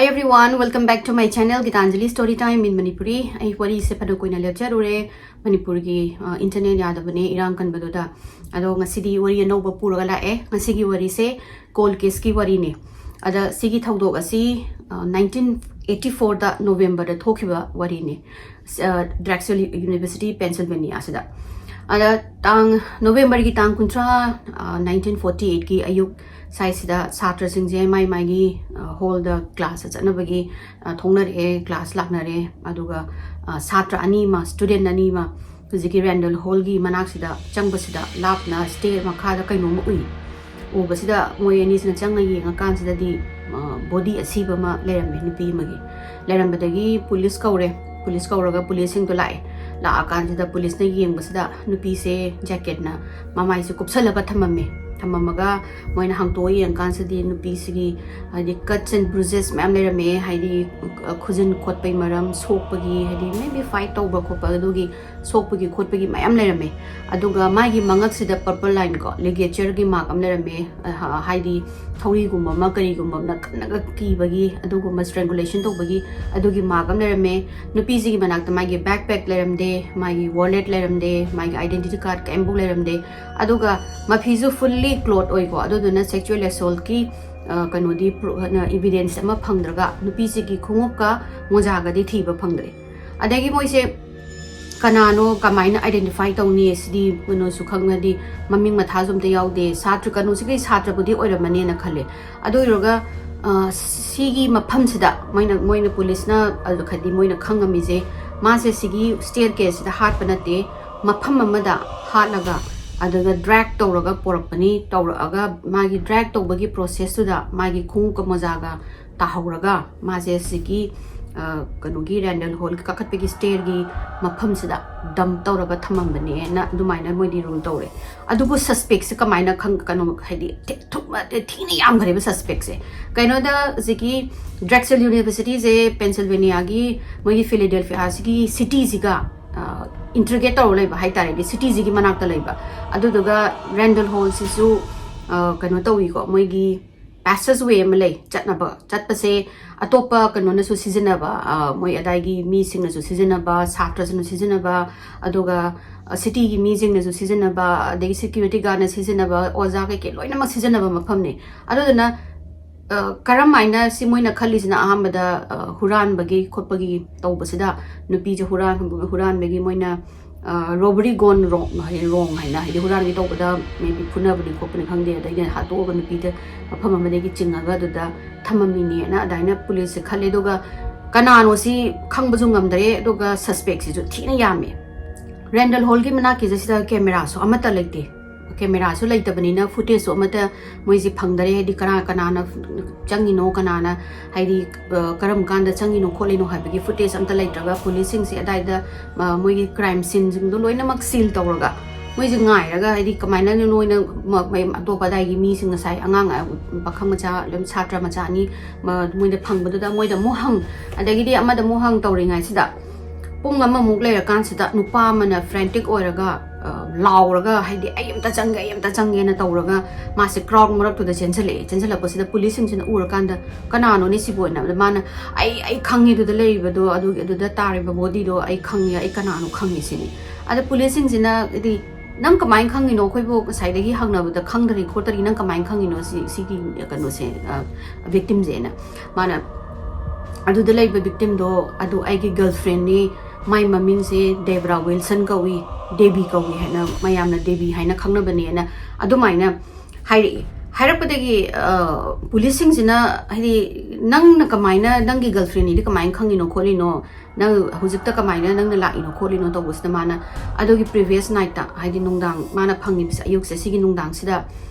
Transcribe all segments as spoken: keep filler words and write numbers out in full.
Everyone, welcome back to my channel, Gitanjali Story Time in Manipuri. ꯑꯩ ꯋꯥꯔꯤꯁꯦ ꯐꯅ ꯀꯨꯏꯅ ꯂꯦꯞꯆꯔꯨꯔꯦ, ꯃꯅꯤꯄꯨꯔꯒꯤ, ꯑ, internet ꯌꯥꯗꯕꯅꯦ, ꯏꯔꯥꯡ ꯀꯟꯕꯗꯨꯗ꯫ ꯑꯗꯣ ꯉꯁꯤꯗꯤ ꯋꯥꯔꯤ ꯑꯅꯧꯕ ꯄꯨꯔꯒ ꯂꯥꯛꯑꯦ꯫ ꯉꯁꯤꯒꯤ ꯋꯥꯔꯤꯁꯦ cold caseꯀꯤ ꯋꯥꯔꯤꯅꯦ꯫ ꯑꯗ ꯁꯤꯒꯤ ꯊꯧꯗꯣꯛ ꯑꯁꯤ, ꯑ, nineteen eighty fourꯗ Novemberꯗ ꯊꯣꯛꯈꯤꯕ ꯋꯥꯔꯤꯅꯤ꯫ ꯑ, Drexel University, Pennsylvaniaꯁꯤꯗ꯫ ꯑꯗ ꯇꯥꯡ, Novemberꯒꯤ ꯇꯥꯡ ꯀꯨꯟꯊ꯭ꯔꯥ, ꯑ, nineteen forty eightꯀꯤ ꯑꯌꯨꯛ ꯁ꯭ꯋꯥꯏꯁꯤꯗ ꯁꯥꯇ꯭ꯔꯁꯤꯡꯁꯦ ꯃꯥꯏ ꯃꯥꯏꯒꯤ, ꯑ, hallꯗ classꯇ ꯆꯠꯅꯕꯒꯤ, ꯑ, ꯊꯣꯛꯅꯔꯛꯑꯦ, class ꯂꯥꯛꯅꯔꯦ꯫ ꯑꯗꯨꯒ, ꯑ, ꯁꯥꯇ꯭ꯔ ꯑꯅꯤ ꯑꯃ, student ꯑꯅꯤ ꯑꯃ ꯍꯧꯖꯤꯛꯀꯤ Randall Hallꯒꯤ ꯃꯅꯥꯛꯁꯤꯗ ꯆꯪꯕꯁꯤꯗ ꯂꯥꯞꯅ stair ꯃꯈꯥꯗ ꯀꯩꯅꯣꯝꯃ ꯎꯏ꯫ ꯎꯕꯁꯤꯗ ꯃꯣꯏ ꯑꯅꯤꯁꯤꯅ ꯆꯪꯉ ꯌꯦꯡꯉꯀꯥꯟꯁꯤꯗꯗꯤ, ꯑ, body ꯑꯁꯤꯕ ꯑꯃ ꯂꯩꯔꯝꯃꯦ, ꯅꯨꯄꯤ ꯑꯃꯒꯤ꯫ ꯂꯩꯔꯝꯕꯗꯒꯤ police ꯀꯧꯔꯦ꯫ Police ꯀꯧꯔꯒ policeꯁꯤꯡꯗꯣ ꯂꯥꯛꯑꯦ꯫ ꯂꯥꯛꯑꯀꯥꯟꯁꯤꯗ policeꯅ ꯌꯦꯡꯕꯁꯤꯗ ꯅꯨꯄꯤꯁꯦ jacketꯅ ꯃꯃꯥꯏꯁꯦ ꯀꯨꯞꯁꯜꯂꯒ ꯊꯝꯃꯝꯃꯦ꯫ ꯊꯝꯃꯝꯃꯒ ꯃꯣꯏꯅ ꯍꯥꯡꯇꯣꯛꯑ ꯌꯦꯡꯉꯀꯥꯟꯁꯤꯗꯤ ꯅꯨꯄꯤꯁꯤꯒꯤ, ꯍꯥꯏꯗꯤ, cuts and bruises ꯃꯌꯥꯝ ꯂꯩꯔꯝꯃꯦ꯫ ꯍꯥꯏꯗꯤ, ꯑ, ꯈꯨꯖꯤꯟ ꯈꯣꯠꯄꯩ ꯃꯔꯝ, ꯁꯣꯛꯄꯒꯤ, ꯍꯥꯏꯗꯤ, maybe fight ꯇꯧꯕ ꯈꯣꯠꯄ ꯑꯗꯨꯒꯤ ꯁꯣꯛꯄꯒꯤ ꯈꯣꯠꯄꯒꯤ ꯃꯌꯥꯝ ꯂꯩꯔꯝꯃꯦ꯫ ꯑꯗꯨꯒ ꯃꯥꯒꯤ ꯃꯉꯛꯁꯤꯗ purple line ꯀꯣ, ligatureꯒꯤ mark ꯑꯃ ꯂꯩꯔꯝꯃꯦ꯫ ꯑ, ꯍ-, ꯍꯥꯏꯗꯤ ꯊꯧꯔꯤꯒꯨꯝꯕ ꯑꯃ, ꯀꯔꯤꯒꯨꯝꯕ ꯑꯃꯅ ꯀꯟꯅꯒ ꯀꯤꯕꯒꯤ, ꯑꯗꯨꯒꯨꯝꯕ strangulation ꯇꯧꯕꯒꯤ ꯑꯗꯨꯒꯤ mark ꯑꯃ ꯂꯩꯔꯝꯃꯦ꯫ ꯅꯨꯄꯤꯁꯤꯒꯤ ꯃꯅꯥꯛꯇ ꯃꯥꯒꯤ backpack ꯂꯩꯔꯝꯗꯦ, ꯃꯥꯒꯤ wallet ꯂꯩꯔꯝꯗꯦ, ꯃꯥꯒꯤ identity card ꯀꯔꯤꯝꯐꯥꯎ ꯂꯩꯔꯝꯗꯦ꯫ ꯑꯗꯨꯒ ꯃꯐꯤꯁꯨ fully clothed ꯑꯣꯏꯀꯣ, ꯑꯗꯨꯗꯨꯅ sexual assaultꯀꯤ, ꯑ, ꯀꯩꯅꯣꯗꯤ, pro-, ꯑ, evidence ꯑꯃ ꯐꯪꯗ꯭ꯔꯒ ꯅꯨꯄꯤꯁꯤꯒꯤ ꯈꯣꯡꯎꯞꯀ ꯃꯣꯖꯥꯒꯗꯤ ꯊꯤꯕ ꯐꯪꯗ꯭ꯔꯦ꯫ ꯑꯗꯒꯤ ꯃꯣꯏꯁꯦ ꯀꯅꯥꯅꯣ, ꯀꯃꯥꯏꯅ identify ꯇꯧꯅꯤ? ꯁꯤꯗꯤ ꯀꯩꯅꯣꯁꯨ ꯈꯪꯅꯗꯤ, ꯃꯃꯤꯡ ꯃꯊꯥꯁꯨ ꯑꯝꯇ ꯌꯥꯎꯗꯦ꯫ ꯁꯥꯇ꯭ꯔ, ꯀꯩꯅꯣꯁꯤꯒꯤ ꯁꯥꯇ꯭ꯔꯕꯨꯗꯤ ꯑꯣꯏꯔꯝꯃꯅꯦꯅ ꯈꯜꯂꯦ꯫ ꯑꯗꯨ ꯑꯣꯏꯔꯒ, ꯑ, ꯁꯤꯒꯤ ꯃꯐꯝꯁꯤꯗ ꯃꯣꯏꯅ, ꯃꯣꯏꯅ policeꯅ, ꯑꯗꯨ ꯍꯥꯏꯗꯤ ꯃꯣꯏꯅ ꯈꯪꯉꯝꯃꯤꯁꯦ, ꯃꯥꯁꯦ ꯁꯤꯒꯤ staircaseꯁꯤꯗ ꯍꯥꯠꯄ ꯅꯠꯇꯦ, ꯃꯐꯝ ꯑꯃꯗ ꯍꯥꯠꯂꯒ, ꯑꯗꯨꯒ drag ꯇꯧꯔꯒ ꯄꯣꯔꯛꯄꯅꯤ꯫ ꯇꯧꯔꯛꯑꯒ ꯃꯥꯒꯤ drag ꯇꯧꯕꯒꯤ processꯇꯨꯗ ꯃꯥꯒꯤ ꯈꯣꯡꯎꯞꯀ ꯃꯣꯖꯥꯒ ꯇꯥꯍꯧꯔꯒ ꯃꯥꯁꯦ ꯁꯤꯒꯤ, ꯑ, ꯀꯩꯅꯣꯒꯤ Randall Hallꯒꯤ ꯀꯥꯈꯠꯄꯒꯤ stairꯒꯤ ꯃꯐꯝꯁꯤꯗ dump ꯇꯧꯔꯒ ꯊꯝꯃꯝꯕꯅꯦꯅ ꯑꯗꯨꯃꯥꯏꯅ ꯃꯣꯏꯗꯤ rule ꯇꯧꯔꯦ꯫ ꯑꯗꯨꯕꯨ suspectꯁꯦ ꯀꯃꯥꯏꯅ ꯈꯪ-, ꯀꯩꯅꯣ, ꯍꯥꯏꯗꯤ, ꯊꯤ-, ꯊꯨꯝ-, ꯊꯤꯅ ꯌꯥꯝꯈ꯭ꯔꯦꯕ suspectꯁꯦ꯫ ꯀꯩꯅꯣꯗ ꯍꯧꯖꯤꯛꯀꯤ Drexel Universityꯁꯦ Pennsylvaniaꯒꯤ ꯃꯣꯏꯒꯤ Philadelphiaꯁꯤꯒꯤ cityꯁꯤꯒ, ꯑ, integrate ꯇꯧꯔ ꯂꯩꯕ ꯍꯥꯏꯇꯥꯔꯦꯅꯦ, cityꯁꯤꯒꯤ ꯃꯅꯥꯛꯇ ꯂꯩꯕ꯫ ꯑꯗꯨꯗꯨꯒ Randall Hallꯁꯤꯁꯨ, ꯑ, ꯀꯩꯅꯣ ꯇꯧꯏꯀꯣ, ꯃꯣꯏꯒꯤ ꯄꯦꯁꯦꯖ ꯋꯦ ꯑꯃ ꯂꯩ ꯆꯠꯅꯕ꯫ ꯆꯠꯄꯁꯦ ꯑꯇꯣꯞꯄ ꯀꯩꯅꯣꯅꯁꯨ ꯁꯤꯖꯤꯟꯅꯕ, ꯑ, ꯃꯣꯏ ꯑꯗꯥꯏꯒꯤ ꯃꯤꯁꯤꯡꯅꯁꯨ ꯁꯤꯖꯤꯟꯅꯕ, ꯁꯥꯇ꯭ꯔꯁꯤꯡꯅ ꯁꯤꯖꯤꯟꯅꯕ, ꯑꯗꯨꯒ, ꯑ, ꯁꯤꯇꯤꯒꯤ ꯃꯤꯁꯤꯡꯅꯁꯨ ꯁꯤꯖꯤꯟꯅꯕ, ꯑꯗꯒꯤ ꯁꯦꯀ꯭ꯌꯨꯔꯤꯇꯤ ꯒꯥꯔꯗꯅ ꯁꯤꯖꯤꯟꯅꯕ, ꯑꯣꯖꯥ ꯀꯩꯀꯩ ꯂꯣꯏꯅꯃꯛ ꯁꯤꯖꯤꯟꯅꯕ ꯃꯐꯝꯅꯤ꯫ ꯑꯗꯨꯗꯨꯅ, ꯑ, ꯀꯔꯝ ꯍꯥꯏꯅ ꯁꯤ ꯃꯣꯏꯅ ꯈꯜꯂꯤꯁꯤꯅ ꯑꯍꯥꯟꯕꯗ, ꯑ, ꯍꯨꯔꯥꯟꯕꯒꯤ ꯈꯣꯠꯄꯒꯤ ꯇꯧꯕꯁꯤꯗ ꯅꯨꯄꯤꯁꯦ ꯍꯨꯔꯥꯟ-, ꯍꯨꯔꯥꯟꯕꯒꯤ ꯃꯣꯏꯅ, ꯑ, robbery gone wrong, ꯍꯥꯏꯗꯤ wrong ꯍꯥꯏꯅ, ꯍꯥꯏꯗꯤ ꯍꯨꯔꯥꯟꯒꯦ ꯇꯧꯕꯗ maybe ꯐꯨꯅꯕꯅꯤ ꯈꯣꯠꯄꯅꯤ ꯈꯪꯗꯦ, ꯑꯗꯩꯗꯤ ꯍꯥꯠꯇꯣꯛꯑꯒ ꯅꯨꯄꯤꯗ ꯃꯐꯝ ꯑꯃꯗꯒꯤ ꯆꯤꯡꯉꯒ ꯑꯗꯨꯗ ꯊꯝꯃꯝꯃꯤꯅꯦꯅ ꯑꯗꯨꯃꯥꯏꯅ ꯄꯨꯂꯤꯁꯁꯦ ꯈꯜꯂꯦ꯫ ꯑꯗꯨꯒ ꯀꯅꯥꯅꯣ ꯁꯤ ꯈꯪꯕꯁꯨ ꯉꯝꯗꯔꯦ, ꯑꯗꯨꯒ ꯁꯁꯄꯦꯛꯁꯤꯁꯨ ꯊꯤꯅ ꯌꯥꯝꯃꯦ꯫ ꯔꯦꯟꯗꯜ ꯍꯣꯜꯒꯤ ꯃꯅꯥꯛꯀꯤꯁꯦ ꯁꯤꯗ ꯀꯦꯃꯦꯔꯥꯁꯨ ꯑꯃꯠꯇ ꯂꯩꯇꯦ꯫ ꯀꯦꯃꯦꯔꯥꯁꯨ ꯂꯩꯇꯕꯅꯤꯅ ꯐꯨꯇꯦꯖꯁꯨ ꯑꯃꯠꯇ ꯃꯣꯏꯁꯦ ꯐꯪꯗꯔꯦ, ꯍꯥꯏꯗꯤ ꯀꯅꯥ ꯀꯅꯥꯅ ꯆꯪꯉꯤꯅꯣ, ꯀꯅꯥꯅ, ꯍꯥꯏꯗꯤ, ꯑ, ꯀꯔꯝ ꯀꯥꯟꯗ ꯆꯪꯉꯤꯅꯣ ꯈꯣꯠꯂꯤꯅꯣ ꯍꯥꯏꯕꯒꯤ ꯐꯨꯇꯦꯖ ꯑꯝꯇ ꯂꯩꯇ꯭ꯔꯒ ꯄꯨꯂꯤꯁꯁꯤꯡꯁꯦ ꯑꯗꯥꯏꯗ, ꯑ, ꯃꯣꯏꯒꯤ ꯀ꯭ꯔꯥꯏꯝ ꯁꯤꯟꯁꯤꯡꯗꯣ ꯂꯣꯏꯅꯃꯛ ꯁꯤꯜ ꯇꯧꯔꯒ ꯃꯣꯏꯁꯦ ꯉꯥꯏꯔꯒ, ꯍꯥꯏꯗꯤ ꯀꯃꯥꯏꯅ ꯅꯣꯏꯅ ꯃ-, ꯃ-, ꯑꯇꯣꯞꯄ ꯑꯗꯥꯏꯒꯤ ꯃꯤꯁꯤꯡ, ꯉꯁꯥꯏ ꯑꯉꯥꯡ, ꯑ, ꯄꯥꯈꯪ ꯃꯆꯥ, ꯑꯗꯨꯝ ꯁꯥꯇ꯭ꯔ ꯃꯆꯥ ꯑꯅꯤ ꯃ-, ꯃꯣꯏꯗ ꯐꯪꯕꯗꯨꯗ ꯃꯣꯏꯗ ꯑꯃꯨꯛ ꯍꯪ, ꯑꯗꯒꯤꯗꯤ ꯑꯃꯗ ꯑꯃꯨꯛ ꯍꯪ ꯇꯧꯔꯤꯉꯩꯁꯤꯗ ꯄꯨꯡ ꯑꯃꯃꯨꯛ ꯂꯩꯔꯀꯥꯟꯁꯤꯗ ꯅꯨꯄꯥ ꯑꯃꯅ frantic ꯑꯣꯏꯔꯒ, ꯑ, ꯂꯥꯎꯔꯒ, ꯍꯥꯏꯗꯤ "ꯑꯩ ꯑꯝꯇ ꯆꯪꯒꯦ, ꯑꯩ ꯑꯝꯇ ꯆꯪꯒꯦꯅ" ꯇꯧꯔꯒ ꯃꯥꯁꯦ ꯀ꯭ꯔꯥꯎꯗ ꯃꯔꯛꯇꯨꯗ ꯆꯦꯟꯁꯤꯜꯂꯛꯑꯦ꯫ ꯆꯦꯟꯁꯤꯜꯂꯛꯄꯁꯤꯗ ꯄꯨꯂꯤꯁꯁꯤꯡꯁꯤꯅ ꯎꯔꯀꯥꯟꯗ "ꯀꯅꯥꯅꯣꯅꯦ ꯁꯤꯕꯨ?" ꯍꯥꯏꯅ ꯃꯥꯅ "ꯑꯩ, ꯑꯩ ꯈꯪꯉꯦ ꯑꯗꯨꯗ ꯂꯩꯔꯤꯕꯗꯣ, ꯑꯗꯨꯒꯤ, ꯑꯗꯨꯗ ꯇꯥꯔꯤꯕ ꯕꯣꯗꯤꯗꯣ ꯑꯩ ꯈꯪꯉꯦ, ꯑꯩ ꯀꯅꯥꯅꯣ ꯈꯪꯉꯦ" ꯁꯤꯅꯤ꯫ ꯑꯗ ꯄꯨꯂꯤꯁꯁꯤꯡꯁꯤꯅ ꯍꯥꯏꯗꯤ "ꯅꯪ ꯀꯃꯥꯏꯅ ꯈꯪꯉꯤꯅꯣ? ꯑꯩꯈꯣꯏꯕꯨ ꯉꯁꯥꯏꯗꯒꯤ ꯍꯪꯅꯕꯗ ꯈꯪꯗꯔꯤ ꯈꯣꯠꯇꯔꯤ, ꯅꯪ ꯀꯃꯥꯏꯅ ꯈꯪꯉꯤꯅꯣ ꯁꯤ, ꯁꯤꯒꯤ ꯀꯩꯅꯣꯁꯦ, ꯑ, victimꯁꯦꯅ?" ꯃꯥꯅ "ꯑꯗꯨꯗ ꯂꯩꯕ victimꯗꯣ ꯑꯗꯨ ꯑꯩꯒꯤ girlfriendꯅꯤ, ꯃꯥꯏ ꯃꯃꯤꯡꯁꯦ ꯗꯦꯕ꯭ꯔꯥ ꯋꯤꯜꯁꯟ ꯀꯧꯏ, ꯗꯦꯕꯤ ꯀꯧꯏ" ꯍꯥꯏꯅ, ꯃꯌꯥꯝꯅ ꯗꯦꯕꯤ ꯍꯥꯏꯅ ꯈꯪꯅꯕꯅꯦꯅ ꯑꯗꯨꯃꯥꯏꯅ ꯍꯥꯏꯔꯛꯏ꯫ ꯍꯥꯏꯔꯛꯄꯗꯒꯤ, ꯑ, ꯄꯨꯂꯤꯁꯁꯤꯡꯁꯤꯅ ꯍꯥꯏꯗꯤ "ꯅꯪꯅ ꯀꯃꯥꯏꯅ, ꯅꯪꯒꯤ girlfriendꯅꯤꯗꯤ ꯀꯃꯥꯏꯅ ꯈꯪꯉꯤꯅꯣ ꯈꯣꯠꯂꯤꯅꯣ, ꯅꯪ ꯍꯧꯖꯤꯛꯇ ꯀꯃꯥꯏꯅ ꯅꯪꯅ ꯂꯥꯛꯏꯅꯣ ꯈꯣꯠꯂꯤꯅꯣ?" ꯇꯧꯕꯁꯤꯗ ꯃꯥꯅ ꯑꯗꯨꯒꯤ previous nightꯇ, ꯍꯥꯏꯗꯤ ꯅꯨꯡꯗꯥꯡ ꯃꯥꯅ ꯐꯪꯉꯤꯕꯁꯦ, ꯑꯌꯨꯛꯁꯦ, ꯁꯤꯒꯤ ꯅꯨꯡꯗꯥꯡꯁꯤꯗ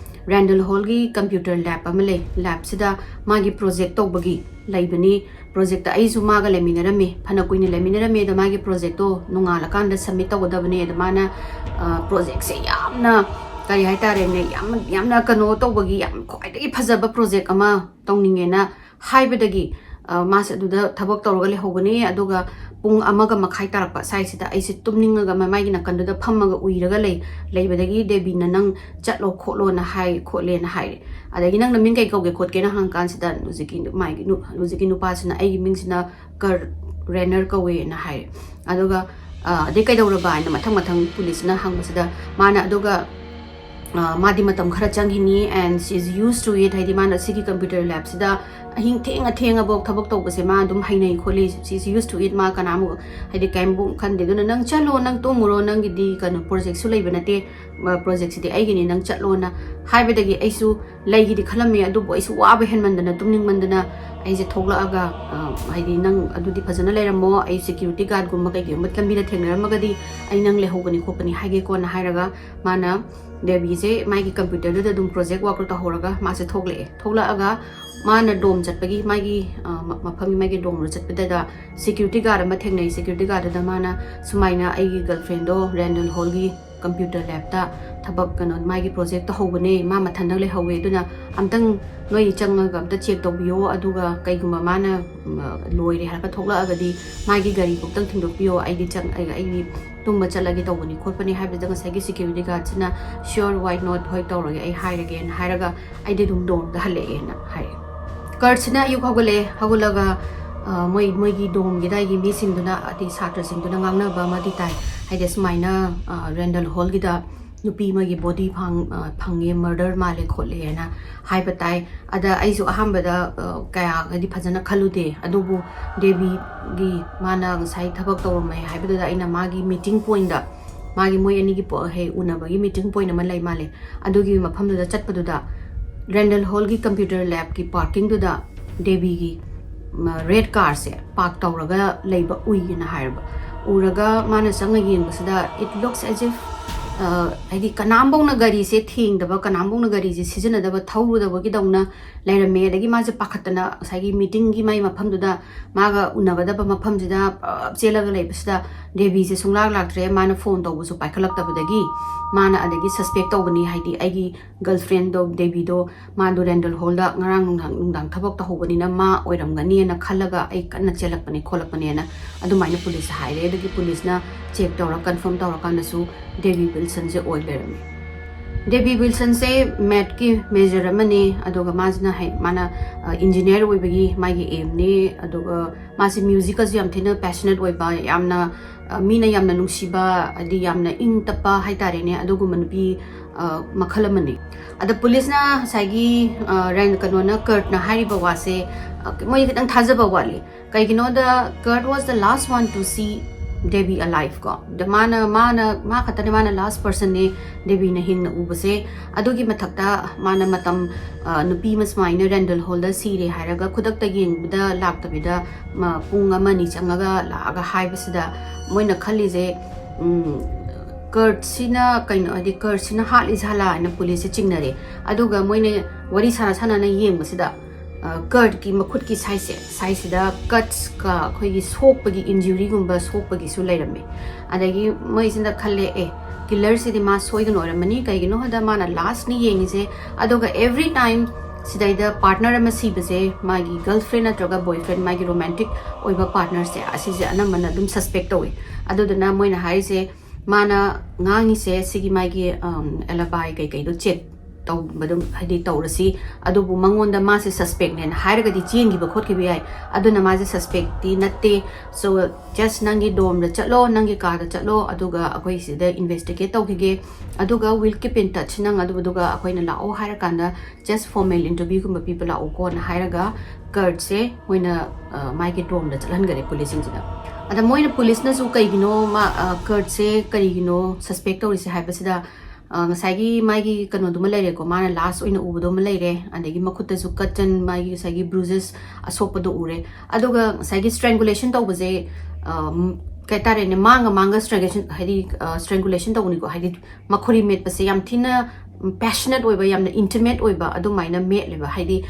ꯔꯦꯟꯗꯜ ꯍꯣꯜꯒꯤ computer lab ꯑꯃ ꯂꯩ, labꯁꯤꯗ ꯃꯥꯒꯤ project ꯇꯧꯕꯒꯤ ꯂꯩꯕꯅꯤ꯫ Projectꯇ ꯑꯩꯁꯨ ꯃꯥꯒ ꯂꯩꯃꯤꯟꯅꯔꯝꯃꯤ, ꯐꯅ ꯀꯨꯏꯅ ꯂꯩꯃꯤꯟꯅꯔꯝꯃꯤ꯫ ꯑꯗꯣ ꯃꯥꯒꯤ projectꯇꯣ ꯅꯣꯡꯉꯥꯜꯂꯀꯥꯟꯗ submit ꯇꯧꯒꯗꯕꯅꯦ꯫ ꯑꯗꯣ ꯃꯥꯅ, ꯑ, projectꯁꯦ ꯌꯥꯝꯅ, ꯀꯔꯤ ꯍꯥꯏꯇꯥꯔꯦꯅꯦ, ꯌꯥꯝ, ꯌꯥꯝꯅ ꯀꯩꯅꯣ ꯇꯧꯕꯒꯤ, ꯌꯥꯝ ꯈ꯭ꯋꯥꯏꯗꯒꯤ ꯐꯖꯕ project ꯑꯃ ꯇꯧꯅꯤꯡꯉꯦꯅ ꯍꯥꯏꯕꯗꯒꯤ ꯃꯥꯁꯦ ꯑꯗꯨꯗ ꯊꯕꯛ ꯇꯧꯔꯒ ꯂꯩꯍꯧꯕꯅꯦ꯫ ꯑꯗꯨꯒ ꯄꯨꯡ ꯑꯃꯒ ꯃꯈꯥꯏ ꯇꯥꯔꯛꯄ ꯁ꯭ꯋꯥꯏꯁꯤꯗ ꯑꯩꯁꯦ ꯇꯨꯝꯅꯤꯡꯉꯒ ꯃꯃꯥꯏꯒꯤ ꯅꯥꯀꯟꯗꯨꯗ ꯐꯝꯃꯒ ꯎꯏꯔꯒ ꯂꯩ ꯂꯩꯕꯗꯒꯤ ꯗꯦꯕꯤꯅ "ꯅꯪ ꯆꯠꯂꯣ ꯈꯣꯠꯂꯣꯅ ꯍꯥꯏ ꯈꯣꯠꯂꯦꯅ" ꯍꯥꯏꯔꯦ꯫ ꯑꯗꯒꯤ "ꯅꯪ ꯅꯃꯤꯡ ꯀꯩ ꯀꯧꯒꯦ ꯈꯣꯠꯀꯦꯅ?" ꯍꯪꯀꯥꯟꯁꯤꯗ ꯍꯧꯖꯤꯛꯀꯤ ꯃꯥꯒꯤ ꯅꯨ-, ꯍꯧꯖꯤꯛꯀꯤ ꯅꯨꯄꯥꯁꯤꯅ "ꯑꯩꯒꯤ ꯃꯤꯡꯁꯤꯅ ꯀꯔ ꯔꯦꯅꯔ ꯀꯧꯋꯦꯅ" ꯍꯥꯏꯔꯦ꯫ ꯑꯗꯨꯒ "ꯑꯗꯩ ꯀꯩꯗꯧꯔꯕ?" ꯍꯥꯏꯅ ꯃꯊꯪ ꯃꯊꯪ ꯄꯨꯂꯤꯁꯅ ꯍꯪꯕꯁꯤꯗ ꯃꯥꯅ, ꯑꯗꯨꯒ "ꯃꯥꯗꯤ ꯃꯇꯝ ꯈꯔ ꯆꯪꯈꯤꯅꯤ, and she is used to it", ꯍꯥꯏꯗꯤ ꯃꯥꯅ ꯁꯤꯒꯤ ꯀꯝꯄ꯭ꯌꯨꯇꯔ ꯂꯦꯞꯁꯤꯗ ꯑꯍꯤꯡ ꯊꯦꯡꯉ ꯊꯦꯡꯉꯐꯥꯎ ꯊꯕꯛ ꯇꯧꯕꯁꯦ ꯃꯥ ꯑꯗꯨꯝ ꯍꯩꯅꯩ ꯈꯣꯠꯂꯤ, "she is used to it", ꯃꯥ ꯀꯅꯥꯃꯨꯛ ꯍꯥꯏꯗꯤ ꯀꯩꯝꯕꯨ ꯈꯟꯗꯦ꯫ ꯑꯗꯨꯅ "ꯅꯪ ꯆꯠꯂꯣ, ꯅꯪ ꯇꯨꯝꯃꯨꯔꯣ, ꯅꯪꯒꯤꯗꯤ ꯀꯩꯅꯣ ꯄ꯭ꯔꯣꯖꯦꯛꯁꯨ ꯂꯩꯕ ꯅꯠꯇꯦ, ꯄ꯭ꯔꯣꯖꯦꯛꯁꯤꯗꯤ ꯑꯩꯒꯤꯅꯤ, ꯅꯪ ꯆꯠꯂꯣꯅ" ꯍꯥꯏꯕꯗꯒꯤ ꯑꯩꯁꯨ ꯂꯩꯒꯦꯗꯤ ꯈꯜꯂꯝꯃꯦ꯫ ꯑꯗꯨꯕꯨ ꯑꯩꯁꯨ ꯋꯥꯕ ꯍꯦꯟꯃꯟꯗꯅ, ꯇꯨꯝꯅꯤꯡꯃꯟꯗꯅ ꯑꯩꯁꯦ ꯊꯣꯛꯂꯛꯑꯒ, ꯑ, ꯍꯥꯏꯗꯤ "ꯅꯪ ꯑꯗꯨꯗꯤ ꯐꯖꯅ ꯂꯩꯔꯝꯃꯣ, ꯑꯩ ꯁꯦꯀ꯭ꯌꯨꯔꯤꯇꯤ ꯒꯥꯔꯗꯒꯨꯝꯕ ꯀꯩꯒꯨꯝꯕ ꯂꯝꯕꯤꯗ ꯊꯦꯡꯅꯔꯝꯃꯒꯗꯤ ꯑꯩ ꯅꯪ ꯂꯩꯍꯧꯕꯅꯤ ꯈꯣꯠꯄꯅꯤ ꯍꯥꯏꯒꯦꯀꯣꯅ" ꯍꯥꯏꯔꯒ ꯃꯥꯅ ꯗꯦꯕꯤꯁꯦ ꯃꯥꯒꯤ ꯀꯝꯄ꯭ꯌꯨꯇꯔꯗꯨꯗ ꯑꯗꯨꯝ ꯄ꯭ꯔꯣꯖꯦꯛ ꯋꯥꯔꯛꯇꯣ ꯇꯧꯍꯧꯔꯒ ꯃꯥꯁꯦ ꯊꯣꯛꯂꯛꯑꯦ꯫ ꯊꯣꯛꯂꯛꯑꯒ ꯃꯥꯅ ꯗꯣꯝ ꯆꯠꯄꯒꯤ ꯃꯥꯒꯤ, ꯑ, ꯃ-, ꯃꯐꯝꯒꯤ ꯃꯥꯒꯤ ꯗꯣꯝꯗꯣ ꯆꯠꯄꯗꯨꯗ ꯁꯦꯀ꯭ꯌꯨꯔꯤꯇꯤ ꯒꯥꯔꯗ ꯑꯃ ꯊꯦꯡꯅꯩ꯫ ꯁꯦꯀ꯭ꯌꯨꯔꯤꯇꯤ ꯒꯥꯔꯗꯨꯗ ꯃꯥꯅ ꯁꯨꯃꯥꯏꯅ "ꯑꯩꯒꯤ ꯒꯔꯜꯐ꯭ꯔꯦꯟꯗꯣ ꯔꯦꯟꯗꯜ ꯍꯣꯜꯒꯤ ꯀꯝꯄ꯭ꯌꯨꯇꯔ ꯂꯦꯞꯇ ꯊꯕꯛ, ꯀꯩꯅꯣ, ꯃꯥꯒꯤ ꯄ꯭ꯔꯣꯖꯦꯛ ꯇꯧꯍꯧꯕꯅꯦ, ꯃꯥ ꯃꯊꯟꯇ ꯂꯩꯍꯧꯋꯦ, ꯑꯗꯨꯅ ꯑꯝꯇꯪ ꯅꯣꯏ ꯆꯪꯉꯒ ꯑꯝꯇ ꯆꯦꯛ ꯇꯧꯕꯤꯌꯣ, ꯑꯗꯨꯒ ꯀꯩꯒꯨꯝꯕ ꯃꯥꯅ, ꯎꯝ, ꯂꯣꯏꯔꯦ ꯍꯥꯏꯔꯒ ꯊꯣꯛꯂꯛꯑꯒꯗꯤ ꯃꯥꯒꯤ ꯒꯥꯔꯤꯕꯨꯛꯇꯪ ꯊꯤꯟꯗꯣꯛꯄꯤꯌꯣ, ꯑꯩꯗꯤ ꯆꯪ-, ꯑꯩ, ꯑꯩꯗꯤ ꯇꯨꯝꯕ ꯆꯠꯂꯒꯦ ꯇꯧꯕꯅꯤ ꯈꯣꯠꯄꯅꯤ" ꯍꯥꯏꯕꯗ ꯉꯁꯥꯏꯒꯤ ꯁꯦꯀ꯭ꯌꯨꯔꯤꯇꯤ ꯒꯥꯔꯗꯁꯤꯅ "Sure, why not, ꯍꯣꯏ ꯇꯧꯔꯒꯦ, ꯑꯩ ꯍꯥꯏꯔꯒꯦꯅ" ꯍꯥꯏꯔꯒ ꯑꯩꯗꯤ ꯑꯗꯨꯝ ꯗꯣꯝꯗ ꯍꯜꯂꯛꯑꯦꯅ ꯍꯥꯏꯔꯛꯑꯦ꯫ ꯀꯔꯠꯁꯤꯅ ꯑꯌꯨꯛ ꯍꯧꯒꯠꯂꯛꯑꯦ꯫ ꯍꯧꯒꯠꯂꯒ, ꯑ, ꯃꯣꯏ, ꯃꯣꯏꯒꯤ ꯗꯣꯝꯒꯤ ꯑꯗꯥꯏꯒꯤ ꯃꯤꯁꯤꯡꯗꯨꯅ, ꯑꯗꯩ ꯁꯥꯇ꯭ꯔꯁꯤꯡꯗꯨꯅ ꯉꯥꯡꯅꯕ ꯑꯃꯗꯤ ꯇꯥꯏ꯫ ꯍꯥꯏꯗꯤ ꯁꯨꯃꯥꯏꯅ, ꯑ, ꯔꯦꯟꯗꯜ ꯍꯣꯜꯒꯤꯗ ꯅꯨꯄꯤ ꯑꯃꯒꯤ ꯕꯣꯗꯤ ꯐꯪ-, ꯑ, ꯐꯪꯉꯦ, ꯃꯔꯗꯔ ꯃꯥꯜꯂꯦ ꯈꯣꯠꯂꯦꯅ ꯍꯥꯏꯕ ꯇꯥꯏ꯫ ꯑꯗ ꯑꯩꯁꯨ ꯑꯍꯥꯟꯕꯗ, ꯑ, ꯀꯌꯥ ꯍꯥꯏꯗꯤ ꯐꯖꯅ ꯈꯜꯂꯨꯗꯦ꯫ ꯑꯗꯨꯕꯨ ꯗꯦꯕꯤꯒꯤ ꯃꯥꯅ ꯉꯁꯥꯏ ꯊꯕꯛ ꯇꯧꯔꯝꯃꯦ ꯍꯥꯏꯕꯗꯨꯗ ꯑꯩꯅ ꯃꯥꯒꯤ ꯃꯤꯇꯤꯡ ꯄꯣꯏꯟꯗ, ꯃꯥꯒꯤ ꯃꯣꯏ ꯑꯅꯤꯒꯤ ꯄꯣ-, ꯍꯦꯛ ꯎꯅꯕꯒꯤ ꯃꯤꯇꯤꯡ ꯄꯣꯏꯟ ꯑꯃ ꯂꯩ ꯃꯥꯜꯂꯦ꯫ ꯑꯗꯨꯒꯤ ꯃꯐꯝꯗꯨꯗ ꯆꯠꯄꯗꯨꯗ ꯔꯦꯟꯗꯜ ꯍꯣꯜꯒꯤ ꯀꯝꯄ꯭ꯌꯨꯇꯔ ꯂꯦꯞꯀꯤ ꯄꯥꯔꯀꯤꯡꯗꯨꯗ ꯗꯦꯕꯤꯒꯤ, ꯃ, ꯔꯦꯗ ꯀꯥꯔꯁꯦ ꯄꯥꯔꯛ ꯇꯧꯔꯒ ꯂꯩꯕ ꯎꯏꯌꯦꯅ ꯍꯥꯏꯔꯕ꯫ ꯎꯔꯒ ꯃꯥꯅ ꯆꯪꯉ ꯌꯦꯡꯕꯁꯤꯗ, "It looks as if ꯍꯥꯏꯗꯤ ꯀꯅꯥꯝꯐꯧꯅ ꯒꯥꯔꯤꯁꯦ ꯊꯦꯡꯗꯕ, ꯀꯅꯥꯝꯐꯧꯅ ꯒꯥꯔꯤꯁꯦ ꯁꯤꯖꯤꯟꯅꯗꯕ, ꯊꯧꯔꯨꯗꯕꯒꯤꯗꯧꯅ ꯂꯩꯔꯝꯃꯦ꯫ ꯑꯗꯒꯤ ꯃꯥꯁꯦ ꯄꯥꯈꯠꯇꯅ ꯉꯁꯥꯏꯒꯤ ꯃꯤꯇꯤꯡꯒꯤ ꯃꯥꯏ ꯃꯐꯝꯗꯨꯗ, ꯃꯥꯒ ꯎꯅꯒꯗꯕ ꯃꯐꯝꯁꯤꯗ ꯄꯞ ꯆꯦꯜꯂꯒ ꯂꯩꯕꯁꯤꯗ ꯗꯦꯕꯤꯁꯦ ꯁꯨꯡꯂꯥꯛ ꯂꯥꯛꯇ꯭ꯔꯦ꯫ ꯃꯥꯅ ꯐꯣꯟ ꯇꯧꯕꯁꯨ ꯄꯥꯏꯈꯠꯂꯛꯇꯕꯗꯒꯤ ꯃꯥꯅ ꯑꯗꯒꯤ ꯁꯁꯄꯦꯛ ꯇꯧꯕꯅꯤ, ꯍꯥꯏꯗꯤ ꯑꯩꯒꯤ ꯒꯔꯜꯐ꯭ꯔꯦꯟꯗꯣ ꯗꯦꯕꯤꯗꯣ ꯃꯥꯗꯣ ꯔꯦꯟꯗꯜ ꯍꯣꯜꯗ ꯉꯔꯥꯡ ꯅꯨꯡꯗꯥꯡ, ꯅꯨꯡꯗꯥꯡ ꯊꯕꯛ ꯇꯧꯍꯧꯕꯅꯤꯅ ꯃꯥ ꯑꯣꯏꯔꯝꯒꯅꯤꯅ ꯈꯜꯂꯒ ꯑꯩ ꯀꯟꯅ ꯆꯦꯜꯂꯛꯄꯅꯦ ꯈꯣꯠꯂꯛꯄꯅꯦꯅ ꯑꯗꯨꯃꯥꯏꯅ ꯄꯨꯂꯤꯁꯇ ꯍꯥꯏꯔꯦ꯫ ꯑꯗꯒꯤ ꯄꯨꯂꯤꯁꯅ ꯆꯦꯛ ꯇꯧꯔ ꯀꯟꯐꯥꯔꯝ ꯇꯧꯔꯀꯥꯟꯗꯁꯨ ꯗꯦꯕꯤ ꯋꯤꯜꯁꯟꯁꯦ ꯑꯣꯏ ꯂꯩꯔꯝꯃꯦ꯫ ꯗꯦꯕꯤ ꯋꯤꯜꯁꯟꯁꯦ ꯃꯦꯠꯀꯤ ꯃꯦꯖꯔ ꯑꯃꯅꯦ, ꯑꯗꯨꯒ ꯃꯥꯁꯤꯅ ꯍꯥꯏ, ꯃꯥꯅ ꯏꯟꯖꯤꯅꯤꯌꯔ ꯑꯣꯏꯕꯒꯤ ꯃꯥꯒꯤ ꯑꯦꯝꯅꯦ, ꯑꯗꯨꯒ ꯃꯥꯁꯦ ꯃ꯭ꯌꯨꯖꯤꯛꯀꯁꯨ ꯌꯥꯝ ꯊꯤꯅ ꯄꯦꯁꯅꯦꯠ ꯑꯣꯏꯕ, ꯌꯥꯝꯅ ꯑ, ꯃꯤꯅ ꯌꯥꯝꯅ ꯅꯨꯡꯁꯤꯕ, ꯍꯥꯏꯗꯤ ꯌꯥꯝꯅ ꯏꯪ ꯇꯞꯄ ꯍꯥꯏꯇꯥꯔꯦꯅꯦ, ꯑꯗꯨꯒꯨꯝꯕ ꯅꯨꯄꯤ ꯑ, ꯃꯈꯜ ꯑꯃꯅꯤ꯫ ꯑꯗ ꯄꯨꯂꯤꯁꯅ ꯉꯁꯥꯏꯒꯤ ꯑ, ꯔꯦꯟ-, ꯀꯩꯅꯣꯅ, ꯀꯔꯠꯅ ꯍꯥꯏꯔꯤꯕ ꯋꯥꯁꯦ ꯑ, ꯃꯣꯏ ꯈꯤꯇꯪ ꯊꯥꯖꯕ ꯋꯥꯠꯂꯤ꯫ ꯀꯩꯒꯤꯅꯣꯗ, Kurt was the last one to see Debbie alive ꯀꯣ꯫ ꯗ ꯃꯥꯅ, ꯃꯥꯅ, ꯃꯥ ꯈꯛꯇꯅꯦ, ꯃꯥꯅ ꯂꯥꯁ ꯄꯔꯁꯟꯅꯦ ꯗꯦꯕꯤꯅ ꯍꯤꯡꯅ ꯎꯕꯁꯦ꯫ ꯑꯗꯨꯒꯤ ꯃꯊꯛꯇ ꯃꯥꯅ ꯃꯇꯝ, ꯑ, ꯅꯨꯄꯤ ꯑꯃ ꯁꯨꯃꯥꯏꯅ ꯔꯦꯟꯗꯜ ꯍꯣꯜꯗ ꯁꯤꯔꯦ ꯍꯥꯏꯔꯒ ꯈꯨꯗꯛꯇ ꯌꯦꯡꯕꯗ ꯂꯥꯛꯇꯕꯤꯗ, ꯃ-, ꯄꯨꯡ ꯑꯃ ꯑꯅꯤ ꯆꯪꯉꯒ ꯂꯥꯛꯑꯒ ꯍꯥꯏꯕꯁꯤꯗ ꯃꯣꯏꯅ ꯈꯜꯂꯤꯁꯦ, ꯎꯝ, ꯀꯔꯠꯁꯤꯅ ꯀꯩꯅꯣ, ꯍꯥꯏꯗꯤ ꯀꯔꯠꯁꯤꯅ ꯍꯥꯠꯂꯤ ꯖꯥꯠꯂꯥ ꯍꯥꯏꯅ ꯄꯨꯂꯤꯁꯁꯦ ꯆꯤꯡꯅꯔꯦ꯫ ꯑꯗꯨꯒ ꯃꯣꯏꯅ ꯋꯥꯔꯤ ꯁꯥꯟꯅ ꯁꯥꯟꯅꯅ ꯌꯦꯡꯕꯁꯤꯗ, ꯑ, ꯀꯔꯠꯀꯤ ꯃꯈꯨꯠꯀꯤ ꯁꯥꯏꯖꯁꯦ, ꯁꯥꯏꯖꯁꯤꯗ ꯀꯠꯁꯀ ꯑꯩꯈꯣꯏꯒꯤ ꯁꯣꯛꯄꯒꯤ, ꯏꯟꯖꯨꯔꯤꯒꯨꯝꯕ ꯁꯣꯛꯄꯒꯤꯁꯨ ꯂꯩꯔꯝꯃꯦ꯫ ꯑꯗꯒꯤ ꯃꯣꯏꯁꯤꯅ ꯈꯜꯂꯦ, ꯑꯦ, ꯀꯤꯂꯔꯁꯤꯗꯤ ꯃꯥ ꯁꯣꯏꯗꯅ ꯑꯣꯏꯔꯝꯃꯅꯤ, ꯀꯩꯒꯤꯅꯣ ꯍꯥꯏꯗ ꯃꯥꯅ ꯂꯥꯁꯅꯤ ꯌꯦꯡꯉꯤꯁꯦ꯫ ꯑꯗꯨꯒ every time ꯁꯤꯗꯩꯗ ꯄꯥꯔꯠꯅꯔ ꯑꯃ ꯁꯤꯕꯁꯦ, ꯃꯥꯒꯤ ꯒꯔꯜꯐ꯭ꯔꯦꯟ ꯅꯠꯇ꯭ꯔꯒ ꯕꯣꯏꯐ꯭ꯔꯦꯟ, ꯃꯥꯒꯤ ꯔꯣꯃꯥꯟꯇꯤꯛ ꯑꯣꯏꯕ ꯄꯥꯔꯠꯅꯔꯁꯦ, ꯑꯁꯤꯁꯦ ꯑꯅꯝꯕꯅ ꯑꯗꯨꯝ ꯁꯁꯄꯦꯛ ꯇꯧꯋꯦ꯫ ꯑꯗꯨꯗꯨꯅ ꯃꯣꯏꯅ ꯍꯥꯏꯔꯤꯁꯦ, ꯃꯥꯅ ꯉꯥꯡꯉꯤꯁꯦ ꯁꯤꯒꯤ ꯃꯥꯒꯤ, ꯑꯝ, alibi ꯀꯩꯀꯩꯗꯣ ꯆꯦꯛ ꯇꯧꯕ ꯑꯗꯨꯝ, ꯍꯥꯏꯗꯤ, ꯇꯧꯔꯁꯤ, ꯑꯗꯨꯕꯨ ꯃꯉꯣꯟꯗ ꯃꯥꯁꯦ ꯁꯁꯄꯦꯛꯅꯦꯅ ꯍꯥꯏꯔꯒꯗꯤ ꯆꯦꯟꯈꯤꯕ ꯈꯣꯠꯈꯤꯕ ꯌꯥꯏ꯫ ꯑꯗꯨꯅ ꯃꯥꯁꯦ ꯁꯁꯄꯦꯛꯇꯤ ꯅꯠꯇꯦ꯫ So, just ꯅꯪꯒꯤ ꯗꯣꯔꯝꯗ ꯆꯠꯂꯣ, ꯅꯪꯒꯤ ꯀꯥꯗ ꯆꯠꯂꯣ, ꯑꯗꯨꯒ ꯑꯩꯈꯣꯏ ꯁꯤꯗ ꯏꯟꯚꯦꯁꯇꯤꯒꯦꯠ ꯇꯧꯈꯤꯒꯦ, ꯑꯗꯨꯒ we'll keep in touch, ꯅꯪ ꯑꯗꯨ, ꯑꯗꯨꯒ ꯑꯩꯈꯣꯏꯅ ꯂꯥꯛꯑꯣ ꯍꯥꯏꯔꯀꯥꯟꯗ just formal interviewꯒꯨꯝꯕ ꯄꯤꯕ ꯂꯥꯛꯑꯣꯀꯣꯅ ꯍꯥꯏꯔꯒ ꯀꯔꯠꯁꯦ ꯃꯣꯏꯅ, ꯑ, ꯃꯥꯒꯤ ꯗꯣꯔꯝꯗ ꯆꯠꯍꯟꯈꯔꯦ ꯄꯨꯂꯤꯁꯁꯤꯡꯁꯤꯅ꯫ ꯑꯗ ꯃꯣꯏꯅ, ꯄꯨꯂꯤꯁꯅꯁꯨ ꯀꯩꯒꯤꯅꯣ ꯃꯥ, ꯑ, ꯀꯔꯠꯁꯦ ꯀꯔꯤꯒꯤꯅꯣ ꯁꯁꯄꯦꯛ ꯇꯧꯔꯤꯁꯦ ꯍꯥꯏꯕꯁꯤꯗ, ꯑ, ꯉꯁꯥꯏꯒꯤ ꯃꯥꯒꯤ ꯀꯩꯅꯣꯗꯨꯃ ꯂꯩꯔꯦꯀꯣ, ꯃꯥꯅ ꯂꯥꯁ ꯑꯣꯏꯅ ꯎꯕꯗꯨꯃ ꯂꯩꯔꯦ, ꯑꯗꯒꯤ ꯃꯈꯨꯠꯇꯁꯨ ꯀꯠ ꯑꯦꯟ ꯃꯥꯒꯤ ꯉꯁꯥꯏꯒꯤ ꯕ꯭ꯔꯨꯖꯦꯁ ꯑꯁꯣꯛꯄꯗꯣ ꯎꯔꯦ, ꯑꯗꯨꯒ ꯉꯁꯥꯏꯒꯤ ꯁ꯭ꯇ꯭ꯔꯦꯡꯒꯨꯂꯦꯁꯟ ꯇꯧꯕꯁꯦ, ꯑ, ꯝ-, ꯀꯩ ꯍꯥꯏꯇꯥꯔꯦꯅꯦ, ꯃꯥꯡꯒ ꯃꯥꯡꯒ strangulation, ꯍꯥꯏꯗꯤ strangulation ꯇꯧꯕꯅꯤꯀꯣ, ꯍꯥꯏꯗꯤ ꯃꯈꯣꯔꯤ ꯃꯦꯠꯄꯁꯦ ꯌꯥꯝ ꯊꯤꯅ passionate ꯑꯣꯏꯕ, ꯌꯥꯝꯅ intimate ꯑꯣꯏꯕ ꯑꯗꯨꯃꯥꯏꯅ ꯃꯦꯠꯂꯦꯕ꯫ ꯍꯥꯏꯗꯤ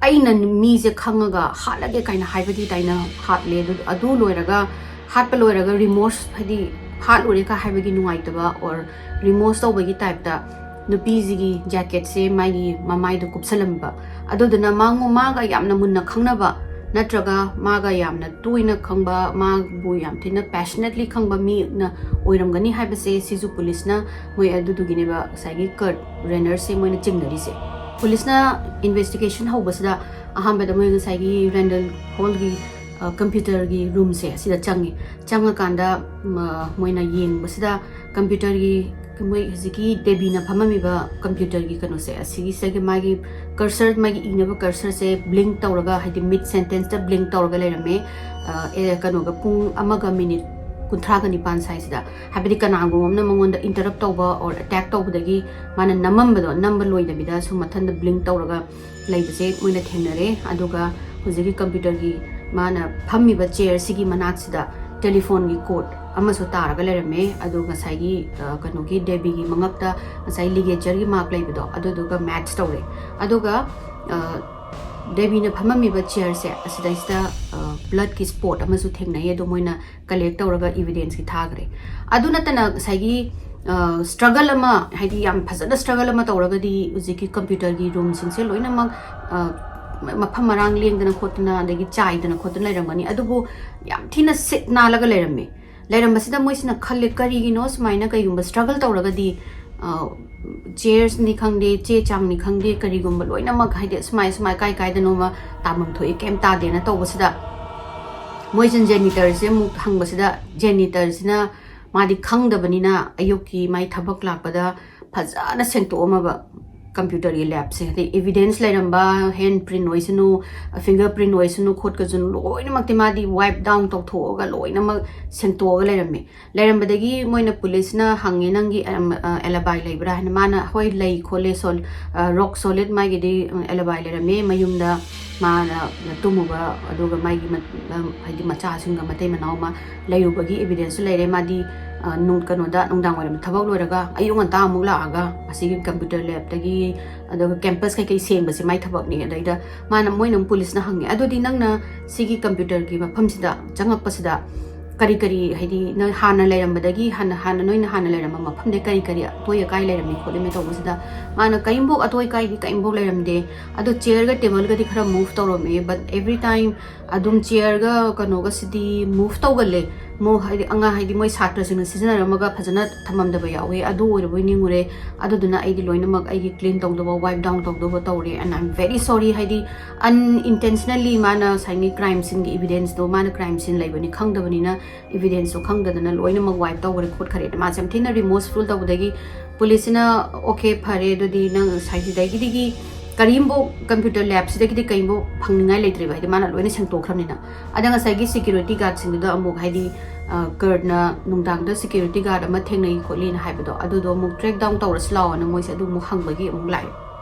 ꯑꯩꯅ ꯃꯤꯁꯦ ꯈꯪꯉꯒ ꯍꯥꯠꯂꯒꯦ ꯀꯥꯏꯅ ꯍꯥꯏꯕꯒꯤ ꯇꯥꯏꯅ ꯍꯥꯠꯂꯦ꯫ ꯑꯗꯨ ꯑꯗꯨ ꯂꯣꯏꯔꯒ, ꯍꯥꯠꯄ ꯂꯣꯏꯔꯒ remorse, ꯍꯥꯏꯗꯤ ꯍꯥꯠꯂꯨꯔꯦ ꯀ ꯍꯥꯏꯕꯒꯤ ꯅꯨꯡꯉꯥꯏꯇꯕ or remorse ꯇꯧꯕꯒꯤ type ꯇ ꯅꯨꯄꯤꯁꯤꯒꯤ jacket ꯁꯦ ꯃꯥꯒꯤ ꯃꯃꯥꯏꯗ ꯀꯨꯞꯁꯜꯂꯝꯕ꯫ ꯑꯗꯨꯗꯨꯅ ꯃꯥꯉꯣ-, ꯃꯥꯒ ꯌꯥꯝꯅ ꯃꯨꯟꯅ ꯈꯪꯅꯕ ꯅꯠꯇ꯭ꯔꯒ ꯃꯥꯒ ꯌꯥꯝꯅ ꯇꯣꯏꯅ ꯈꯪꯕ, ꯃꯥꯕꯨ ꯌꯥꯝ ꯊꯤꯅ passionately ꯈꯪꯕ ꯃꯤꯅ ꯑꯣꯏꯔꯝꯒꯅꯤ ꯍꯥꯏꯕꯁꯦ ꯁꯤꯁꯨ ꯄꯨꯂꯤꯁꯅ ꯃꯣꯏ ꯑꯗꯨꯗꯨꯒꯤꯅꯦꯕ ꯉꯁꯥꯏꯒꯤ ꯀꯔꯠ ꯔꯦꯅꯔꯁꯦ ꯃꯣꯏꯅ ꯆꯤꯡꯅꯔꯤꯁꯦ꯫ ꯄꯨꯂꯤꯁꯅ investigation ꯍꯧꯕꯁꯤꯗ ꯑꯍꯥꯟꯕꯗ ꯃꯣꯏ ꯉꯁꯥꯏꯒꯤ ꯔꯦꯟꯗꯜ ꯍꯣꯜꯒꯤ, ꯑ, computer ꯒꯤ room ꯁꯦ ꯑꯁꯤꯗ ꯆꯪꯉꯤ꯫ ꯆꯪꯉꯀꯥꯟꯗ, ꯃ-, ꯃꯣꯏꯅ ꯌꯦꯡꯕꯁꯤꯗ computer ꯒꯤ ꯃꯣꯏ ꯍꯧꯖꯤꯛꯀꯤ ꯗꯦꯕꯤꯅ ꯐꯝꯃꯝꯃꯤꯕ computer ꯒꯤ ꯀꯩꯅꯣꯁꯦ, ꯑꯁꯤꯒꯤꯁꯤꯒꯤ ꯃꯥꯒꯤ cursor, ꯃꯥꯒꯤ ꯏꯅꯕ cursor ꯁꯦ blink ꯇꯧꯔꯒ, ꯍꯥꯏꯗꯤ mid sentence ꯇ blink ꯇꯧꯔꯒ ꯂꯩꯔꯝꯃꯦ꯫ ꯑ, ꯑꯦ, ꯀꯩꯅꯣꯒ ꯄꯨꯡ ꯑꯃꯒ minute ꯀꯨꯟꯊ꯭ꯔꯥꯒ ꯅꯤꯄꯥꯟ ꯁ꯭ꯋꯥꯏꯁꯤꯗ, ꯍꯥꯏꯕꯗꯤ ꯀꯅꯥꯒꯨꯝꯕ ꯑꯃꯅ ꯃꯉꯣꯟꯗ interrupt ꯇꯧꯕ or attack ꯇꯧꯕꯗꯒꯤ ꯃꯥꯅ ꯅꯝꯃꯝꯕꯗꯣ, ꯅꯝꯕ ꯂꯣꯏꯗꯕꯤꯗ ꯁꯨꯝ ꯃꯊꯟꯇ blink ꯇꯧꯔꯒ ꯂꯩꯕꯁꯦ ꯃꯣꯏꯅ ꯊꯦꯡꯅꯔꯦ꯫ ꯑꯗꯨꯒ ꯍꯧꯖꯤꯛꯀꯤ computer ꯒꯤ ꯃꯥꯅ ꯐꯝꯃꯤꯕ chair ꯁꯤꯒꯤ ꯃꯅꯥꯛꯁꯤꯗ telephone ꯒꯤ cord ꯑꯃꯁꯨ ꯇꯥꯔꯒ ꯂꯩꯔꯝꯃꯦ꯫ ꯑꯗꯨ ꯉꯁꯥꯏꯒꯤ, ꯑ, ꯀꯩꯅꯣꯒꯤ ꯗꯦꯕꯤꯒꯤ ꯃꯉꯛꯇ ꯉꯁꯥꯏ ligature ꯒꯤ mark ꯂꯩꯕꯗꯣ, ꯑꯗꯨꯗꯨꯒ match ꯇꯧꯔꯦ꯫ ꯑꯗꯨꯒ, ꯑ, ꯗꯦꯕꯤꯅ ꯐꯝꯃꯝꯃꯤꯕ chair ꯁꯦ ꯑꯁꯤꯗꯩꯁꯤꯗ, ꯑ, blood ꯀꯤ spot ꯑꯃꯁꯨ ꯊꯦꯡꯅꯩ꯫ ꯑꯗꯣ ꯃꯣꯏꯅ collect ꯇꯧꯔꯒ evidence ꯀꯤ ꯊꯥꯈ꯭ꯔꯦ꯫ ꯑꯗꯨ ꯅꯠꯇꯅ ꯉꯁꯥꯏꯒꯤ, ꯑ, struggle ꯑꯃ, ꯍꯥꯏꯗꯤ ꯌꯥꯝ ꯐꯖꯅ struggle ꯑꯃ ꯇꯧꯔꯒꯗꯤ ꯍꯧꯖꯤꯛꯀꯤ computer ꯒꯤ room ꯁꯤꯡꯁꯦ ꯂꯣꯏꯅꯃꯛ, ꯑ, ꯃ-, ꯃꯐꯝ ꯃꯔꯥꯡ ꯂꯦꯡꯗꯅ ꯈꯣꯠꯇꯅ ꯑꯗꯒꯤ ꯆꯥꯏꯗꯅ ꯈꯣꯠꯇꯅ ꯂꯩꯔꯝꯒꯅꯤ꯫ ꯑꯗꯨꯕꯨ ꯌꯥꯝ ꯊꯤꯅ ꯁꯤꯠ ꯅꯥꯜꯂꯒ ꯂꯩꯔꯝꯃꯦ꯫ ꯂꯩꯔꯝꯕꯁꯤꯗ ꯃꯣꯏꯁꯤꯅ ꯈꯜꯂꯦ, ꯀꯔꯤꯒꯤꯅꯣ ꯁꯨꯃꯥꯏꯅ, ꯀꯩꯒꯨꯝꯕ struggle ꯇꯧꯔꯒꯗꯤ, ꯑ, chairs ꯅꯤ ꯈꯪꯗꯦ, ꯆꯦ ꯆꯥꯡꯅꯤ ꯈꯪꯗꯦ, ꯀꯔꯤꯒꯨꯝꯕ ꯂꯣꯏꯅꯃꯛ, ꯍꯥꯏꯗꯤ ꯁꯨꯃꯥꯏ ꯁꯨꯃꯥꯏ ꯀꯥꯏ ꯀꯥꯏꯗꯅꯣꯃ ꯇꯥꯐꯝ ꯊꯣꯛꯏ, ꯀꯩꯝ ꯇꯥꯗꯦꯅ ꯇꯧꯕꯁꯤꯗ ꯃꯣꯏꯁꯤꯅ janitor ꯁꯦ ꯑꯃꯨꯛ ꯍꯪꯕꯁꯤꯗ, janitor ꯁꯤꯅ ꯃꯥꯗꯤ ꯈꯪꯗꯕꯅꯤꯅ ꯑꯌꯨꯛꯀꯤ ꯃꯥꯏ ꯊꯕꯛ ꯂꯥꯛꯄꯗ ꯐꯖꯅ ꯁꯦꯡꯇꯣꯛꯑꯝꯃꯕ computer ꯒꯤ lab ꯁꯦ꯫ ꯍꯥꯏꯗꯤ evidence ꯂꯩꯔꯝꯕ, hand print ꯑꯣꯏꯁꯅꯨ, finger print ꯑꯣꯏꯁꯅꯨ, ꯈꯣꯠꯀꯁꯅꯨ, ꯂꯣꯏꯅꯃꯛꯇꯤ ꯃꯥꯗꯤ wipe down ꯇꯧꯊꯣꯛꯑꯒ ꯂꯣꯏꯅꯃꯛ ꯁꯦꯡꯇꯣꯛꯑꯒ ꯂꯩꯔꯝꯃꯦ꯫ ꯂꯩꯔꯝꯕꯗꯒꯤ ꯃꯣꯏꯅ ꯄꯨꯂꯤꯁꯅ ꯍꯪꯉꯦ, "ꯅꯪꯒꯤ, ꯑꯝ, ꯑ, alibi ꯂꯩꯕ꯭ꯔꯥ?" ꯍꯥꯏꯅ꯫ ꯃꯥꯅ, "ꯍꯣꯏ, ꯂꯩ ꯈꯣꯠꯂꯦ, sol-, ꯑ, rock solid ꯃꯥꯒꯤꯗꯤ, ꯑ, alibi ꯂꯩꯔꯝꯃꯦ, ꯃꯌꯨꯝꯗ ꯃꯥꯅ ꯇꯨꯝꯃꯨꯕ, ꯑꯗꯨꯒ ꯃꯥꯒꯤ ꯃ-, ꯍꯥꯏꯗꯤ ꯃꯆꯥꯁꯤꯡꯒ ꯃꯇꯩ ꯃꯅꯥꯎ ꯑꯃ ꯂꯩꯔꯨꯕꯒꯤ evidence ꯁꯨ ꯂꯩꯔꯦ꯫ ꯃꯥꯗꯤ, ꯑ, ꯅꯨꯡ-, ꯀꯩꯅꯣꯗ, ꯅꯨꯡꯗꯥꯡ ꯋꯥꯏꯔꯝ ꯊꯕꯛ ꯂꯣꯏꯔꯒ ꯑꯌꯨꯛ ꯉꯟꯇꯥ ꯑꯃꯨꯛ ꯂꯥꯛꯑꯒ ꯑꯁꯤꯒꯤ computer lab ꯇꯒꯤ, ꯑꯗꯨꯒ campus ꯀꯩꯀꯩ ꯁꯦꯡꯕꯁꯦ ꯃꯥꯏ ꯊꯕꯛꯅꯤ꯫ ꯑꯗꯩꯗ ꯃꯥꯅ, ꯃꯣꯏꯅ ꯑꯃꯨꯛ police ꯅ ꯍꯪꯉꯦ, "ꯑꯗꯨꯗꯤ ꯅꯪꯅ ꯁꯤꯒꯤ computer ꯒꯤ ꯃꯐꯝꯁꯤꯗ ꯆꯪꯉꯛꯄꯁꯤꯗ ꯀꯔꯤ ꯀꯔꯤ, ꯍꯥꯏꯗꯤ, ꯅꯪ ꯍꯥꯟꯅ ꯂꯩꯔꯝꯕꯗꯒꯤ, ꯍꯥꯟꯅ, ꯍꯥꯟꯅ ꯅꯣꯏꯅ ꯍꯥꯟꯅ ꯂꯩꯔꯝꯕ ꯃꯐꯝꯗꯩ ꯀꯔꯤ ꯀꯔꯤ ꯑꯇꯣꯏ ꯑꯀꯥꯏ ꯂꯩꯔꯝꯃꯤ ꯈꯣꯠꯂꯝꯃꯤ?" ꯇꯧꯕꯁꯤꯗ ꯃꯥꯅ, "ꯀꯔꯤꯝꯐꯧ ꯑꯇꯣꯏ ꯑꯀꯥꯏꯗꯤ ꯀꯔꯤꯝꯐꯧ ꯂꯩꯔꯝꯗꯦ, ꯑꯗꯣ chair ꯒ table ꯒꯗꯤ ꯈꯔ move ꯇꯧꯔꯝꯃꯦ, but every time ꯑꯗꯨꯝ chair ꯒ ꯀꯩꯅꯣꯒꯁꯤꯗꯤ move ꯇꯧꯒꯜꯂꯦ꯫ ꯃꯣ-, ꯍꯥꯏꯗꯤ ꯑꯉꯥꯡ, ꯍꯥꯏꯗꯤ ꯃꯣꯏ ꯁꯥꯇ꯭ꯔꯁꯤꯡꯅ ꯁꯤꯖꯤꯟꯅꯔꯝꯃꯒ ꯐꯖꯅ ꯊꯝꯃꯝꯗꯕ ꯌꯥꯎꯋꯦ, ꯑꯗꯨ ꯑꯣꯏꯔꯕꯣꯏ ꯅꯤꯡꯉꯨꯔꯦ꯫ ꯑꯗꯨꯗꯨꯅ ꯑꯩꯗꯤ ꯂꯣꯏꯅꯃꯛ ꯑꯩꯒꯤ clean ꯇꯧꯗꯧꯕ, wipe down ꯇꯧꯗꯧꯕ ꯇꯧꯔꯦ, and I'm very sorry." ꯍꯥꯏꯗꯤ unintentionally ꯃꯥꯅ ꯉꯁꯥꯏꯒꯤ crime scene ꯒꯤ evidence ꯗꯣ, ꯃꯥꯅ crime scene ꯂꯩꯕꯅꯤ ꯈꯪꯗꯕꯅꯤꯅ, evidence ꯇꯣ ꯈꯪꯗꯗꯅ ꯂꯣꯏꯅꯃꯛ wipe ꯇꯧꯈ꯭ꯔꯦ ꯈꯣꯠꯈ꯭ꯔꯦꯅ ꯃꯥꯁꯦ ꯌꯥꯝ ꯊꯤꯅ remorseful ꯇꯧꯕꯗꯒꯤ police ꯅ, "Okay, ꯐꯔꯦ, ꯑꯗꯨꯗꯤ ꯅꯪ ꯉꯁꯥꯏ ꯁꯤꯗꯒꯤꯗꯤ ꯀꯔꯤꯝꯐꯧ, computer lab ꯁꯤꯗꯒꯤꯗꯤ ꯀꯔꯤꯝꯐꯧ ꯐꯪꯅꯤꯡꯉꯥꯏ ꯂꯩꯇ꯭ꯔꯦꯕ, ꯍꯥꯏꯗꯤ ꯃꯥꯅ ꯂꯣꯏꯅ ꯁꯦꯡꯇꯣꯛꯈ꯭ꯔꯕꯅꯤꯅ꯫ ꯑꯗ ꯉꯁꯥꯏꯒꯤ security guard ꯁꯤꯡꯗꯨꯗ ꯑꯃꯨꯛ, ꯍꯥꯏꯗꯤ, ꯑ, ꯀꯔꯠꯅ ꯅꯨꯡꯗꯥꯡꯗ security guard ꯑꯃ ꯊꯦꯡꯅꯩ ꯈꯣꯠꯂꯤꯅ ꯍꯥꯏꯕꯗꯣ, ꯑꯗꯨꯗꯣ ꯑꯃꯨꯛ track down ꯇꯧꯔꯁꯤ ꯂꯥꯛꯑꯣꯅ ꯃꯣꯏꯁꯦ ꯑꯗꯨ ꯑꯃꯨꯛ ꯍꯪꯕꯒꯤ ꯑꯃꯨꯛ ꯂꯥꯛꯑꯦ꯫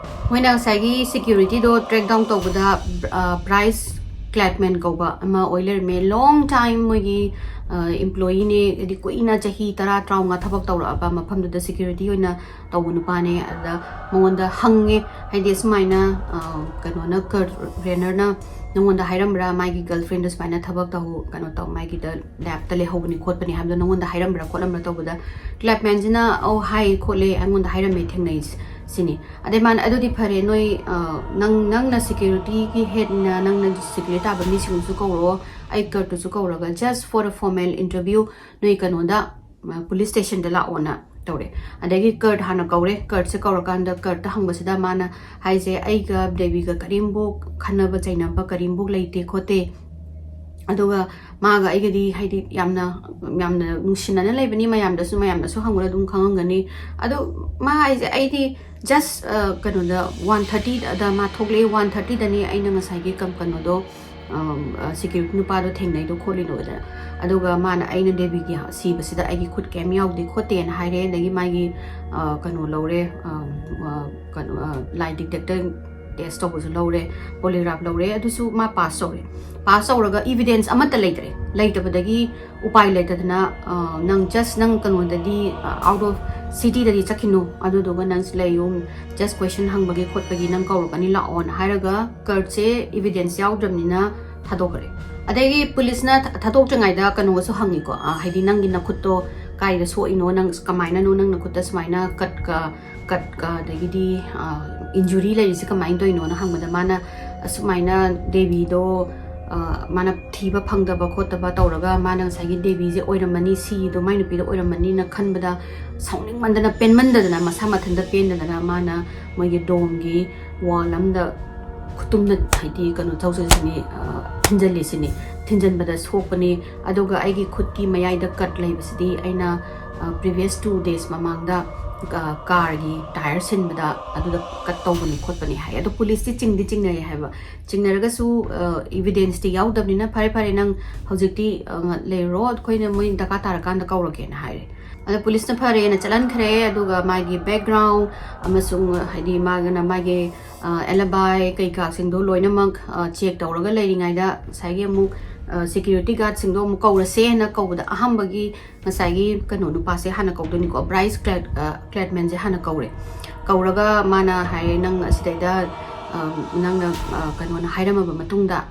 ꯃꯣꯏꯅ ꯉꯁꯥꯏꯒꯤ security ꯗꯣ track down ꯇꯧꯕꯗ, ꯑ, Bryce Clapman ꯀꯧꯕ ꯑꯃ ꯑꯣꯏ ꯂꯩꯔꯝꯃꯦ꯫ Long time ꯃꯣꯏꯒꯤ, ꯑ, employee ꯅꯦ, ꯍꯥꯏꯗꯤ ꯀꯨꯏꯅ ꯆꯍꯤ ꯇꯔꯥ, ꯇꯔꯥꯃꯉꯥ ꯊꯕꯛ ꯇꯧꯔꯛꯑꯕ ꯃꯐꯝꯗꯨꯗ security ꯑꯣꯏꯅ ꯇꯧꯕ ꯅꯨꯄꯥꯅꯦ꯫ ꯑꯗꯨꯗ ꯃꯉꯣꯟꯗ ꯍꯪꯉꯦ, ꯍꯥꯏꯗꯤ ꯑꯁꯨꯃꯥꯏꯅ, ꯑ, ꯀꯩꯅꯣꯅ, ꯀꯔꯠ ꯔꯦꯅꯔꯅ ꯅꯉꯣꯟꯗ ꯍꯥꯏꯔꯝꯕ꯭ꯔꯥ, ꯃꯥꯒꯤ girlfriend ꯗ ꯁꯨꯃꯥꯏꯅ ꯊꯕꯛ ꯇꯧ, ꯀꯩꯅꯣ ꯇꯧ, ꯃꯥꯒꯤꯗ lab ꯇ ꯂꯩꯍꯧꯕꯅꯤ ꯈꯣꯠꯄꯅꯤ ꯍꯥꯏꯕꯗꯣ ꯅꯉꯣꯟꯗ ꯍꯥꯏꯔꯝꯕ꯭ꯔꯥ ꯈꯣꯠꯂꯝꯕ꯭ꯔꯥ ꯇꯧꯕꯗ, Clapman ꯁꯤꯅ, "ꯑꯧ, ꯍꯥꯏ ꯈꯣꯠꯂꯦ, ꯑꯩꯉꯣꯟꯗ ꯍꯥꯏꯔꯝꯃꯦ, ꯊꯦꯡꯅꯩ", ꯁꯤꯅꯤ꯫ ꯑꯗꯩ ꯃꯥꯅ, "ꯑꯗꯨꯗꯤ ꯐꯔꯦ, ꯅꯣꯏ, ꯑ, ꯅꯪ, ꯅꯪꯅ security ꯒꯤ head ꯅ ꯅꯪꯅ security ꯇꯥꯕ ꯃꯤꯁꯤꯡꯗꯨꯁꯨ ꯀꯧꯔꯛꯑꯣ, ꯑꯩ ꯀꯔꯠꯇꯨꯁꯨ ꯀꯧꯔꯒ just for a formal interview ꯅꯣꯏ ꯀꯩꯅꯣꯗ, ꯑ, police station ꯗ ꯂꯥꯛꯑꯣꯅ" ꯇꯧꯔꯦ꯫ ꯑꯗꯒꯤ ꯀꯔꯠ ꯍꯥꯟꯅ ꯀꯧꯔꯦ꯫ ꯀꯔꯠꯁꯦ ꯀꯧꯔꯀꯥꯟꯗ ꯀꯔꯠꯇ ꯍꯪꯕꯁꯤꯗ ꯃꯥꯅ ꯍꯥꯏꯁꯦ, "ꯑꯩꯒ ꯗꯦꯕꯤꯒ ꯀꯔꯤꯝꯐꯧ ꯈꯟꯅꯕ ꯆꯩꯅꯕ ꯀꯔꯤꯝꯐꯧ ꯂꯩꯇꯦ ꯈꯣꯠꯇꯦ꯫ ꯑꯗꯨꯒ ꯃꯥꯒ ꯑꯩꯒꯗꯤ ꯍꯥꯏꯗꯤ ꯌꯥꯝꯅ, ꯌꯥꯝꯅ ꯅꯨꯡꯁꯤꯅꯅ ꯂꯩꯕꯅꯤ, ꯃꯌꯥꯝꯗꯁꯨ, ꯃꯌꯥꯝꯅꯁꯨ ꯍꯪꯕꯗ ꯑꯗꯨꯝ ꯈꯪꯉꯝꯒꯅꯤ꯫ ꯑꯗꯨ ꯃꯥ ꯍꯥꯏꯁꯦ, ꯑꯩꯗꯤ just, ꯑ, ꯀꯩꯅꯣꯗ one thirty ꯗ ꯃꯥ ꯊꯣꯛꯂꯛꯑꯦ, one thirty ꯗꯅꯤ ꯑꯩꯅ ꯉꯁꯥꯏꯒꯤ ꯀꯝ-, ꯀꯩꯅꯣꯗꯣ, ꯑꯝ, ꯑ, security ꯅꯨꯄꯥꯗꯣ ꯊꯦꯡꯅꯩꯗꯣ ꯈꯣꯠꯂꯤꯗꯣ", ꯑꯗ, ꯑꯗꯨꯒ ꯃꯥꯅ, "ꯑꯩꯅ ꯗꯦꯕꯤꯒꯤ ꯁꯤꯕꯁꯤꯗ ꯑꯩꯒꯤ ꯈꯨꯠ ꯀꯩꯝ ꯌꯥꯎꯗꯦ ꯈꯣꯠꯇꯦꯅ" ꯍꯥꯏꯔꯦ꯫ ꯑꯗꯒꯤ ꯃꯥꯒꯤ, ꯑ, ꯀꯩꯅꯣ ꯂꯧꯔꯦ, ꯑꯝ, ꯑ, ꯀꯩꯅꯣ, ꯑ, lie detector ꯇꯦꯁ ꯇꯧꯕꯁꯨ ꯂꯧꯔꯦ, ꯄꯣꯂꯤꯒ꯭ꯔꯥꯐ ꯂꯧꯔꯦ, ꯑꯗꯨꯁꯨ ꯃꯥ ꯄꯥꯁ ꯇꯧꯔꯦ꯫ ꯄꯥꯁ ꯇꯧꯔꯒ ꯏꯕꯤꯗꯦꯟꯁ ꯑꯃꯠꯇ ꯂꯩꯇ꯭ꯔꯦ꯫ ꯂꯩꯇꯕꯗꯒꯤ ꯎꯄꯥꯏ ꯂꯩꯇꯗꯅ, ꯑ, ꯅꯪ ꯖꯁ ꯅꯪ ꯀꯩꯅꯣꯗꯗꯤ, ꯑ, ꯑꯥꯎꯠ ꯑꯣꯐ ꯁꯤꯇꯤꯗꯗꯤ ꯆꯠꯈꯤꯅꯨ, ꯑꯗꯨꯗꯨꯒ ꯅꯪ ꯂꯩꯌꯨ, ꯖꯁ ꯀꯣꯏꯁꯟ ꯍꯪꯕꯒꯤ ꯈꯣꯠꯄꯒꯤ ꯅꯪ ꯀꯧꯔꯛꯀꯅꯤ, ꯂꯥꯛꯑꯣꯅ ꯍꯥꯏꯔꯒ ꯀꯥꯔꯗꯁꯦ ꯏꯕꯤꯗꯦꯟꯁ ꯌꯥꯎꯗ꯭ꯔꯕꯅꯤꯅ ꯊꯥꯗꯣꯛꯈ꯭ꯔꯦ꯫ ꯑꯗꯒꯤ ꯄꯨꯂꯤꯁꯅ ꯊ-, ꯊꯥꯗꯣꯛꯇ꯭ꯔꯤꯉꯩꯗ ꯀꯩꯅꯣꯒꯁꯨ ꯍꯪꯉꯤꯀꯣ, ꯑ, ꯍꯥꯏꯗꯤ ꯅꯪꯒꯤ ꯅꯈꯨꯠꯇꯣ ꯀꯥꯏꯗ ꯁꯣꯛꯏꯅꯣ, ꯅꯪ ꯀꯃꯥꯏꯅꯅꯣ ꯅꯪ ꯅꯈꯨꯠꯇ ꯁꯨꯃꯥꯏꯅ ꯀꯠꯀ ꯀꯠꯀ ꯑꯗꯒꯤꯗꯤ, ꯑ, ꯏꯟꯖꯨꯔꯤ ꯂꯩꯔꯤꯁꯦ ꯀꯃꯥꯏꯅ ꯇꯧꯔꯤꯅꯣꯅ ꯍꯪꯕꯗ ꯃꯥꯅ ꯑꯁꯨꯃꯥꯏꯅ ꯗꯦꯕꯤꯗꯣ, ꯑ, ꯃꯥꯅ ꯊꯤꯕ ꯐꯪꯗꯕ ꯈꯣꯠꯇꯕ ꯇꯧꯔꯒ ꯃꯥꯅ ꯉꯁꯥꯏꯒꯤ ꯗꯦꯕꯤꯁꯦ ꯑꯣꯏꯔꯝꯃꯅꯤ, ꯁꯤꯗꯣ ꯃꯥꯏ ꯅꯨꯄꯤꯗꯣ ꯑꯣꯏꯔꯝꯃꯅꯤꯅ ꯈꯟꯕꯗ ꯁꯥꯎꯅꯤꯡꯃꯟꯗꯅ ꯄꯦꯟꯃꯟꯗꯗꯅ ꯃꯁꯥ ꯃꯊꯟꯇ ꯄꯦꯟꯗꯗꯅ ꯃꯥꯅ ꯃꯣꯏꯒꯤ ꯗꯣꯝꯒꯤ ꯋꯥꯜ ꯑꯝꯗ ꯈꯨꯇꯨꯝꯅ ꯍꯥꯏꯗꯤ ꯀꯩꯅꯣ ꯇꯧꯖꯁꯤꯅꯤ, ꯑ, ꯊꯤꯟꯖꯜꯂꯤꯁꯤꯅꯤ꯫ ꯊꯤꯟꯖꯟꯕꯗ ꯁꯣꯛꯄꯅꯤ꯫ ꯑꯗꯨꯒ ꯑꯩꯒꯤ ꯈꯨꯠꯀꯤ ꯃꯌꯥꯏꯗ ꯀꯠ ꯂꯩꯕꯁꯤꯗꯤ ꯑꯩꯅ, ꯑ, ꯄ꯭ꯔꯤꯚꯤꯌꯁ ꯇꯨ ꯗꯦꯖ ꯃꯃꯥꯡꯗ, ꯑ, ꯀꯥꯔꯒꯤ ꯇꯥꯌꯔ ꯁꯤꯟꯕꯗ ꯑꯗꯨꯗ ꯀꯠ ꯇꯧꯕꯅꯤ ꯈꯣꯠꯄꯅꯤ ꯍꯥꯏ꯫ ꯑꯗꯣ ꯄꯨꯂꯤꯁꯇꯤ ꯆꯤꯡꯗꯤ ꯆꯤꯡꯅꯩ ꯍꯥꯏꯕ꯫ ꯆꯤꯡꯅꯔꯒꯁꯨ, ꯑ, ꯏꯕꯤꯗꯦꯟꯁꯇꯤ ꯌꯥꯎꯗꯕꯅꯤꯅ ꯐꯔꯦ ꯐꯔꯦ ꯅꯪ ꯍꯧꯖꯤꯛꯇꯤ, ꯑ, ꯂꯩꯔꯨꯔꯣ, ꯑꯩꯈꯣꯏꯅ ꯃꯣꯏ ꯗꯔꯀꯥꯔ ꯇꯥꯔꯀꯥꯟꯗ ꯀꯧꯔꯒꯦꯅ ꯍꯥꯏꯔꯦ꯫ ꯑꯗꯣ ꯄꯨꯂꯤꯁꯅ ꯐꯔꯦꯅ ꯆꯠꯍꯟꯈ꯭ꯔꯦ꯫ ꯑꯗꯨꯒ ꯃꯥꯒꯤ ꯕꯦꯛꯒ꯭ꯔꯥꯎꯟ ꯑꯃꯁꯨꯡ ꯍꯥꯏꯗꯤ ꯃꯥꯒꯤꯅ ꯃꯥꯒꯤ, ꯑ, ꯑꯦꯂꯕꯥꯏ ꯀꯩꯀꯥꯁꯤꯡꯗꯣ ꯂꯣꯏꯅꯃꯛ, ꯑ, ꯆꯦꯛ ꯇꯧꯔꯒ ꯂꯩꯔꯤꯉꯩꯗ ꯉꯁꯥꯏꯒꯤ ꯑꯃꯨꯛ, ꯑ, ꯁꯦꯀ꯭ꯌꯨꯔꯤꯇꯤ ꯒꯥꯔꯗꯁꯤꯡꯗꯣ ꯑꯃꯨꯛ ꯀꯧꯔꯁꯦꯅ ꯀꯧꯕꯗ ꯑꯍꯥꯟꯕꯒꯤ ꯉꯁꯥꯏꯒꯤ ꯀꯩꯅꯣ ꯅꯨꯄꯥꯁꯦ ꯍꯥꯟꯅ ꯀꯧꯗꯣꯏꯅꯤꯀꯣ, ꯕ꯭ꯔꯥꯏꯁ ꯀ꯭ꯂꯦꯠ-, ꯑ, ꯀ꯭ꯂꯦꯠꯃꯦꯟꯁꯦ ꯍꯥꯟꯅ ꯀꯧꯔꯦ꯫ ꯀꯧꯔꯒ ꯃꯥꯅ ꯍꯥꯏꯔꯦ, "ꯅꯪ ꯑꯁꯤꯗꯩꯗ, ꯑ, ꯅꯪꯅ, ꯑ, ꯀꯩꯅꯣꯅ ꯍꯥꯏꯔꯝꯃꯕ ꯃꯇꯨꯡꯗ,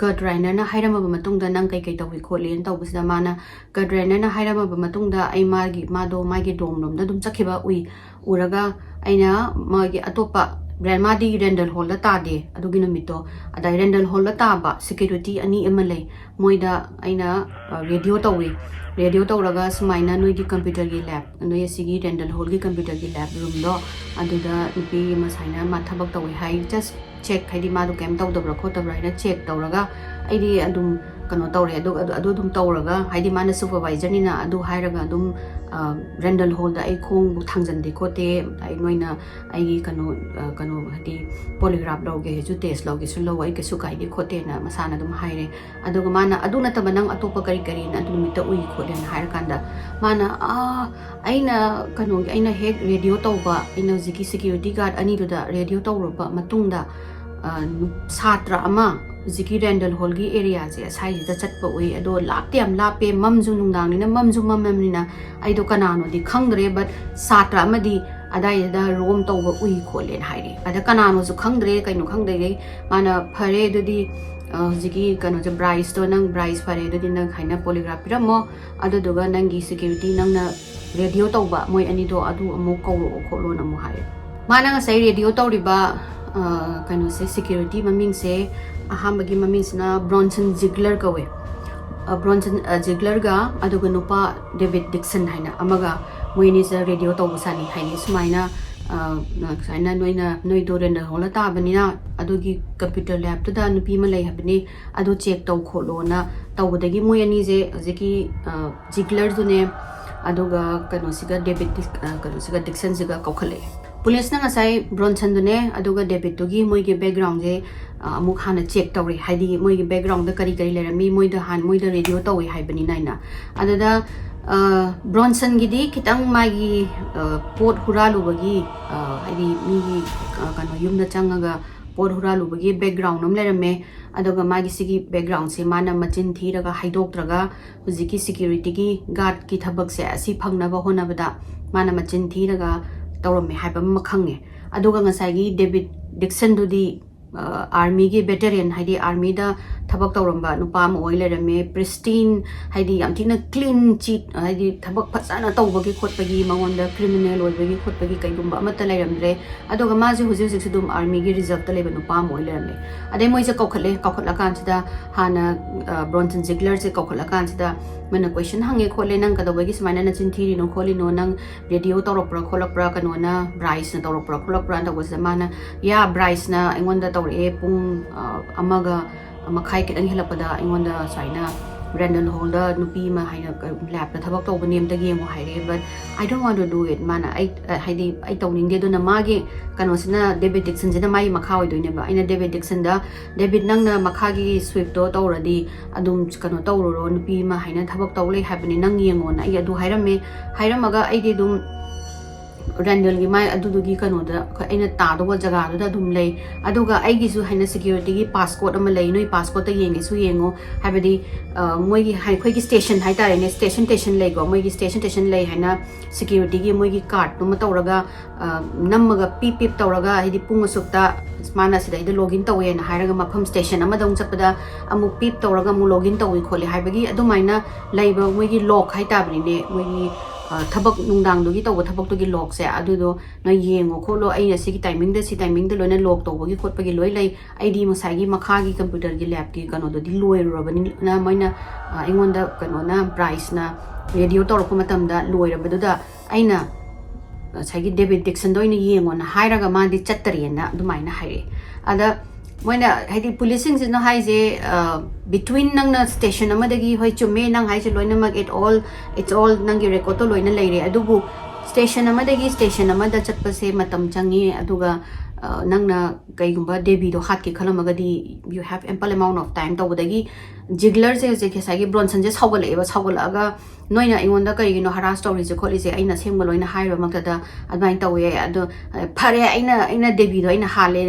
ꯀꯔꯠ ꯔꯥꯏꯅꯔꯅ ꯍꯥꯏꯔꯝꯃꯕ ꯃꯇꯨꯡꯗ ꯅꯪ ꯀꯩꯀꯩ ꯇꯧꯏ ꯈꯣꯠꯂꯤꯅ?" ꯇꯧꯕꯁꯤꯗ ꯃꯥꯅ ꯀꯔꯠ ꯔꯥꯏꯅꯔꯅ ꯍꯥꯏꯔꯝꯃꯕ ꯃꯇꯨꯡꯗ ꯑꯩ ꯃꯥꯒꯤ, ꯃꯥꯗꯣ ꯃꯥꯒꯤ ꯗꯣꯝ ꯂꯣꯝꯗ ꯑꯗꯨꯝ ꯆꯠꯈꯤꯕ ꯎꯏ꯫ ꯎꯔꯒ ꯑꯩꯅ ꯃꯥꯒꯤ ꯑꯇꯣꯞꯄ ꯔꯦꯟ-, ꯃꯥꯗꯤ ꯔꯦꯟꯗꯜ ꯍꯣꯜꯗ ꯇꯥꯗꯦ ꯑꯗꯨꯒꯤ ꯅꯨꯃꯤꯠꯇꯣ꯫ ꯑꯗ ꯔꯦꯟꯗꯜ ꯍꯣꯜꯗ ꯇꯥꯕ ꯁꯦꯀ꯭ꯌꯨꯔꯤꯇꯤ ꯑꯅꯤ ꯑꯃ ꯂꯩ꯫ ꯃꯣꯏꯗ ꯑꯩꯅ, ꯑ, ꯔꯦꯗꯤꯑꯣ ꯇꯧꯏ꯫ ꯔꯦꯗꯤꯑꯣ ꯇꯧꯔꯒ ꯁꯨꯃꯥꯏꯅ ꯅꯣꯏꯒꯤ ꯀꯝꯄ꯭ꯌꯨꯇꯔꯒꯤ ꯂꯦꯕ, ꯅꯣꯏ ꯑꯁꯤꯒꯤ ꯔꯦꯟꯗꯜ ꯍꯣꯜꯒꯤ ꯀꯝꯄ꯭ꯌꯨꯇꯔꯒꯤ ꯂꯦꯕ ꯔꯨꯝꯗꯣ ꯑꯗꯨꯗ ꯅꯨꯄꯤ ꯑꯃ ꯁꯨꯃꯥꯏꯅ ꯃꯥ ꯊꯕꯛ ꯇꯧꯏ ꯍꯥꯏ꯫ ꯖꯁ ꯆꯦꯛ, ꯍꯥꯏꯗꯤ ꯃꯥꯗꯣ ꯀꯩꯝ ꯇꯧꯗꯕ꯭ꯔꯥ ꯈꯣꯠꯇꯕ꯭ꯔꯥ ꯍꯥꯏꯅ ꯆꯦꯛ ꯇꯧꯔꯒ ꯑꯩꯗꯤ ꯑꯗꯨꯝ ꯀꯩꯅꯣ ꯇꯧꯔꯦ꯫ ꯑꯗꯨꯒ ꯑꯗꯨ, ꯑꯗꯨ ꯑꯗꯨꯝ ꯇꯧꯔꯒ, ꯍꯥꯏꯗꯤ ꯃꯥꯅ ꯁꯨꯄꯔꯚꯥꯏꯖꯔꯅꯤꯅ ꯑꯗꯨ ꯍꯥꯏꯔꯒ ꯑꯗꯨꯝ, ꯑ, ꯔꯦꯟꯗꯜ ꯍꯣꯜꯗ ꯑꯩ ꯈꯣꯡꯕꯨ ꯊꯥꯡꯖꯟꯗꯦ ꯈꯣꯠꯇꯦ, ꯑꯩ ꯅꯣꯏꯅ ꯑꯩꯒꯤ ꯀꯩꯅꯣ, ꯑ, ꯀꯩꯅꯣ ꯍꯥꯏꯗꯤ ꯄꯣꯂꯤꯒ꯭ꯔꯥꯐ ꯂꯧꯒꯦ ꯍꯥꯏꯁꯨ ꯇꯦꯁ ꯂꯧꯒꯦꯁꯨ ꯂꯧ, ꯑꯩ ꯀꯩꯁꯨ ꯀꯥꯏꯗꯦ ꯈꯣꯠꯇꯦꯅ ꯃꯁꯥꯅ ꯑꯗꯨꯝ ꯍꯥꯏꯔꯦ꯫ ꯑꯗꯨꯒ ꯃꯥꯅ ꯑꯗꯨ ꯅꯠꯇꯕ ꯅꯪ ꯑꯇꯣꯞꯄ ꯀꯔꯤ ꯀꯔꯤꯅ ꯑꯗꯨ ꯅꯨꯃꯤꯠꯇ ꯎꯏ ꯈꯣꯠꯂꯦꯅ ꯍꯥꯏꯔꯀꯥꯟꯗ ꯃꯥꯅ, "ꯑꯥ, ꯑꯩꯅ ꯀꯩꯅꯣꯒꯤ, ꯑꯩꯅ ꯍꯦꯛ ꯔꯦꯗꯤꯑꯣ ꯇꯧꯕ, ꯑꯩꯅ ꯍꯧꯖꯤꯛꯀꯤ ꯁꯦꯀ꯭ꯌꯨꯔꯤꯇꯤ ꯒꯥꯔꯗ ꯑꯅꯤꯗꯨꯗ ꯔꯦꯗꯤꯑꯣ ꯇꯧꯔꯨꯕ ꯃꯇꯨꯡꯗ, ꯑ, ꯅꯨ-, ꯁꯥꯇ꯭ꯔ ꯑꯃ ꯍꯧꯖꯤꯛꯀꯤ ꯔꯦꯟꯗꯜ ꯍꯣꯜꯒꯤ ꯑꯦꯔꯤꯌꯥꯁꯦ ꯑꯁꯥꯏꯁꯤꯗ ꯆꯠꯄ ꯎꯏ꯫ ꯑꯗꯣ ꯂꯥꯞꯇꯤ ꯌꯥꯝ ꯂꯥꯞꯄꯦ, ꯃꯝꯁꯨ ꯅꯨꯡꯗꯥꯡꯅꯤꯅ ꯃꯝꯁꯨ ꯃꯝꯃꯕꯅꯤꯅ ꯑꯩꯗꯣ ꯀꯅꯥꯅꯣꯗꯤ ꯈꯪꯗ꯭ꯔꯦ, but ꯁꯥꯇ꯭ꯔ ꯑꯃꯗꯤ ꯑꯗꯥꯏꯗꯨꯗ ꯔꯣꯝ ꯇꯧꯕ ꯎꯏ ꯈꯣꯠꯂꯦꯅ ꯍꯥꯏꯔꯦ꯫ ꯑꯗ ꯀꯅꯥꯅꯣꯁꯨ ꯈꯪꯗ꯭ꯔꯦ, ꯀꯩꯅꯣ ꯈꯪꯗ꯭ꯔꯦ꯫ ꯃꯥꯅ, "ꯐꯔꯦ ꯑꯗꯨꯗꯤ, ꯑ, ꯍꯧꯖꯤꯛꯀꯤ ꯀꯩꯅꯣꯁꯦ, ꯕ꯭ꯔꯥꯏꯁꯇꯣ, ꯅꯪ ꯕ꯭ꯔꯥꯏꯁ ꯐꯔꯦ ꯑꯗꯨꯗꯤ ꯅꯪ ꯍꯥꯏꯅ ꯄꯣꯂꯤꯒ꯭ꯔꯥꯐ ꯄꯤꯔꯝꯃꯣ, ꯑꯗꯨꯗꯨꯒ ꯅꯪꯒꯤ ꯁꯦꯀ꯭ꯌꯨꯔꯤꯇꯤ, ꯅꯪꯅ ꯔꯦꯗꯤꯑꯣ ꯇꯧꯕ ꯃꯣꯏ ꯑꯅꯤꯗꯣ ꯑꯗꯨ ꯑꯃꯨꯛ ꯀꯧꯔꯛꯑꯣ ꯈꯣꯠꯂꯣꯅ" ꯑꯃꯨꯛ ꯍꯥꯏꯔꯦ꯫ ꯃꯥꯅ ꯉꯁꯥꯏ ꯔꯦꯗꯤꯑꯣ ꯇꯧꯔꯤꯕ, ꯑ, ꯀꯩꯅꯣꯁꯦ, ꯁꯦꯀ꯭ꯌꯨꯔꯤꯇꯤ ꯃꯃꯤꯡꯁꯦ, ꯑꯍꯥꯟꯕꯒꯤ ꯃꯃꯤꯡꯁꯤꯅ ꯕ꯭ꯔꯣꯟꯁꯟ ꯖꯤꯒꯂꯔ ꯀꯧꯋꯦ꯫ ꯑ, ꯕ꯭ꯔꯣꯟꯁꯟ, ꯑ, ꯖꯤꯒꯂꯔꯒ ꯑꯗꯨꯒ ꯅꯨꯄꯥ ꯗꯦꯕꯤꯠ ꯗꯤꯛꯁꯟ ꯍꯥꯏꯅ ꯑꯃꯒ, ꯃꯣꯏ ꯑꯅꯤꯁꯤꯗ ꯔꯦꯗꯤꯑꯣ ꯇꯧꯕ ꯁꯥꯅꯤ ꯍꯥꯏꯅꯤ꯫ ꯁꯨꯃꯥꯏꯅ, ꯑ, ꯁꯨꯃꯥꯏꯅ ꯅꯣꯏꯅ, ꯅꯣꯏꯗꯣ ꯔꯦꯟꯗꯜ ꯍꯣꯜꯗ ꯇꯥꯕꯅꯤꯅ ꯑꯗꯨꯒꯤ ꯀꯝꯄ꯭ꯌꯨꯇꯔ ꯂꯦꯕꯇꯨꯗ ꯅꯨꯄꯤ ꯑꯃ ꯂꯩ ꯍꯥꯏꯕꯅꯤ, ꯑꯗꯨ ꯆꯦꯛ ꯇꯧ ꯈꯣꯠꯂꯣꯅ ꯇꯧꯕꯗꯒꯤ ꯃꯣꯏ ꯑꯅꯤꯁꯦ ꯍꯧꯖꯤꯛꯀꯤ, ꯑ, ꯖꯤꯒꯂꯔꯗꯨꯅꯦ, ꯑꯗꯨꯒ ꯀꯩꯅꯣꯁꯤꯒ, ꯗꯦꯕꯤꯠ ꯗꯤꯛ-, ꯑ, ꯀꯩꯅꯣꯁꯤꯒ, ꯗꯤꯛꯁꯟꯁꯤꯒ ꯀꯧꯈꯠꯂꯛꯑꯦ꯫ ꯄꯨꯂꯤꯁꯅ ꯉꯁꯥꯏ ꯕ꯭ꯔꯣꯟꯁꯟꯗꯨꯅꯦ ꯑꯗꯨꯒ ꯗꯦꯕꯤꯠꯇꯨꯒꯤ ꯃꯣꯏꯒꯤ ꯕꯦꯛꯒ꯭ꯔꯥꯎꯟꯁꯦ, ꯑ, ꯑꯃꯨꯛ ꯍꯥꯟꯅ ꯆꯦꯛ ꯇꯧꯔꯦ, ꯍꯥꯏꯗꯤ ꯃꯣꯏꯒꯤ ꯕꯦꯛꯒ꯭ꯔꯥꯎꯟꯗ ꯀꯔꯤ ꯀꯔꯤ ꯂꯩꯔꯝꯃꯤ, ꯃꯣꯏꯗ ꯍꯥꯟꯅ, ꯃꯣꯏꯗ ꯔꯦꯗꯤꯑꯣ ꯇꯧꯋꯦ ꯍꯥꯏꯕꯅꯤꯅ ꯍꯥꯏꯅ꯫ ꯑꯗꯨꯗ, ꯑ, ꯕ꯭ꯔꯣꯟꯁꯟꯒꯤꯗꯤ ꯈꯤꯇꯪ ꯃꯥꯒꯤ, ꯑ, ꯄꯣꯠ ꯍꯨꯔꯥꯜꯂꯨꯕꯒꯤ, ꯑ, ꯍꯥꯏꯗꯤ ꯃꯤꯒꯤ, ꯑ, ꯀꯩꯅꯣ, ꯌꯨꯝꯗ ꯆꯪꯉꯒ ꯄꯣꯠ ꯍꯨꯔꯥꯜꯂꯨꯕꯒꯤ ꯕꯦꯛꯒ꯭ꯔꯥꯎꯟ ꯑꯃ ꯂꯩꯔꯝꯃꯦ꯫ ꯑꯗꯨꯒ ꯃꯥꯒꯤ ꯁꯤꯒꯤ ꯕꯦꯛꯒ꯭ꯔꯥꯎꯟꯁꯦ ꯃꯥꯅ ꯃꯆꯤꯟ ꯊꯤꯔꯒ ꯍꯥꯏꯗꯣꯛꯇ꯭ꯔꯒ ꯍꯧꯖꯤꯛꯀꯤ ꯁꯦꯀ꯭ꯌꯨꯔꯤꯇꯤꯒꯤ ꯒꯥꯔꯗꯀꯤ ꯊꯕꯛꯁꯦ ꯑꯁꯤ ꯐꯪꯅꯕ ꯍꯣꯠꯅꯕꯗ ꯃꯥꯅ ꯃꯆꯤꯟ ꯊꯤꯔꯒ ꯇꯧꯔꯝꯃꯦ ꯍꯥꯏꯕ ꯑꯃ ꯈꯪꯉꯦ꯫ ꯑꯗꯨꯒ ꯉꯁꯥꯏꯒꯤ ꯗꯦꯕꯤꯠ ꯗꯤꯛꯁꯟꯗꯨꯗꯤ, ꯑ, ꯑꯥꯔꯃꯤꯒꯤ ꯚꯦꯇꯔꯤꯌꯟ, ꯍꯥꯏꯗꯤ ꯑꯥꯔꯃꯤꯗ ꯊꯕꯛ ꯇꯧꯔꯝꯕ ꯅꯨꯄꯥ ꯑꯃ ꯑꯣꯏ ꯂꯩꯔꯝꯃꯦ꯫ ꯄ꯭ꯔꯤꯁꯇꯤꯟ, ꯍꯥꯏꯗꯤ ꯌꯥꯝ ꯊꯤꯅ ꯀ꯭ꯂꯤꯟ ꯆꯤꯠ, ꯍꯥꯏꯗꯤ ꯊꯕꯛ ꯐꯖꯅ ꯇꯧꯕꯒꯤ ꯈꯣꯠꯄꯒꯤ, ꯃꯉꯣꯟꯗ ꯀ꯭ꯔꯤꯃꯤꯅꯦꯜ ꯑꯣꯏꯕꯒꯤ ꯈꯣꯠꯄꯒꯤ ꯀꯩꯒꯨꯝꯕ ꯑꯃꯠꯇ ꯂꯩꯔꯝꯗ꯭ꯔꯦ꯫ ꯑꯗꯨꯒ ꯃꯥꯁꯦ ꯍꯧꯖꯤꯛ ꯍꯧꯖꯤꯛꯁꯨ ꯑꯗꯨꯝ ꯑꯥꯔꯃꯤꯒꯤ ꯔꯤꯖꯔꯞꯇ ꯂꯩꯕ ꯅꯨꯄꯥ ꯑꯃ ꯑꯣꯏ ꯂꯩꯔꯝꯃꯦ꯫ ꯑꯗꯩ ꯃꯣꯏꯁꯦ ꯀꯧꯈꯠꯂꯦ, ꯀꯧꯈꯠꯂꯀꯥꯟꯁꯤꯗ ꯍꯥꯟꯅ, ꯑ, ꯕ꯭ꯔꯣꯟꯁꯟ ꯖꯤꯒꯂꯔꯁꯦ ꯀꯧꯈꯠꯂꯀꯥꯟꯁꯤꯗ ꯃꯣꯏꯅ ꯀꯣꯏꯁꯟ ꯍꯪꯉꯦ ꯈꯣꯠꯂꯦ, "ꯅꯪ ꯀꯩꯗꯧꯕꯒꯤ ꯁꯨꯃꯥꯏꯅ ꯅꯆꯤꯟ ꯊꯤꯔꯤꯅꯣ ꯈꯣꯠꯂꯤꯅꯣ, ꯅꯪ ꯔꯦꯗꯤꯑꯣ ꯇꯧꯔꯛꯄ꯭ꯔꯥ ꯈꯣꯠꯂꯛꯄ꯭ꯔꯥ, ꯀꯩꯅꯣꯅ, ꯕ꯭ꯔꯥꯏꯁꯅ ꯇꯧꯔꯛꯄ꯭ꯔꯥ ꯈꯣꯠꯂꯛꯄ꯭ꯔꯥ?" ꯇꯧꯕꯁꯤꯗ ꯃꯥꯅ, "ꯌꯥ, ꯕ꯭ꯔꯥꯏꯁꯅ ꯑꯩꯉꯣꯟꯗ ꯇꯧꯔꯛꯑꯦ, ꯄꯨꯡ, ꯑ, ꯑꯃꯒ ꯃꯈꯥꯏ ꯈꯤꯇꯪ ꯍꯦꯜꯂꯛꯄꯗ ꯑꯩꯉꯣꯟꯗ ꯁꯨꯃꯥꯏꯅ ꯔꯦꯟꯗꯜ ꯍꯣꯜꯗ ꯅꯨꯄꯤ ꯑꯃ ꯍꯥꯏꯅ ꯂꯦꯞꯇ ꯊꯕꯛ ꯇꯧꯕꯅꯦ, ꯑꯝꯇ ꯌꯦꯡꯉꯣ ꯍꯥꯏꯔꯛꯑꯦ꯫ But I don't want to do it. ꯃꯥꯅ ꯑꯩ, ꯍꯥꯏꯗꯤ ꯑꯩ ꯇꯧꯅꯤꯡꯗꯦ꯫ ꯑꯗꯨꯅ ꯃꯥꯒꯤ ꯀꯩꯅꯣꯁꯤꯅ, ꯗꯦꯕꯤꯠ ꯗꯤꯛꯁꯟꯁꯤꯅ ꯃꯥꯒꯤ ꯃꯈꯥ ꯑꯣꯏꯗꯣꯏꯅꯦꯕ꯫ ꯑꯩꯅ ꯗꯦꯕꯤꯠ ꯗꯤꯛꯁꯟꯗ, "ꯗꯦꯕꯤꯠ, ꯅꯪꯅ ꯃꯈꯥꯒꯤ ꯁ꯭ꯋꯤꯞꯇꯣ ꯇꯧꯔꯗꯤ ꯑꯗꯨꯝ ꯀꯩꯅꯣ ꯇꯧꯔꯨꯔꯣ, ꯅꯨꯄꯤ ꯑꯃ ꯍꯥꯏꯅ ꯊꯕꯛ ꯇꯧ ꯂꯩ ꯍꯥꯏꯕꯅꯤ, ꯅꯪ ꯌꯦꯡꯉꯣꯅ" ꯑꯩ ꯑꯗꯨ ꯍꯥꯏꯔꯝꯃꯦ꯫ ꯍꯥꯏꯔꯝꯃꯒ ꯑꯩꯗꯤ ꯑꯗꯨꯝ ꯔꯦꯟꯗꯜꯒꯤ ꯃꯥꯏ ꯑꯗꯨꯗꯨꯒꯤ ꯀꯩꯅꯣꯗ ꯑꯩꯅ ꯇꯥꯗꯧꯕ ꯖꯒꯥꯗꯨꯗ ꯑꯗꯨꯝ ꯂꯩ꯫ ꯑꯗꯨꯒ ꯑꯩꯒꯤꯁꯨ ꯍꯥꯏꯅ ꯁꯦꯀ꯭ꯌꯨꯔꯤꯇꯤꯒꯤ ꯄꯥꯁꯀꯣꯠ ꯑꯃ ꯂꯩ, ꯅꯣꯏ ꯄꯥꯁꯀꯣꯠꯇ ꯌꯦꯡꯒꯦꯁꯨ ꯌꯦꯡꯉꯣ꯫ ꯍꯥꯏꯕꯗꯤ ꯃꯣꯏꯒꯤ, ꯑꯩꯈꯣꯏꯒꯤ ꯁ꯭ꯇꯦꯁꯟ ꯍꯥꯏꯇꯥꯔꯦꯅꯦ, ꯁ꯭ꯇꯦꯁꯟ ꯁ꯭ꯇꯦꯁꯟ ꯂꯩꯀꯣ, ꯃꯣꯏꯒꯤ ꯁ꯭ꯇꯦꯁꯟ ꯁ꯭ꯇꯦꯁꯟ ꯂꯩ ꯍꯥꯏꯅ ꯁꯦꯀ꯭ꯌꯨꯔꯤꯇꯤꯒꯤ ꯃꯣꯏꯒꯤ ꯀꯥꯔꯠꯇꯨꯃ ꯇꯧꯔꯒ, ꯅꯝꯃꯒ ꯄꯤꯞ ꯄꯤꯞ ꯇꯧꯔꯒ, ꯍꯥꯏꯗꯤ ꯄꯨꯡ ꯑꯁꯨꯛꯇ ꯃꯥꯅ ꯁꯤꯗꯩꯗ ꯂꯣꯒ ꯏꯟ ꯇꯧꯋꯦꯅ ꯍꯥꯏꯔꯒ ꯃꯐꯝ ꯁ꯭ꯇꯦꯁꯟ ꯑꯃꯗ ꯑꯃꯨꯛ ꯆꯠꯄꯗ ꯑꯃꯨꯛ ꯄꯤꯞ ꯇꯧꯔꯒ ꯑꯃꯨꯛ ꯂꯣꯒ ꯏꯟ ꯇꯧꯏ ꯈꯣꯠꯂꯤ ꯍꯥꯏꯕꯒꯤ ꯑꯗꯨꯃꯥꯏꯅ ꯂꯩꯕ ꯃꯣꯏꯒꯤ ꯂꯣꯛ ꯍꯥꯏꯇꯥꯕꯅꯤꯅꯦ꯫ ꯃꯣꯏꯒꯤ ꯊꯕꯛ ꯅꯨꯡꯗꯥꯡꯗꯨꯒꯤ ꯇꯧꯕ ꯊꯕꯛꯇꯨꯒꯤ ꯂꯣꯛꯁꯦ ꯑꯗꯨꯗꯣ ꯅꯣꯏ ꯌꯦꯡꯉꯣ ꯈꯣꯠꯂꯣ, ꯑꯩꯅ ꯁꯤꯒꯤ ꯇꯥꯏꯃꯤꯡꯗ ꯁꯤ ꯇꯥꯏꯃꯤꯡꯗ ꯂꯣꯏꯅ ꯂꯣꯛ ꯇꯧꯕꯒꯤ ꯈꯣꯠꯄꯒꯤ ꯂꯣꯏ ꯂꯩ꯫ ꯑꯩꯗꯤ ꯉꯁꯥꯏꯒꯤ ꯃꯈꯥꯒꯤ ꯀꯝꯄ꯭ꯌꯨꯇꯔꯒꯤ ꯂꯦꯞꯀꯤ ꯀꯩꯅꯣꯗꯨꯗꯤ ꯂꯣꯏꯔꯨꯔꯕꯅꯤꯅ ꯃꯣꯏꯅ ꯑꯩꯉꯣꯟꯗ ꯀꯩꯅꯣꯅ, ꯕ꯭ꯔꯥꯏꯁꯅ ꯔꯦꯗꯤꯑꯣ ꯇꯧꯔꯛꯄ ꯃꯇꯝꯗ ꯂꯣꯏꯔꯕꯗꯨꯗ ꯑꯩꯅ ꯉꯁꯥꯏꯒꯤ ꯗꯦꯕꯤꯠ ꯗꯤꯛꯁꯟꯗ ꯑꯣꯏꯅ ꯌꯦꯡꯉꯣꯅ ꯍꯥꯏꯔꯒ ꯃꯥꯗꯤ ꯆꯠꯇꯔꯦꯅ ꯑꯗꯨꯃꯥꯏꯅ ꯍꯥꯏꯔꯛꯑꯦ꯫ ꯑꯗ ꯃꯣꯏꯅ, ꯍꯥꯏꯗꯤ ꯄꯨꯂꯤꯁꯁꯤꯡꯁꯤꯅ ꯍꯥꯏꯁꯦ, ꯕꯤꯇ꯭ꯋꯤꯟ ꯅꯪꯅ ꯁ꯭ꯇꯦꯁꯟ ꯑꯃꯗꯒꯤ, ꯍꯣꯏ ꯆꯨꯝꯃꯦ ꯅꯪ ꯍꯥꯏꯁꯦ ꯂꯣꯏꯅꯃꯛ, it all, it's all ꯅꯪꯒꯤ ꯔꯦꯀꯣꯔꯠꯇꯣ ꯂꯣꯏꯅ ꯂꯩꯔꯦ, ꯑꯗꯨꯕꯨ ꯁ꯭ꯇꯦꯁꯟ ꯑꯃꯗꯒꯤ ꯁ꯭ꯇꯦꯁꯟ ꯑꯃꯗ ꯆꯠꯄꯁꯦ ꯃꯇꯝ ꯆꯪꯉꯤ꯫ ꯑꯗꯨꯒ ꯅꯪꯅ ꯀꯩꯒꯨꯝꯕ ꯗꯦꯕꯤꯗꯣ ꯍꯥꯠꯀꯦ ꯈꯜꯂꯝꯃꯒꯗꯤ you have ample amount of time ꯇꯧꯕꯗꯒꯤ ꯖꯤꯒꯂꯔꯁꯦ ꯍꯧꯖꯤꯛ ꯉꯁꯥꯏꯒꯤ ꯕ꯭ꯔꯣꯟꯁꯟꯁꯦ ꯁꯥꯎꯒꯠꯂꯛꯑꯦꯕ꯫ ꯁꯥꯎꯒꯠꯂꯛꯑꯒ ꯅꯣꯏꯅ ꯑꯩꯉꯣꯟꯗ ꯀꯩꯒꯤꯅꯣ ꯍꯔꯥꯁ ꯇꯧꯔꯤꯁꯦ ꯈꯣꯠꯂꯤꯁꯦ, ꯑꯩꯅ ꯑꯁꯦꯡꯕ ꯂꯣꯏꯅ ꯍꯥꯏꯔꯕ ꯃꯛꯇꯗ ꯑꯗꯨꯃꯥꯏꯅ ꯇꯧꯋꯦ꯫ ꯑꯗꯣ ꯐꯔꯦ, ꯑꯩꯅ, ꯑꯩꯅ ꯗꯦꯕꯤꯗꯣ ꯑꯩꯅ ꯍꯥꯜꯂꯦ,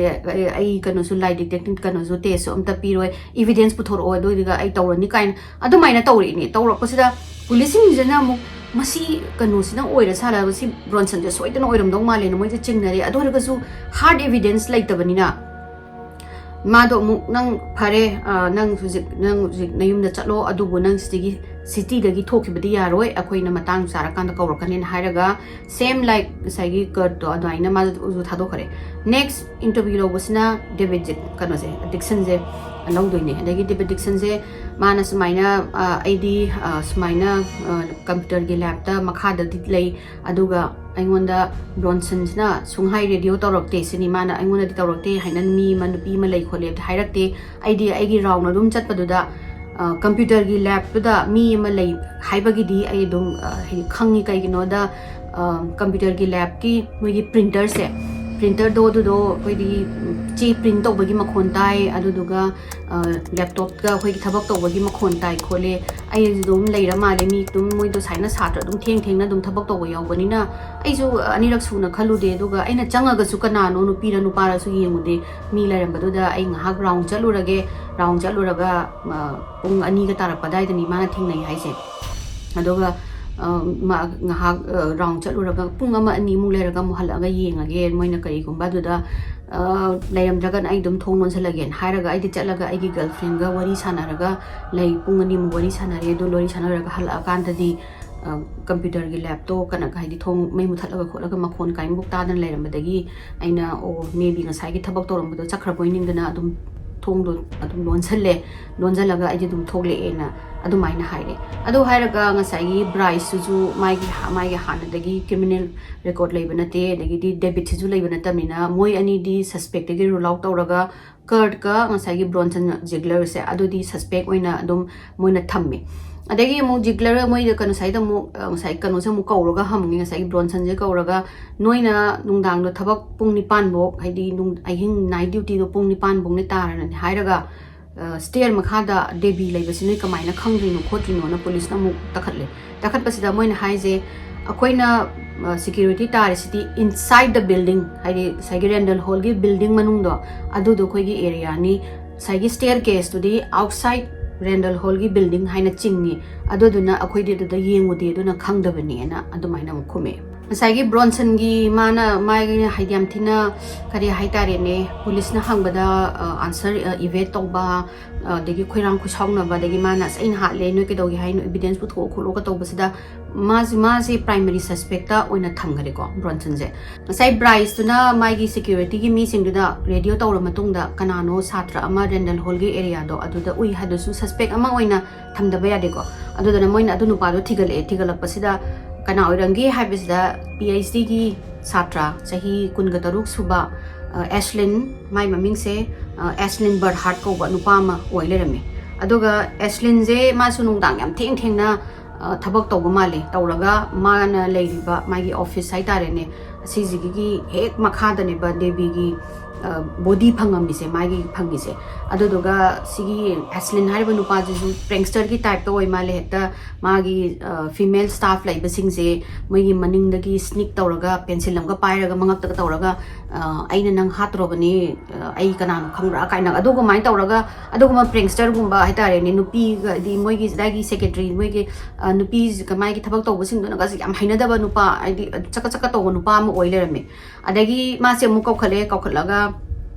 ꯑꯩ ꯀꯩꯅꯣꯁꯨ ꯂꯥꯏ ꯗꯤꯇꯦꯛꯇꯤꯡ ꯀꯩꯅꯣꯁꯨ ꯇꯦꯁꯁꯨ ꯑꯝꯇ ꯄꯤꯔꯣꯏ, ꯏꯚꯤꯗꯦꯟꯁ ꯄꯨꯊꯣꯔꯛꯑꯣ, ꯑꯗꯨꯏꯗꯨꯒ ꯑꯩ ꯇꯧꯔꯅꯤ ꯀꯥꯏꯅ ꯑꯗꯨꯃꯥꯏꯅ ꯇꯧꯔꯛꯏꯅꯦ꯫ ꯇꯧꯔꯛꯄꯁꯤꯗ ꯄꯨꯂꯤꯁꯁꯤꯡꯁꯤꯅ ꯑꯃꯨꯛ ꯃꯁꯤ ꯀꯩꯅꯣꯁꯤꯅ ꯑꯣꯏꯔ ꯁꯥꯜꯂꯒ ꯁꯤ ꯕ꯭ꯔꯣꯟꯁꯟꯁꯦ ꯁꯣꯏꯗꯅ ꯑꯣꯏꯔꯝꯗꯧ ꯃꯥꯜꯂꯦꯅ ꯃꯣꯏꯁꯦ ꯆꯤꯡꯅꯔꯦ꯫ ꯑꯗꯨ ꯑꯣꯏꯔꯒꯁꯨ ꯍꯥꯔꯗ ꯏꯚꯤꯗꯦꯟꯁ ꯂꯩꯇꯕꯅꯤꯅ ꯃꯥꯗꯣ ꯑꯃꯨꯛ, "ꯅꯪ ꯐꯔꯦ, ꯅꯪ ꯍꯧꯖꯤꯛ, ꯅꯪ ꯍꯧꯖꯤꯛ ꯅꯌꯨꯝꯗ ꯆꯠꯂꯣ, ꯑꯗꯨꯕꯨ ꯅꯪ ꯁꯤꯗꯒꯤ, ꯁꯤꯇꯤꯗꯒꯤ ꯊꯣꯛꯈꯤꯕꯗꯤ ꯌꯥꯔꯣꯏ, ꯑꯩꯈꯣꯏꯅ ꯃꯇꯥꯡ ꯆꯥꯔꯀꯥꯟꯗ ꯀꯧꯔꯛꯀꯅꯤꯅ" ꯍꯥꯏꯔꯒ ꯁꯦꯝ ꯂꯥꯏꯛ ꯉꯁꯥꯏꯒꯤ ꯀꯠꯇꯣ ꯑꯗꯨꯃꯥꯏꯅ ꯃꯥꯁꯨ ꯊꯥꯗꯣꯛꯈ꯭ꯔꯦ꯫ ꯅꯦꯛꯁ ꯏꯟꯇꯔꯚ꯭ꯌꯨ ꯂꯧꯕꯁꯤꯅ ꯗꯦꯕꯤꯠ ꯖꯤ-, ꯀꯩꯅꯣꯁꯦ, ꯗꯤꯛꯁꯟꯁꯦ ꯂꯧꯗꯣꯏꯅꯦ꯫ ꯑꯗꯒꯤ ꯗꯦꯕꯤꯠ ꯗꯤꯛꯁꯟꯁꯦ ꯃꯥꯅ ꯁꯨꯃꯥꯏꯅ, ꯑ, ꯑꯩꯗꯤ, ꯑ, ꯁꯨꯃꯥꯏꯅ, ꯑ, ꯀꯝꯄ꯭ꯌꯨꯇꯔꯒꯤ ꯂꯦꯞꯇ ꯃꯈꯥꯗꯗꯤ ꯂꯩ, ꯑꯗꯨꯒ ꯑꯩꯉꯣꯟꯗ ꯕ꯭ꯔꯣꯟꯁꯟꯁꯤꯅ ꯁꯨꯡꯍꯥꯏ ꯔꯦꯗꯤꯑꯣ ꯇꯧꯔꯛꯇꯦ ꯁꯤꯅꯤ꯫ ꯃꯥꯅ ꯑꯩꯉꯣꯟꯗꯗꯤ ꯇꯧꯔꯛꯇꯦ ꯍꯥꯏꯅ ꯃꯤ ꯑꯃ, ꯅꯨꯄꯤ ꯑꯃ ꯂꯩ ꯈꯣꯠꯂꯦ ꯍꯥꯏꯕꯗꯤ ꯍꯥꯏꯔꯛꯇꯦ꯫ ꯑꯩꯗꯤ ꯑꯩꯒꯤ ꯔꯥꯎꯟ ꯑꯗꯨꯝ ꯆꯠꯄꯗꯨꯗ, ꯀꯝꯄ꯭ꯌꯨꯇꯔꯒꯤ ꯂꯦꯞꯇꯨꯗ ꯃꯤ ꯑꯃ ꯂꯩ ꯍꯥꯏꯕꯒꯤꯗꯤ ꯑꯩ ꯑꯗꯨꯝ ꯍꯥꯏꯗꯤ ꯈꯪꯉꯤ꯫ ꯀꯩꯒꯤꯅꯣꯗ ꯀꯝꯄ꯭ꯌꯨꯇꯔꯒꯤ ꯂꯦꯞꯀꯤ ꯃꯣꯏꯒꯤ ꯄ꯭ꯔꯤꯟꯇꯔꯁꯦ, ꯄ꯭ꯔꯤꯟꯇꯔꯗꯣ ꯑꯗꯨꯗꯣ ꯑꯩꯈꯣꯏꯗꯤ ꯆꯦ ꯄ꯭ꯔꯤꯟ ꯇꯧꯕꯒꯤ ꯃꯈꯣꯟ ꯇꯥꯏ, ꯑꯗꯨꯗꯨꯒ ꯂꯦꯞꯇꯣꯞꯇ ꯑꯩꯈꯣꯏꯒꯤ ꯊꯕꯛ ꯇꯧꯕꯒꯤ ꯃꯈꯣꯟ ꯇꯥꯏ ꯈꯣꯠꯂꯦ꯫ ꯑꯩ ꯑꯗꯨꯝ ꯂꯩꯔ ꯃꯥꯜꯂꯦ, ꯃꯤ ꯑꯗꯨꯝ ꯃꯣꯏꯗꯣ ꯁꯨꯃꯥꯏꯅ ꯁꯥꯇ꯭ꯔ ꯑꯗꯨꯝ ꯊꯦꯡ ꯊꯦꯡꯅ ꯑꯗꯨꯝ ꯊꯕꯛ ꯇꯧꯕ ꯌꯥꯎꯕꯅꯤꯅ ꯑꯩꯁꯨ ꯑꯅꯤꯔꯛ ꯁꯨꯅ ꯈꯜꯂꯨꯗꯦ꯫ ꯑꯗꯨꯒ ꯑꯩꯅ ꯆꯪꯉꯒꯁꯨ ꯀꯅꯥꯅꯣ, ꯅꯨꯄꯤꯔ ꯅꯨꯄꯥꯔꯁꯨ ꯌꯦꯡꯉꯨꯗꯦ꯫ ꯃꯤ ꯂꯩꯔꯝꯕꯗꯨꯗ ꯑꯩ ꯉꯥꯏꯍꯥꯛ ꯔꯥꯎꯟ ꯆꯠꯂꯨꯔꯒꯦ꯫ ꯔꯥꯎꯟ ꯆꯠꯂꯨꯔꯒ ꯄꯨꯡ ꯑꯅꯤꯒ ꯇꯥꯔꯛꯄ ꯑꯗꯨꯋꯥꯏꯗꯅꯤ ꯃꯥꯅ ꯊꯦꯡꯅꯩ ꯍꯥꯏꯁꯦ꯫ ꯑꯗꯨꯒ ꯉꯥꯏꯍꯥꯛ ꯔꯥꯎꯟ ꯆꯠꯂꯨꯔꯒ ꯄꯨꯡ ꯑꯃ ꯑꯅꯤꯃꯨꯛ ꯂꯩꯔꯒ ꯑꯃꯨꯛ ꯍꯜꯂꯛꯑꯒ ꯌꯦꯡꯉꯒꯦ, ꯃꯣꯏꯅ ꯀꯔꯤꯒꯨꯝꯕ ꯑꯗꯨꯗ ꯂꯩꯔꯝꯗ꯭ꯔꯒꯅ ꯑꯩ ꯑꯗꯨꯝ ꯊꯣꯡ ꯂꯣꯟꯁꯤꯜꯂꯒꯦꯅ ꯍꯥꯏꯔꯒ ꯑꯩꯗꯤ ꯆꯠꯂꯒ ꯑꯩꯒꯤ ꯒꯔꯜ ꯐ꯭ꯔꯦꯟꯒ ꯋꯥꯔꯤ ꯁꯥꯟꯅꯔꯒ ꯂꯩ꯫ ꯄꯨꯡ ꯑꯅꯤꯃꯨꯛ ꯋꯥꯔꯤ ꯁꯥꯟꯅꯔꯦ꯫ ꯑꯗꯨ ꯋꯥꯔꯤ ꯁꯥꯟꯅꯔꯒ ꯍꯜꯂꯛꯑꯀꯥꯟꯗꯗꯤ ꯀꯝꯄ꯭ꯌꯨꯇꯔꯒꯤ ꯂꯦꯞꯇꯣ ꯀꯅꯥ ꯍꯥꯏꯗꯤ ꯊꯣꯡ ꯃꯩ ꯃꯨꯊꯠꯂꯒ ꯈꯣꯠꯂꯒ ꯃꯈꯣꯟ ꯀꯥꯏꯃꯨꯛ ꯇꯥꯗꯅ ꯂꯩꯔꯝꯕꯗꯒꯤ ꯑꯩꯅ ꯑꯣ maybe ꯉꯁꯥꯏꯒꯤ ꯊꯕꯛ ꯇꯧꯔꯝꯕꯗꯣ ꯆꯠꯈ꯭ꯔꯕꯣꯏ ꯅꯤꯡꯗꯅ ꯑꯗꯨꯝ ꯊꯣꯡꯗꯣ ꯑꯗꯨꯝ ꯂꯣꯟꯁꯜꯂꯦ꯫ ꯂꯣꯟꯁꯤꯜꯂꯒ ꯑꯩꯗꯤ ꯑꯗꯨꯝ ꯊꯣꯛꯂꯛꯑꯦꯅ ꯑꯗꯨꯃꯥꯏꯅ ꯍꯥꯏꯔꯦ꯫ ꯑꯗꯨ ꯍꯥꯏꯔꯒ ꯉꯁꯥꯏꯒꯤ ꯕ꯭ꯔꯥꯏꯁꯇꯨꯁꯨ ꯃꯥꯒꯤ ꯃꯥꯒꯤ ꯍꯥꯟꯅꯗꯒꯤ ꯀ꯭ꯔꯤꯃꯤꯅꯦꯜ ꯔꯦꯀꯣꯔꯠ ꯂꯩꯕ ꯅꯠꯇꯦ, ꯑꯗꯒꯤꯗꯤ ꯗꯦꯕꯤꯠꯁꯤꯁꯨ ꯂꯩꯕ ꯅꯠꯇꯕꯅꯤꯅ ꯃꯣꯏ ꯑꯅꯤꯗꯤ ꯁꯁꯄꯦꯛꯇꯒꯤ ꯔꯨꯜ ꯑꯥꯎꯠ ꯇꯧꯔꯒ ꯀꯔꯠꯀ ꯉꯁꯥꯏꯒꯤ ꯕ꯭ꯔꯣꯟꯁꯟ ꯖꯤꯒꯂꯔꯁꯦ ꯑꯗꯨꯗꯤ ꯁꯁꯄꯦꯛ ꯑꯣꯏꯅ ꯑꯗꯨꯝ ꯃꯣꯏꯅ ꯊꯝꯃꯦ꯫ ꯑꯗꯒꯤ ꯑꯃꯨꯛ ꯖꯤꯒꯂꯔ ꯃꯣꯏꯗ ꯀꯩꯅꯣ ꯉꯁꯥꯏꯗ ꯑꯃꯨꯛ ꯉꯁꯥꯏ ꯀꯩꯅꯣꯁꯦ ꯑꯃꯨꯛ ꯀꯧꯔꯒ ꯍꯪꯉꯦ, ꯉꯁꯥꯏꯒꯤ ꯕ꯭ꯔꯣꯟꯁꯟꯁꯦ ꯀꯧꯔꯒ ꯅꯣꯏꯅ ꯅꯨꯡꯗꯥꯡꯗꯣ ꯊꯕꯛ ꯄꯨꯡ ꯅꯤꯄꯥꯟꯐꯧ ꯍꯥꯏꯗꯤ ꯑꯍꯤꯡ ꯅꯥꯏꯠ ꯗ꯭ꯌꯨꯇꯤꯗꯣ ꯄꯨꯡ ꯅꯤꯄꯥꯟꯐꯧꯅꯦ ꯇꯥꯔꯅꯤ ꯍꯥꯏꯔꯒ ꯁ꯭ꯇꯦꯌꯔ ꯃꯈꯥꯗ ꯗꯦꯕꯤ ꯂꯩꯕꯁꯤ ꯅꯣꯏ ꯀꯃꯥꯏꯅ ꯈꯪꯗ꯭ꯔꯤꯅꯣ ꯈꯣꯠꯇ꯭ꯔꯤꯅꯣꯅ ꯄꯨꯂꯤꯁꯅ ꯑꯃꯨꯛ ꯇꯥꯈꯠꯂꯦ꯫ ꯇꯥꯈꯠꯄꯁꯤꯗ ꯃꯣꯏꯅ ꯍꯥꯏꯁꯦ ꯑꯩꯈꯣꯏꯅ ꯁꯦꯀ꯭ꯌꯨꯔꯤꯇꯤ ꯇꯥꯔꯤꯁꯤꯗꯤ inside the building, ꯍꯥꯏꯗꯤ ꯉꯁꯥꯏꯒꯤ ꯔꯦꯟꯗꯜ ꯍꯣꯜꯒꯤ ꯕꯤꯜꯗꯤꯡ ꯃꯅꯨꯡꯗꯣ ꯑꯗꯨꯗꯣ ꯑꯩꯈꯣꯏꯒꯤ ꯑꯦꯔꯤꯌꯥꯅꯤ, ꯉꯁꯥꯏꯒꯤ ꯁ꯭ꯇꯦꯌꯔ ꯀꯦꯁꯇꯨꯗꯤ ꯑꯥꯎꯠꯁꯥꯏꯠ ꯔꯦꯟꯗꯜ ꯍꯣꯜꯒꯤ ꯕꯤꯜꯗꯤꯡ ꯍꯥꯏꯅ ꯆꯤꯡꯉꯤ, ꯑꯗꯨꯗꯨꯅ ꯑꯩꯈꯣꯏꯗꯤ ꯑꯗꯨꯗ ꯌꯦꯡꯉꯨꯗꯦ, ꯑꯗꯨꯅ ꯈꯪꯗꯕꯅꯦꯅ ꯑꯗꯨꯃꯥꯏꯅ ꯑꯃꯨꯛ ꯈꯨꯝꯃꯛꯑꯦ꯫ ꯉꯁꯥꯏꯒꯤ ꯕ꯭ꯔꯣꯟꯁꯟꯒꯤ ꯃꯥꯅ ꯃꯥꯒꯤ ꯍꯥꯏꯗꯤ ꯌꯥꯝ ꯊꯤꯅ ꯀꯔꯤ ꯍꯥꯏꯇꯥꯔꯦꯅꯦ, ꯄꯨꯂꯤꯁꯅ ꯍꯪꯕꯗ ꯑꯟꯁꯔ ꯏꯚꯦꯠ ꯇꯧꯕ, ꯑꯗꯒꯤ ꯈꯣꯏꯔꯥꯡ ꯈꯣꯏꯁꯥꯎꯅꯕ, ꯑꯗꯒꯤ ꯃꯥꯅ ꯑꯁ ꯑꯩꯅ ꯍꯥꯠꯂꯦ, ꯅꯣꯏ ꯀꯩꯗꯧꯒꯦ ꯍꯥꯏꯅꯣ, ꯏꯚꯤꯗꯦꯟꯁ ꯄꯨꯊꯣꯛꯑꯣ ꯈꯣꯠꯂꯣꯒ ꯇꯧꯕꯁꯤꯗ ꯃꯥꯁꯦ ꯃꯥꯁꯦ ꯄ꯭ꯔꯥꯏꯃꯔꯤ ꯁꯁꯄꯦꯛꯇ ꯑꯣꯏꯅ ꯊꯝꯈꯔꯦꯀꯣ ꯕ꯭ꯔꯣꯟꯁꯟꯁꯦ꯫ ꯉꯁꯥꯏ ꯕ꯭ꯔꯥꯏꯁꯇꯨꯅ ꯃꯥꯒꯤ ꯁꯦꯀ꯭ꯌꯨꯔꯤꯇꯤꯒꯤ ꯃꯤꯁꯤꯡꯗꯨꯗ ꯔꯦꯗꯤꯑꯣ ꯇꯧꯔ ꯃꯇꯨꯡꯗ ꯀꯅꯥꯅꯣ ꯁꯥꯇ꯭ꯔ ꯑꯃ ꯔꯦꯟꯗꯜ ꯍꯣꯜꯒꯤ ꯑꯦꯔꯤꯌꯥꯗꯣ ꯑꯗꯨꯗ ꯎꯏ ꯍꯥꯏꯗꯨꯁꯨ ꯁꯁꯄꯦꯛ ꯑꯃ ꯑꯣꯏꯅ ꯊꯝꯗꯕ ꯌꯥꯗꯦꯀꯣ꯫ ꯑꯗꯨꯗꯨꯅ ꯃꯣꯏꯅ ꯑꯗꯨ ꯅꯨꯄꯥꯗꯣ ꯊꯤꯒꯠꯂꯛꯑꯦ꯫ ꯊꯤꯒꯠꯂꯛꯄꯁꯤꯗ ꯀꯅꯥ ꯑꯣꯏꯔꯝꯒꯦ ꯍꯥꯏꯕꯁꯤꯗ ꯄꯤ ꯑꯩꯆ ꯗꯤꯒꯤ ꯁꯥꯇ꯭ꯔ ꯆꯍꯤ ꯀꯨꯟꯒ ꯇꯔꯨꯛ ꯁꯨꯕ ꯑꯦꯁꯂꯤꯟ, ꯃꯥꯏ ꯃꯃꯤꯡꯁꯦ ꯑꯦꯁꯂꯤꯟ ꯕꯔꯍꯥꯔꯠ ꯀꯧꯕ ꯅꯨꯄꯥ ꯑꯃ ꯑꯣꯏ ꯂꯩꯔꯝꯃꯦ꯫ ꯑꯗꯨꯒ ꯑꯦꯁꯂꯤꯟꯁꯦ ꯃꯥꯁꯨ ꯅꯨꯡꯗꯥꯡ ꯌꯥꯝ ꯊꯦꯡ ꯊꯦꯡꯅ, ꯑ, ꯊꯕꯛ ꯇꯧꯕ ꯃꯥꯜꯂꯦ꯫ ꯇꯧꯔꯒ ꯃꯥꯅ ꯂꯩꯔꯤꯕ ꯃꯥꯒꯤ ꯑꯣꯐꯤꯁ ꯍꯥꯏꯇꯥꯔꯦꯅꯦ, ꯑꯁꯤꯁꯤꯒꯤ ꯍꯦꯛ ꯃꯈꯥꯗꯅꯦꯕ ꯗꯦꯕꯤꯒꯤ, ꯑ, ꯕꯣꯗꯤ ꯐꯪꯉꯝꯃꯤꯁꯦ, ꯃꯥꯒꯤ ꯐꯪꯉꯤꯁꯦ꯫ ꯑꯗꯨꯗꯨꯒ ꯁꯤꯒꯤ ꯑꯦꯁꯂꯤꯟ ꯍꯥꯏꯔꯤꯕ ꯅꯨꯄꯥꯁꯤꯁꯨ ꯄ꯭ꯔꯦꯡꯁꯇꯔꯒꯤ ꯇꯥꯏꯞꯇ ꯑꯣꯏ ꯃꯥꯜꯂꯦ꯫ ꯍꯦꯛꯇ ꯃꯥꯒꯤ, ꯑ, ꯐꯤꯃꯦꯜ ꯁ꯭ꯇꯥꯐ ꯂꯩꯕꯁꯤꯡꯁꯦ ꯃꯣꯏꯒꯤ ꯃꯅꯤꯡꯗꯒꯤ ꯁ꯭ꯅꯤꯛ ꯇꯧꯔꯒ, ꯄꯦꯟꯁꯤꯜ ꯑꯃꯒ ꯄꯥꯏꯔꯒ, ꯃꯉꯛꯇꯒ ꯇꯧꯔꯒ, ꯑ, "ꯑꯩꯅ ꯅꯪ ꯍꯥꯠꯇ꯭ꯔꯣꯕꯅꯤ, ꯑ, ꯑꯩ ꯀꯅꯥꯅꯣ ꯈꯪꯕ꯭ꯔꯥ?" ꯀꯥꯏꯅ ꯑꯗꯨꯒꯃꯥꯏꯅ ꯇꯧꯔꯒ, ꯑꯗꯨꯒꯨꯝꯕ ꯄ꯭ꯔꯦꯡꯁꯇꯔꯒꯨꯝꯕ ꯍꯥꯏꯇꯥꯔꯦꯅꯦ, ꯅꯨꯄꯤꯒ, ꯍꯥꯏꯗꯤ ꯃꯣꯏꯒꯤ ꯑꯗꯥꯏꯒꯤ ꯁꯦꯀ꯭ꯔꯦꯇꯔꯤ, ꯃꯣꯏꯒꯤ, ꯑ, ꯅꯨꯄꯤ ꯃꯥꯒꯤ ꯊꯕꯛ ꯇꯧꯕꯁꯤꯡꯗꯨꯅꯒꯁꯦ ꯌꯥꯝ ꯍꯩꯅꯗꯕ ꯅꯨꯄꯥ, ꯍꯥꯏꯗꯤ ꯆꯀ ꯆꯀ ꯇꯧꯕ ꯅꯨꯄꯥ ꯑꯃ ꯑꯣꯏ ꯂꯩꯔꯝꯃꯦ꯫ ꯑꯗꯒꯤ ꯃꯥꯁꯦ ꯑꯃꯨꯛ ꯀꯧꯈꯠꯂꯦ, ꯀꯧꯈꯠꯂꯒ,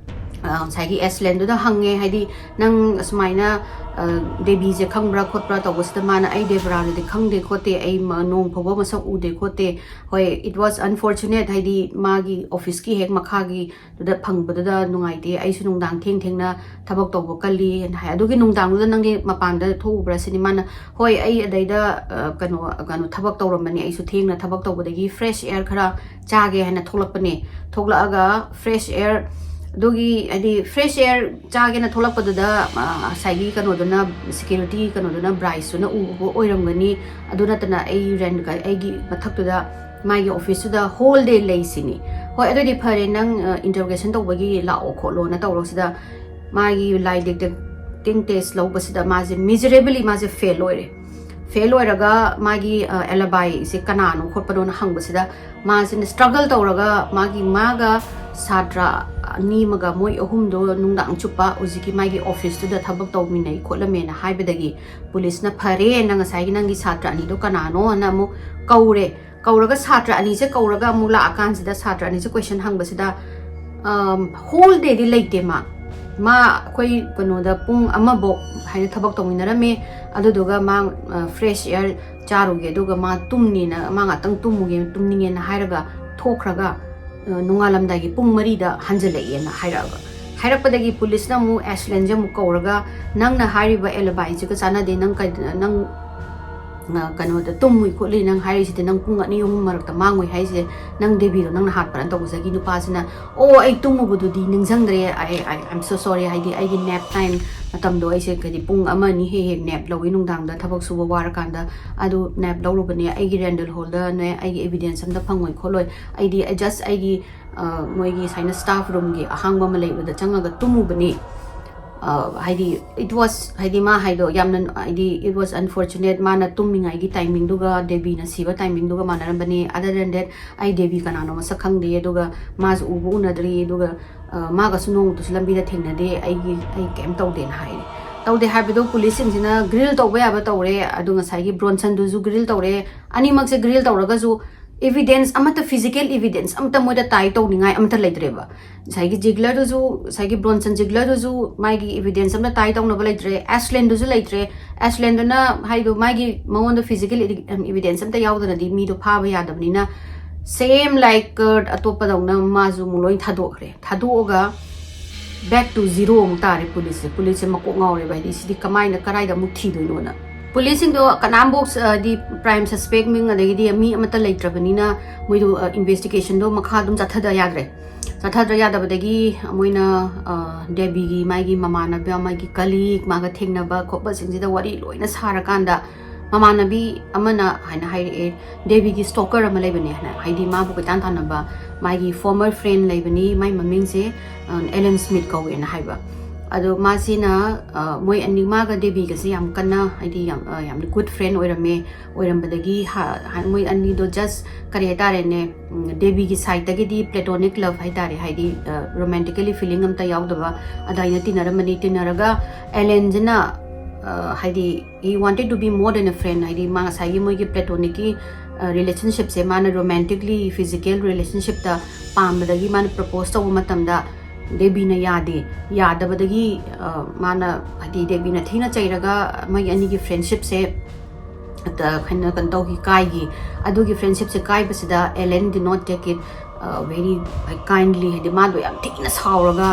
ꯑ, ꯉꯁꯥꯏꯒꯤ ꯑꯦꯁꯂꯦꯟꯗꯨꯗ ꯍꯪꯉꯦ, ꯍꯥꯏꯗꯤ, "ꯅꯪ ꯑꯁꯨꯃꯥꯏꯅ, ꯑ, ꯗꯦꯕꯤꯁꯦ ꯈꯪꯕ꯭ꯔꯥ ꯈꯣꯠꯄ꯭ꯔꯥ?" ꯇꯧꯕꯁꯤꯗ ꯃꯥꯅ, "ꯑꯩ ꯗꯦꯕꯔꯥꯗꯨꯗꯤ ꯈꯪꯗꯦ ꯈꯣꯠꯇꯦ, ꯑꯩ ꯃ-, ꯅꯣꯡ ꯐꯥꯎꯕ ꯃꯁꯛ ꯎꯗꯦ ꯈꯣꯠꯇꯦ꯫ ꯍꯣꯏ, it was unfortunate, ꯍꯥꯏꯗꯤ ꯃꯥꯒꯤ ꯑꯣꯐꯤꯁꯀꯤ ꯍꯦꯛ ꯃꯈꯥꯒꯤꯗꯨꯗ ꯐꯪꯕꯗꯨꯗ ꯅꯨꯡꯉꯥꯏꯇꯦ, ꯑꯩꯁꯨ ꯅꯨꯡꯗꯥꯡ ꯊꯦꯡ ꯊꯦꯡꯅ ꯊꯕꯛ ꯇꯧꯕ ꯀꯜꯂꯤ" ꯍꯥꯏꯅ ꯍꯥꯏ꯫ "ꯑꯗꯨꯒꯤ ꯅꯨꯡꯗꯥꯡꯗꯨꯗ ꯅꯪꯗꯤ ꯃꯄꯥꯟꯗ ꯊꯣꯛꯎꯕ꯭ꯔꯥ?" ꯁꯤꯅꯤ꯫ ꯃꯥꯅ, "ꯍꯣꯏ, ꯑꯩ ꯑꯗꯩꯗ, ꯑ, ꯀꯩꯅꯣ, ꯀꯩꯅꯣ, ꯊꯕꯛ ꯇꯧꯔꯝꯕꯅꯤ, ꯑꯩꯁꯨ ꯊꯦꯡꯅ ꯊꯕꯛ ꯇꯧꯕꯗꯒꯤ ꯐ꯭ꯔꯦꯁ ꯑꯦꯌꯔ ꯈꯔ ꯆꯥꯒꯦ ꯍꯥꯏꯅ ꯊꯣꯛꯂꯛꯄꯅꯦ꯫ ꯊꯣꯛꯂꯛꯑꯒ ꯐ꯭ꯔꯦꯁ ꯑꯦꯌꯔ, ꯑꯗꯨꯒꯤ, ꯍꯥꯏꯗꯤ, ꯐ꯭ꯔꯦꯁ ꯑꯦꯌꯔ ꯆꯥꯒꯦꯅ ꯊꯣꯛꯂꯛꯄꯗꯨꯗ, ꯑ, ꯉꯁꯥꯏꯒꯤ ꯀꯩꯅꯣꯗꯨꯅ, ꯁꯦꯀ꯭ꯌꯨꯔꯤꯇꯤ ꯀꯩꯅꯣꯗꯨꯅ, ꯕ꯭ꯔꯥꯏꯁꯇꯨꯅ ꯎꯕ ꯑꯣꯏꯔꯝꯒꯅꯤ꯫ ꯑꯗꯨ ꯅꯠꯇꯅ ꯑꯩ ꯔꯦꯟ, ꯑꯩꯒꯤ ꯃꯊꯛꯇꯨꯗ, ꯃꯥꯒꯤ ꯑꯣꯐꯤꯁꯇꯨꯗ ꯍꯣꯜ ꯗꯦ ꯂꯩꯁꯤꯅꯤ꯫ ꯍꯣꯏ, ꯑꯗꯨꯗꯤ ꯐꯔꯦ, ꯅꯪ, ꯑ, ꯏꯟꯇꯔꯣꯒꯦꯁꯟ ꯇꯧꯕꯒꯤ ꯂꯥꯛꯑꯣ ꯈꯣꯠꯂꯣꯅ ꯇꯧꯔꯛꯁꯤꯗ, ꯃꯥꯒꯤ ꯂꯥꯏ ꯗꯤꯇꯦꯛꯇꯤꯡ ꯇꯦꯁ ꯂꯧꯕꯁꯤꯗ ꯃꯥꯁꯦ ꯃꯤꯖꯔꯦꯕꯂꯤ ꯃꯥꯁꯦ ꯐꯦꯜ ꯑꯣꯏꯔꯦ꯫ ꯐꯦꯜ ꯑꯣꯏꯔꯒ ꯃꯥꯒꯤ, ꯑ, ꯑꯦꯂꯕꯥꯏꯁꯦ ꯀꯅꯥꯅꯣ ꯈꯣꯠꯄꯅꯣꯅ ꯍꯪꯕꯁꯤꯗ, ꯃꯥꯁꯤꯅ ꯁ꯭ꯇ꯭ꯔꯒꯜ ꯇꯧꯔꯒ ꯃꯥꯒꯤ, ꯃꯥꯒ ꯁꯥꯇ꯭ꯔ ꯑꯅꯤ ꯑꯃꯒ, ꯃꯣꯏ ꯑꯍꯨꯝꯗꯣ ꯅꯨꯡꯗꯥꯡ ꯆꯨꯞꯄ ꯍꯧꯖꯤꯛꯀꯤ ꯃꯥꯒꯤ ꯑꯣꯐꯤꯁꯇꯨꯗ ꯊꯕꯛ ꯇꯧꯃꯤꯟꯅꯩ ꯈꯣꯠꯂꯝꯃꯦꯅ ꯍꯥꯏꯕꯗꯒꯤ, ꯄꯨꯂꯤꯁꯅ, "ꯐꯔꯦ, ꯅꯪ ꯉꯁꯥꯏꯒꯤ ꯅꯪꯒꯤ ꯁꯥꯇ꯭ꯔ ꯑꯅꯤꯗꯣ ꯀꯅꯥꯅꯣꯅ?" ꯑꯃꯨꯛ ꯀꯧꯔꯦ꯫ ꯀꯧꯔꯒ, ꯁꯥꯇ꯭ꯔ ꯑꯅꯤꯁꯦ ꯀꯧꯔꯒ ꯑꯃꯨꯛ ꯂꯥꯛꯑꯀꯥꯟꯁꯤꯗ, ꯁꯥꯇ꯭ꯔ ꯑꯅꯤꯁꯦ ꯀꯣꯏꯁꯟ ꯍꯪꯕꯁꯤꯗ, ꯑꯝ, ꯍꯣꯜ ꯗꯦꯗꯤ ꯂꯩꯇꯦ ꯃꯥ꯫ ꯃꯥ ꯑꯩꯈꯣꯏ ꯀꯩꯅꯣꯗ ꯄꯨꯡ ꯑꯃꯐꯧ ꯍꯥꯏꯅ ꯊꯕꯛ ꯇꯧꯃꯤꯟꯅꯔꯝꯃꯦ꯫ ꯑꯗꯨꯗꯨꯒ ꯃꯥ, ꯑ, ꯐ꯭ꯔꯦꯁ ꯑꯦꯌꯔ ꯆꯥꯔꯨꯒꯦ, ꯑꯗꯨꯒ ꯃꯥ ꯇꯨꯝꯅꯤꯅ, ꯃꯥ ꯉꯥꯛꯇꯪ ꯇꯨꯝꯃꯨꯒꯦ, ꯇꯨꯝꯅꯤꯡꯉꯦꯅ ꯍꯥꯏꯔꯒ ꯊꯣꯛꯈ꯭ꯔꯒ, ꯑ, ꯅꯣꯡꯉꯥꯜꯂꯝꯗꯥꯏꯒꯤ ꯄꯨꯡ ꯃꯔꯤꯗ ꯍꯟꯖꯜꯂꯛꯑꯦꯅ ꯍꯥꯏꯔꯛꯑꯕ꯫ ꯍꯥꯏꯔꯛꯄꯗꯒꯤ ꯄꯨꯂꯤꯁꯅ ꯑꯃꯨꯛ ꯑꯦꯁꯂꯦꯟꯁꯦ ꯑꯃꯨꯛ ꯀꯧꯔꯒ, "ꯅꯪꯅ ꯍꯥꯏꯔꯤꯕ ꯑꯦꯂꯕꯥꯏꯁꯤꯒ ꯆꯥꯟꯅꯗꯦ, ꯅꯪ ꯀꯩ-, ꯅꯪ ꯀꯩꯅꯣꯗ ꯇꯨꯝꯃꯨꯏ ꯈꯣꯠꯂꯨꯏ ꯅꯪ ꯍꯥꯏꯔꯤꯁꯤꯗꯤ, ꯅꯪ ꯄꯨꯡ ꯑꯅꯤ ꯑꯍꯨꯝ ꯃꯔꯛꯇ ꯃꯥꯡꯉꯨꯏ ꯍꯥꯏꯁꯦ, ꯅꯪ ꯗꯦꯕꯤꯗꯣ ꯅꯪꯅ ꯍꯥꯠꯄ꯭ꯔꯥ?" ꯇꯧꯕꯗꯒꯤ ꯅꯨꯄꯥꯁꯤꯅ, "ꯑꯣ, ꯑꯩ ꯇꯨꯝꯃꯨꯕꯗꯨꯗꯤ ꯅꯤꯡꯁꯤꯡꯗ꯭ꯔꯦ, I, I, I'm so sorry, ꯍꯥꯏꯗꯤ ꯑꯩꯒꯤ nap time ꯃꯇꯝꯗꯣ, ꯑꯩꯁꯦ ꯍꯥꯏꯗꯤ ꯄꯨꯡ ꯑꯃ ꯑꯅꯤ ꯍꯦꯛ ꯍꯦꯛ nap ꯂꯧꯏ ꯅꯨꯡꯗꯥꯡꯗ ꯊꯕꯛ ꯁꯨꯕ ꯋꯥꯔꯀꯥꯟꯗ, ꯑꯗꯨ nap ꯂꯧꯔꯨꯕꯅꯦ, ꯑꯩꯒꯤ Randall Hallꯗꯅꯦ ꯑꯩꯒꯤ evidence ꯑꯝꯇ ꯐꯪꯉꯣꯏ ꯈꯣꯠꯂꯣꯏ, ꯑꯩꯗꯤ just ꯑꯩꯒꯤ ꯃꯣꯏꯒꯤ ꯁꯨꯃꯥꯏꯅ staff roomꯒꯤ ꯑꯍꯥꯡꯕ ꯑꯃ ꯂꯩꯕꯗ ꯆꯪꯉꯒ ꯇꯨꯝꯃꯨꯕꯅꯤ." ꯍꯥꯏꯗꯤ it was, ꯍꯥꯏꯗꯤ ꯃꯥ ꯍꯥꯏꯗꯣ ꯌꯥꯝꯅ, ꯍꯥꯏꯗꯤ it was unfortunate, ꯃꯥꯅ ꯇꯨꯝꯃꯤꯉꯩꯒꯤ timingꯗꯨꯒ ꯗꯦꯕꯤꯅ ꯁꯤꯕ timingꯗꯨꯒ ꯃꯥꯟꯅꯔꯝꯕꯅꯤ꯫ Other than that, ꯑꯩ ꯗꯦꯕꯤ ꯀꯅꯥꯅꯣ ꯃꯁꯛ ꯈꯪꯗꯦ, ꯑꯗꯨꯒ ꯃꯥꯁꯨ ꯎꯕ ꯎꯅꯗ꯭ꯔꯤ, ꯑꯗꯨꯒ ꯃꯥꯒꯁꯨ ꯅꯣꯡꯃꯇꯁꯨ ꯂꯝꯕꯤꯗ ꯊꯦꯡꯅꯗꯦ, ꯑꯩꯒꯤ, ꯑꯩ ꯀꯩꯝ ꯇꯧꯗꯦꯅ ꯍꯥꯏꯔꯦ꯫ ꯇꯧꯗꯦ ꯍꯥꯏꯕꯗꯣ ꯄꯨꯂꯤꯁꯁꯤꯡꯁꯤꯅ grill ꯇꯧꯕ ꯌꯥꯕ ꯇꯧꯔꯦ, ꯑꯗꯨ ꯉꯁꯥꯏꯒꯤ ꯕ꯭ꯔꯣꯟꯁꯟꯗꯨꯁꯨ grill ꯇꯧꯔꯦ꯫ ꯑꯅꯤꯃꯛꯁꯦ grill ꯇꯧꯔꯒꯁꯨ evidence ꯑꯃꯠꯇ, physical evidence ꯑꯃꯠꯇ ꯃꯣꯏꯗ tie ꯇꯧꯅꯤꯡꯉꯥꯏ ꯑꯃꯠꯇ ꯂꯩꯇ꯭ꯔꯦꯕ꯫ ꯉꯁꯥꯏꯒꯤ ꯖꯤꯒꯂꯔꯗꯨꯁꯨ, ꯉꯁꯥꯏꯒꯤ ꯕ꯭ꯔꯣꯟꯁꯟ ꯖꯤꯒꯂꯔꯗꯨꯁꯨ ꯃꯥꯒꯤ evidence ꯑꯃꯠꯇ tie ꯇꯧꯅꯕ ꯂꯩꯇ꯭ꯔꯦ, ꯑꯦꯁꯂꯦꯟꯗꯨꯁꯨ ꯂꯩꯇ꯭ꯔꯦ꯫ ꯑꯦꯁꯂꯦꯟꯗꯨꯅ ꯍꯥꯏꯗꯣ ꯃꯥꯒꯤ, ꯃꯉꯣꯟꯗ physical evidence ꯑꯃꯠꯇ ꯌꯥꯎꯗꯅꯗꯤ ꯃꯤꯗꯣ ꯐꯥꯕ ꯌꯥꯗꯕꯅꯤꯅ, same like ꯑꯇꯣꯞꯄꯗꯧꯅ ꯃꯥꯁꯨ ꯑꯃꯨꯛ ꯂꯣꯏ ꯊꯥꯗꯣꯛꯈ꯭ꯔꯦ꯫ ꯊꯥꯗꯣꯛꯑꯒ back to zero ꯑꯃꯨꯛ ꯇꯥꯔꯦ ꯄꯨꯂꯤꯁꯁꯦ꯫ ꯄꯨꯂꯤꯁꯁꯦ ꯃꯀꯣꯛ ꯉꯥꯎꯔꯦꯕ, ꯍꯥꯏꯗꯤ ꯁꯤꯗꯤ ꯀꯃꯥꯏꯅ, ꯀꯗꯥꯏꯗ ꯑꯃꯨꯛ ꯊꯤꯗꯣꯏꯅꯣꯅ꯫ ꯄꯨꯂꯤꯁꯁꯤꯡꯗꯣ ꯀꯅꯥꯝꯐꯥꯎ, ꯍꯥꯏꯗꯤ prime suspect ꯃꯤꯡ ꯑꯗꯒꯤꯗꯤ ꯃꯤ ꯑꯃꯠꯇ ꯂꯩꯇ꯭ꯔꯕꯅꯤꯅ ꯃꯣꯏꯗꯣ investigationꯗꯣ ꯃꯈꯥ ꯑꯗꯨꯝ ꯆꯠꯊꯗ ꯌꯥꯗ꯭ꯔꯦ꯫ ꯆꯠꯊꯗ꯭ꯔ ꯌꯥꯗꯕꯗꯒꯤ ꯃꯣꯏꯅ ꯗꯦꯕꯤꯒꯤ ꯃꯥꯒꯤ ꯃꯃꯥꯟꯅꯕ, ꯃꯥꯒꯤ colleague, ꯃꯥꯒ ꯊꯦꯡꯅꯕ ꯈꯣꯠꯄꯁꯤꯡꯁꯤꯗ ꯋꯥꯔꯤ ꯂꯣꯏꯅ ꯁꯥꯔꯀꯥꯟꯗ, ꯃꯃꯥꯟꯅꯕꯤ ꯑꯃꯅ ꯍꯥꯏꯅ ꯍꯥꯏꯔꯛꯑꯦ, ꯗꯦꯕꯤꯒꯤ stalker ꯑꯃ ꯂꯩꯕꯅꯦ ꯍꯥꯏꯅ, ꯍꯥꯏꯗꯤ ꯃꯥꯕꯨ ꯀꯣꯏꯇꯥꯟ ꯇꯥꯟꯅꯕ ꯃꯥꯒꯤ former friend ꯂꯩꯕꯅꯤ, ꯃꯥꯏ ꯃꯃꯤꯡꯁꯦ ꯑꯦꯂꯦꯟ ꯁ꯭ꯃꯤꯠ ꯀꯧꯋꯦꯅ ꯍꯥꯏꯕ꯫ ꯑꯗꯣ ꯃꯥꯁꯤꯅ, ꯃꯣꯏ ꯑꯅꯤ, ꯃꯥꯒ ꯗꯦꯕꯤꯒꯁꯦ ꯌꯥꯝ ꯀꯟꯅ, ꯍꯥꯏꯗꯤ ꯌꯥꯝ, ꯌꯥꯝꯅ good friend ꯑꯣꯏꯔꯝꯃꯦ꯫ ꯑꯣꯏꯔꯝꯕꯗꯒꯤ ꯃꯣꯏ ꯑꯅꯤꯗꯣ just ꯀꯔꯤ ꯍꯥꯏꯇꯥꯔꯦꯅꯦ, ꯗꯦꯕꯤꯒꯤ sideꯇꯒꯤꯗꯤ platonic love ꯍꯥꯏꯇꯥꯔꯦ, ꯍꯥꯏꯗꯤ romantically feeling ꯑꯝꯇ ꯌꯥꯎꯗꯕ ꯑꯗꯨꯃꯥꯏꯅ ꯇꯤꯟꯅꯔꯝꯕꯅꯤ꯫ ꯇꯤꯟꯅꯔꯒ ꯑꯦꯂꯦꯟꯁꯤꯅ, ꯍꯥꯏꯗꯤ he wanted to be more than a friend, ꯍꯥꯏꯗꯤ ꯃꯥ ꯉꯁꯥꯏꯒꯤ ꯃꯣꯏꯒꯤ platonicꯀꯤ relationshipꯁꯦ ꯃꯥꯅ romantically, physical relationshipꯇ ꯄꯥꯝꯕꯗꯒꯤ ꯃꯥꯅ propose ꯇꯧꯕ ꯃꯇꯝꯗ ꯗꯦꯕꯤꯅ ꯌꯥꯗꯦ꯫ ꯌꯥꯗꯕꯗꯒꯤ ꯃꯥꯅ, ꯍꯥꯏꯗꯤ ꯗꯦꯕꯤꯅ ꯊꯤꯅ ꯆꯩꯔꯒ ꯃꯣꯏꯒꯤ ꯑꯅꯤꯒꯤ friendshipꯁꯦ ꯀꯩꯅꯣ, ꯀꯩꯅꯣ ꯇꯧꯈꯤ, ꯀꯥꯏꯈꯤ꯫ ꯑꯗꯨꯒꯤ friendshipꯁꯦ ꯀꯥꯏꯕꯁꯤꯗ Alan did not take it very kindly, ꯍꯥꯏꯗꯤ ꯃꯥꯗꯣ ꯌꯥꯝ ꯊꯤꯅ ꯁꯥꯎꯔꯒ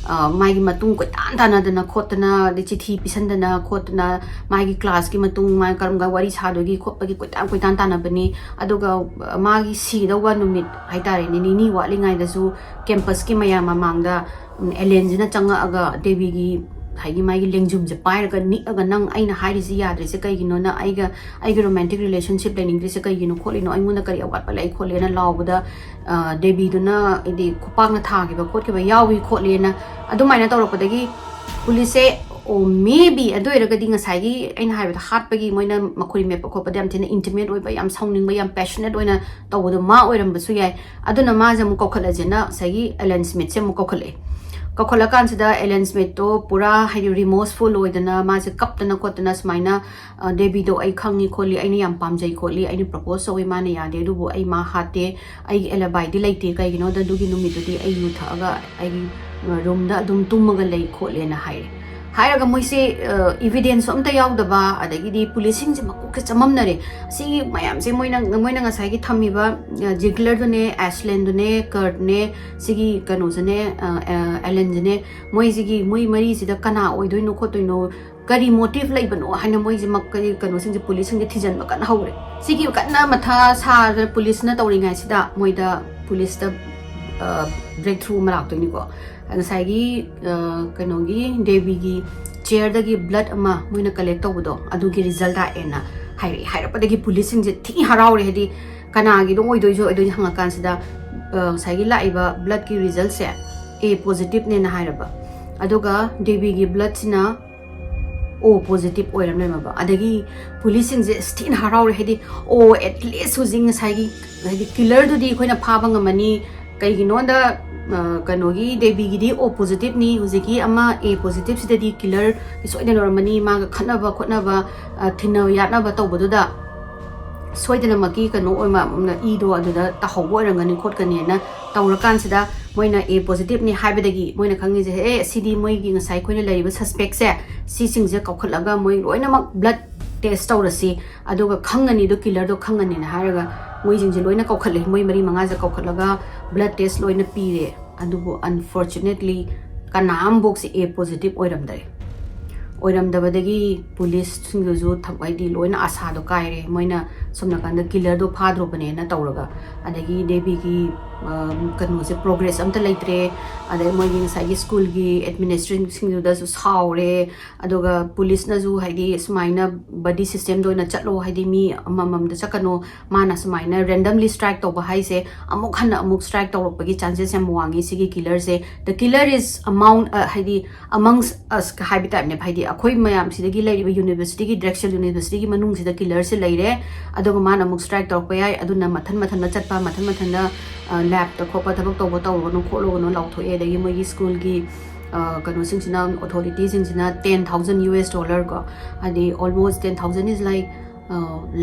ꯃꯥꯒꯤ ꯃꯇꯨꯡ ꯀꯣꯏꯇꯥꯟ ꯇꯥꯟꯅꯗꯅ ꯈꯣꯠꯇꯅ, ꯑꯗꯩ ꯆꯤꯊꯤ ꯄꯤꯁꯟꯗꯅ ꯈꯣꯠꯇꯅ, ꯃꯥꯒꯤ ꯀ꯭ꯂꯥꯁꯀꯤ ꯃꯇꯨꯡ ꯃꯥ ꯀꯔꯝꯒ ꯋꯥꯔꯤ ꯁꯥꯗꯣꯏꯒꯤ ꯈꯣꯠꯄꯒꯤ ꯀꯣꯏꯇꯥꯟ ꯀꯣꯏꯇꯥꯟ ꯇꯥꯟꯅꯕꯅꯤ꯫ ꯑꯗꯨꯒ ꯃꯥꯒꯤ ꯁꯤꯒꯗꯧꯕ ꯅꯨꯃꯤꯠ ꯍꯥꯏꯇꯥꯔꯦꯅꯦ, ꯅꯤꯅꯤ ꯋꯥꯠꯂꯤꯉꯩꯗꯁꯨ ꯀꯦꯝꯄꯁꯀꯤ ꯃꯌꯥꯝ ꯃꯃꯥꯡꯗ ꯑꯦꯂꯦꯟꯁꯤꯅ ꯆꯪꯉꯛꯑꯒ ꯗꯦꯕꯤꯒꯤ ꯍꯥꯏꯗꯤ ꯃꯥꯒꯤ ꯂꯦꯡꯖꯨꯝꯁꯦ ꯄꯥꯏꯔꯒ ꯅꯤꯛꯑꯒ, "ꯅꯪ ꯑꯩꯅ ꯍꯥꯏꯔꯤꯁꯤ ꯌꯥꯗ꯭ꯔꯤꯁꯦ ꯀꯩꯒꯤꯅꯣ? ꯅꯪ ꯑꯩꯒ ꯑꯩꯒꯤ ꯔꯣꯃꯥꯟꯇꯤꯛ ꯔꯤꯂꯦꯁꯟꯁꯤꯞ ꯂꯩꯅꯤꯡꯗ꯭ꯔꯤꯁꯦ ꯀꯩꯒꯤꯅꯣ ꯈꯣꯠꯂꯤꯅꯣ? ꯑꯩꯉꯣꯟꯗ ꯀꯔꯤ ꯑꯋꯥꯠꯄ ꯂꯩ ꯈꯣꯠꯂꯦꯅ?" ꯂꯥꯎꯕꯗ ꯗꯦꯕꯤꯗꯨꯅ ꯍꯥꯏꯗꯤ ꯈꯨꯄꯥꯛꯅ ꯊꯥꯈꯤꯕ ꯈꯣꯠꯈꯤꯕ ꯌꯥꯎꯏ ꯈꯣꯠꯂꯦꯅ ꯑꯗꯨꯃꯥꯏꯅ ꯇꯧꯔꯛꯄꯗꯒꯤ ꯄꯨꯂꯤꯁꯁꯦ, ꯑꯣ, ꯃꯦ ꯕꯤ ꯑꯗꯨ ꯑꯣꯏꯔꯒꯗꯤ ꯉꯁꯥꯏꯒꯤ ꯑꯩꯅ ꯍꯥꯏꯕꯗ ꯍꯥꯠꯄꯒꯤ ꯃꯣꯏꯅ ꯃꯈꯨꯔꯤ ꯃꯦꯠꯄ ꯈꯣꯠꯄꯗ ꯌꯥꯝ ꯊꯤꯅ ꯏꯟꯇꯤꯃꯦꯠ ꯑꯣꯏꯕ, ꯌꯥꯝ ꯁꯥꯎꯅꯤꯡꯕ, ꯌꯥꯝ ꯄꯦꯁꯅꯦꯠ ꯑꯣꯏꯅ ꯇꯧꯕꯗꯣ ꯃꯥ ꯑꯣꯏꯔꯝꯕꯁꯨ ꯌꯥꯏ꯫ ꯑꯗꯨꯅ ꯃꯥꯁꯦ ꯑꯃꯨꯛ ꯀꯧꯈꯠꯂꯁꯦꯅ ꯉꯁꯥꯏꯒꯤ ꯑꯦꯂꯦꯟ ꯁ꯭ꯃꯤꯠꯁꯦ ꯑꯃꯨꯛ ꯀꯧꯈꯠꯂꯛꯑꯦ꯫ ꯀꯧꯈꯠꯂꯀꯥꯟꯁꯤꯗ ꯑꯦꯂꯦꯟ ꯁ꯭ꯃꯤꯠꯇꯣ ꯄꯨꯔꯥ ꯍꯥꯏꯗꯤ ꯔꯤꯃꯣꯔꯁꯐꯨꯜ ꯑꯣꯏꯗꯅ ꯃꯥꯁꯦ ꯀꯞꯇꯅ ꯈꯣꯠꯇꯅ ꯁꯨꯃꯥꯏꯅ, "ꯗꯦꯕꯤꯗꯣ ꯑꯩ ꯈꯪꯉꯤ ꯈꯣꯠꯂꯤ, ꯑꯩꯅ ꯌꯥꯝ ꯄꯥꯝꯖꯩ ꯈꯣꯠꯂꯤ, ꯑꯩꯅ ꯄ꯭ꯔꯄꯣꯁ ꯇꯧꯋꯤ, ꯃꯥꯅ ꯌꯥꯗꯦ, ꯑꯗꯨꯕꯨ ꯑꯩ ꯃꯥ ꯍꯥꯠꯇꯦ, ꯑꯩꯒꯤ ꯑꯦꯂꯕꯥꯏꯗꯤ ꯂꯩꯇꯦ, ꯀꯩꯒꯤꯅꯣꯗ ꯑꯗꯨꯒꯤ ꯅꯨꯃꯤꯠꯇꯨꯗꯤ ꯑꯩ ꯌꯨ ꯊꯛꯑꯒ ꯑꯩꯒꯤ ꯔꯨꯝꯗ ꯑꯗꯨꯝ ꯇꯨꯝꯃꯒ ꯂꯩ ꯈꯣꯠꯂꯦꯅ" ꯍꯥꯏꯔꯦ꯫ ꯍꯥꯏꯔꯒ ꯃꯣꯏꯁꯦ ꯏꯚꯤꯗꯦꯟꯁꯁꯨ ꯑꯝꯇ ꯌꯥꯎꯗꯕ, ꯑꯗꯒꯤꯗꯤ ꯄꯨꯂꯤꯁꯁꯤꯡꯁꯦ ꯃꯀꯣꯛꯁꯦ ꯆꯃꯝꯅꯔꯦ꯫ ꯁꯤꯒꯤ ꯃꯌꯥꯝꯁꯦ ꯃꯣꯏꯅ ꯃꯣꯏꯅ ꯉꯁꯥꯏꯒꯤ ꯊꯝꯃꯤꯕ ꯖꯤꯒꯂꯔꯗꯨꯅꯦ, ꯑꯦꯁꯂꯦꯟꯗꯨꯅꯦ, ꯀꯔꯠꯅꯦ, ꯁꯤꯒꯤ ꯀꯩꯅꯣꯁꯤꯅꯦ, ꯑꯦꯂꯦꯟꯁꯤꯅꯦ, ꯃꯣꯏꯁꯤꯒꯤ ꯃꯣꯏ ꯃꯔꯤꯁꯤꯗ ꯀꯅꯥ ꯑꯣꯏꯗꯣꯏꯅꯣ ꯈꯣꯠꯇꯣꯏꯅꯣ, ꯀꯔꯤ ꯃꯣꯇꯤꯚ ꯂꯩꯕꯅꯣ ꯍꯥꯏꯅ ꯃꯣꯏꯁꯦ ꯀꯩꯅꯣꯁꯤꯡꯁꯦ, ꯄꯨꯂꯤꯁꯁꯤꯡꯁꯦ ꯊꯤꯖꯤꯟꯕ ꯀꯟꯅ ꯍꯧꯔꯦ꯫ ꯁꯤꯒꯤ ꯀꯟꯅ ꯃꯊꯥ ꯁꯥꯗꯅ ꯄꯨꯂꯤꯁꯅ ꯇꯧꯔꯤꯉꯩꯁꯤꯗ ꯃꯣꯏꯗ ꯄꯨꯂꯤꯁꯇ ꯕ꯭ꯔꯦꯛ ꯊ꯭ꯔꯨ ꯑꯃ ꯂꯥꯛꯇꯣꯏꯅꯤꯀꯣ꯫ ꯉꯁꯥꯏꯒꯤ ꯀꯩꯅꯣꯒꯤ ꯗꯦꯕꯤꯒꯤ ꯆꯤꯌꯔꯗꯒꯤ ꯕ꯭ꯂꯠ ꯑꯃ ꯃꯣꯏꯅ ꯀꯂꯦꯛ ꯇꯧꯕꯗꯣ, ꯑꯗꯨꯒꯤ ꯔꯤꯖꯜ ꯂꯥꯛꯑꯦꯅ ꯍꯥꯏꯔꯛꯑꯦ꯫ ꯍꯥꯏꯔꯛꯄꯗꯒꯤ ꯄꯨꯂꯤꯁꯁꯤꯡꯁꯦ ꯊꯤ ꯍꯔꯥꯎꯔꯦ, ꯍꯥꯏꯗꯤ ꯀꯅꯥꯒꯤꯗꯣ ꯑꯣꯏꯗꯣꯏꯁꯨ ꯑꯣꯏꯗꯣꯏꯅꯤ ꯍꯪꯉꯀꯥꯟꯁꯤꯗ ꯉꯁꯥꯏꯒꯤ ꯂꯥꯛꯏꯕ ꯕ꯭ꯂꯠꯀꯤ ꯔꯤꯖꯜꯁꯦ ꯑꯦ ꯄꯣꯖꯤꯇꯤꯚꯅꯦꯅ ꯍꯥꯏꯔꯕ꯫ ꯑꯗꯨꯒ ꯗꯦꯕꯤꯒꯤ ꯕ꯭ꯂꯠꯁꯤꯅ ꯑꯣ ꯄꯣꯖꯤꯇꯤꯚ ꯑꯣꯏꯔꯝꯂꯦꯕ꯫ ꯑꯗꯒꯤ ꯄꯨꯂꯤꯁꯁꯤꯡꯁꯦ ꯊꯤꯅ ꯍꯔꯥꯎꯔꯦ, ꯍꯥꯏꯗꯤ ꯑꯣ ꯑꯦꯠꯂꯤꯁ ꯍꯧꯖꯤꯛ ꯉꯁꯥꯏꯒꯤ ꯍꯥꯏꯗꯤ ꯀꯤꯂꯔꯗꯨꯗꯤ ꯑꯩꯈꯣꯏꯅ ꯐꯥꯕ ꯉꯝꯃꯅꯤ꯫ ꯀꯩꯒꯤꯅꯣꯗ ꯀꯩꯅꯣꯒꯤ ꯗꯦꯕꯤꯒꯤꯗꯤ ꯑꯣ ꯄꯣꯖꯤꯇꯤꯚꯅꯤ, ꯍꯧꯖꯤꯛꯀꯤ ꯑꯃ ꯑꯦ ꯄꯣꯖꯤꯇꯤꯚꯁꯤꯗꯗꯤ ꯀꯤꯂꯔ ꯁꯣꯏꯗꯅ ꯑꯣꯏꯔꯝꯃꯅꯤ, ꯃꯥꯒ ꯈꯠꯅꯕ ꯈꯣꯠꯅꯕ, ꯊꯤꯟꯅ ꯌꯥꯠꯅꯕ ꯇꯧꯕꯗꯨꯗ ꯁꯣꯏꯗꯅꯃꯛꯀꯤ ꯀꯩꯅꯣ ꯑꯣꯏꯃ ꯏꯗꯣ ꯑꯗꯨꯗ ꯇꯥꯍꯧꯕ ꯑꯣꯏꯔꯝꯒꯅꯤ ꯈꯣꯠꯀꯅꯤꯅ ꯇꯧꯔꯀꯥꯟꯁꯤꯗ ꯃꯣꯏꯅ ꯑꯦ ꯄꯣꯖꯤꯇꯤꯚꯅꯤ ꯍꯥꯏꯕꯗꯒꯤ ꯃꯣꯏꯅ ꯈꯪꯉꯤꯁꯦ, "ꯑꯦ, ꯁꯤꯗꯤ ꯃꯣꯏꯒꯤ ꯉꯁꯥꯏ ꯑꯩꯈꯣꯏꯅ ꯂꯩꯔꯤꯕ ꯁꯁꯄꯦꯛꯁꯦ, ꯁꯤꯁꯤꯡꯁꯦ ꯀꯧꯈꯠꯂꯒ ꯃꯣꯏ ꯂꯣꯏꯅꯃꯛ ꯕ꯭ꯂꯠ ꯇꯦꯁ ꯇꯧꯔꯁꯤ, ꯑꯗꯨꯒ ꯈꯪꯉꯅꯤ, ꯑꯗꯣ ꯀꯤꯂꯔꯗꯣ ꯈꯪꯉꯅꯤꯅ" ꯍꯥꯏꯔꯒ ꯃꯣꯏꯁꯤꯡꯁꯦ ꯂꯣꯏꯅ ꯀꯧꯈꯠꯂꯦ꯫ ꯃꯣꯏ ꯃꯔꯤ ꯃꯉꯥꯁꯦ ꯀꯧꯈꯠꯂꯒ ꯕ꯭ꯂꯠ ꯇꯦꯁ ꯂꯣꯏꯅ ꯄꯤꯔꯦ꯫ ꯑꯗꯨꯕꯨ unfortunately ꯀꯅꯥ ꯑꯃꯐꯥꯎꯁꯦ A positive ꯑꯣꯏꯔꯝꯗꯔꯦ꯫ ꯑꯣꯏꯔꯝꯗꯕꯗꯒꯤ ꯄꯨꯂꯤꯁꯁꯤꯡꯗꯨꯁꯨ ꯊ-, ꯍꯥꯏꯗꯤ ꯂꯣꯏꯅ ꯑꯁꯥꯗꯣ ꯀꯥꯏꯔꯦ꯫ ꯃꯣꯏꯅ ꯁꯣꯝ ꯅꯥꯀꯟꯗ ꯀꯤꯂꯔꯗꯣ ꯐꯥꯗ꯭ꯔꯣꯕꯅꯦꯅ ꯇꯧꯔꯒ, ꯑꯗꯒꯤ ꯗꯦꯕꯤꯒꯤ, ꯑ, ꯀꯩꯅꯣꯁꯦ, ꯄ꯭ꯔꯣꯒ꯭ꯔꯦꯁ ꯑꯝꯇ ꯂꯩꯇ꯭ꯔꯦ꯫ ꯑꯗꯩ ꯃꯣꯏꯒꯤ ꯉꯁꯥꯏꯒꯤ ꯁ꯭ꯀꯨꯜꯒꯤ ꯑꯦꯗꯃꯤꯅꯤꯁꯇ꯭ꯔꯦꯁꯟꯁꯤꯡꯗꯨꯗꯁꯨ ꯁꯥꯎꯔꯦ꯫ ꯑꯗꯨꯒ ꯄꯨꯂꯤꯁꯅꯁꯨ ꯍꯥꯏꯗꯤ ꯁꯨꯃꯥꯏꯅ ꯕꯗꯤ ꯁꯤꯁꯇꯦꯝꯗ ꯑꯣꯏꯅ ꯆꯠꯂꯣ, ꯍꯥꯏꯗꯤ ꯃꯤ ꯑꯃꯃꯝꯗ ꯆꯠꯀꯅꯣ, ꯃꯥꯅ ꯁꯨꯃꯥꯏꯅ ꯔꯦꯟꯗꯝꯂꯤ ꯁ꯭ꯇ꯭ꯔꯥꯏꯛ ꯇꯧꯕ ꯍꯥꯏꯁꯦ ꯑꯃꯨꯛ ꯍꯟꯅ ꯑꯃꯨꯛ ꯁ꯭ꯇ꯭ꯔꯥꯏꯛ ꯇꯧꯔꯛꯄꯒꯤ ꯆꯥꯟꯁꯦꯁ ꯌꯥꯝ ꯋꯥꯡꯉꯤ ꯁꯤꯒꯤ ꯀꯤꯂꯔꯁꯦ꯫ The killer is amount, ꯑ, ꯍꯥꯏꯗꯤ amongst us ꯍꯥꯏꯕ ꯇꯥꯏꯞꯅꯦꯕ, ꯍꯥꯏꯗꯤ ꯑꯩꯈꯣꯏ ꯃꯌꯥꯝꯁꯤꯗꯒꯤ ꯂꯩꯔꯤꯕ ꯌꯨꯅꯤꯚꯔꯁꯤꯇꯤꯒꯤ, ꯗ꯭ꯔꯦꯛꯁꯦꯜ ꯌꯨꯅꯤꯚꯔꯁꯤꯇꯤꯒꯤ ꯃꯅꯨꯡꯁꯤꯗ ꯀꯤꯂꯔꯁꯦ ꯂꯩꯔꯦ, ꯑꯗꯨꯒ ꯃꯥꯅ ꯑꯃꯨꯛ ꯁ꯭ꯇ꯭ꯔꯥꯏꯛ ꯇꯧꯔꯛꯄ ꯌꯥꯏ꯫ ꯑꯗꯨꯅ ꯃꯊꯟ ꯃꯊꯟꯗ ꯆꯠꯄ, ꯃꯊꯟ ꯃꯊꯟꯗ, ꯑ, ꯂꯦꯞꯇ ꯈꯣꯠꯄ ꯊꯕꯛ ꯇꯧꯕ ꯇꯧꯔꯨꯒꯅꯨ ꯈꯣꯠꯂꯨꯒꯅꯨ ꯂꯥꯎꯊꯣꯛꯑꯦ꯫ ꯑꯗꯒꯤ ꯃꯣꯏꯒꯤ ꯁ꯭ꯀꯨꯜꯒꯤ, ꯑ, ꯀꯩꯅꯣꯁꯤꯡꯁꯤꯅ, ꯑꯣꯊꯣꯔꯤꯇꯤꯁꯤꯡꯁꯤꯅ ten thousand U S dollar ꯀꯣ, ꯍꯥꯏꯗꯤ almost ten thousand is like, ꯑ,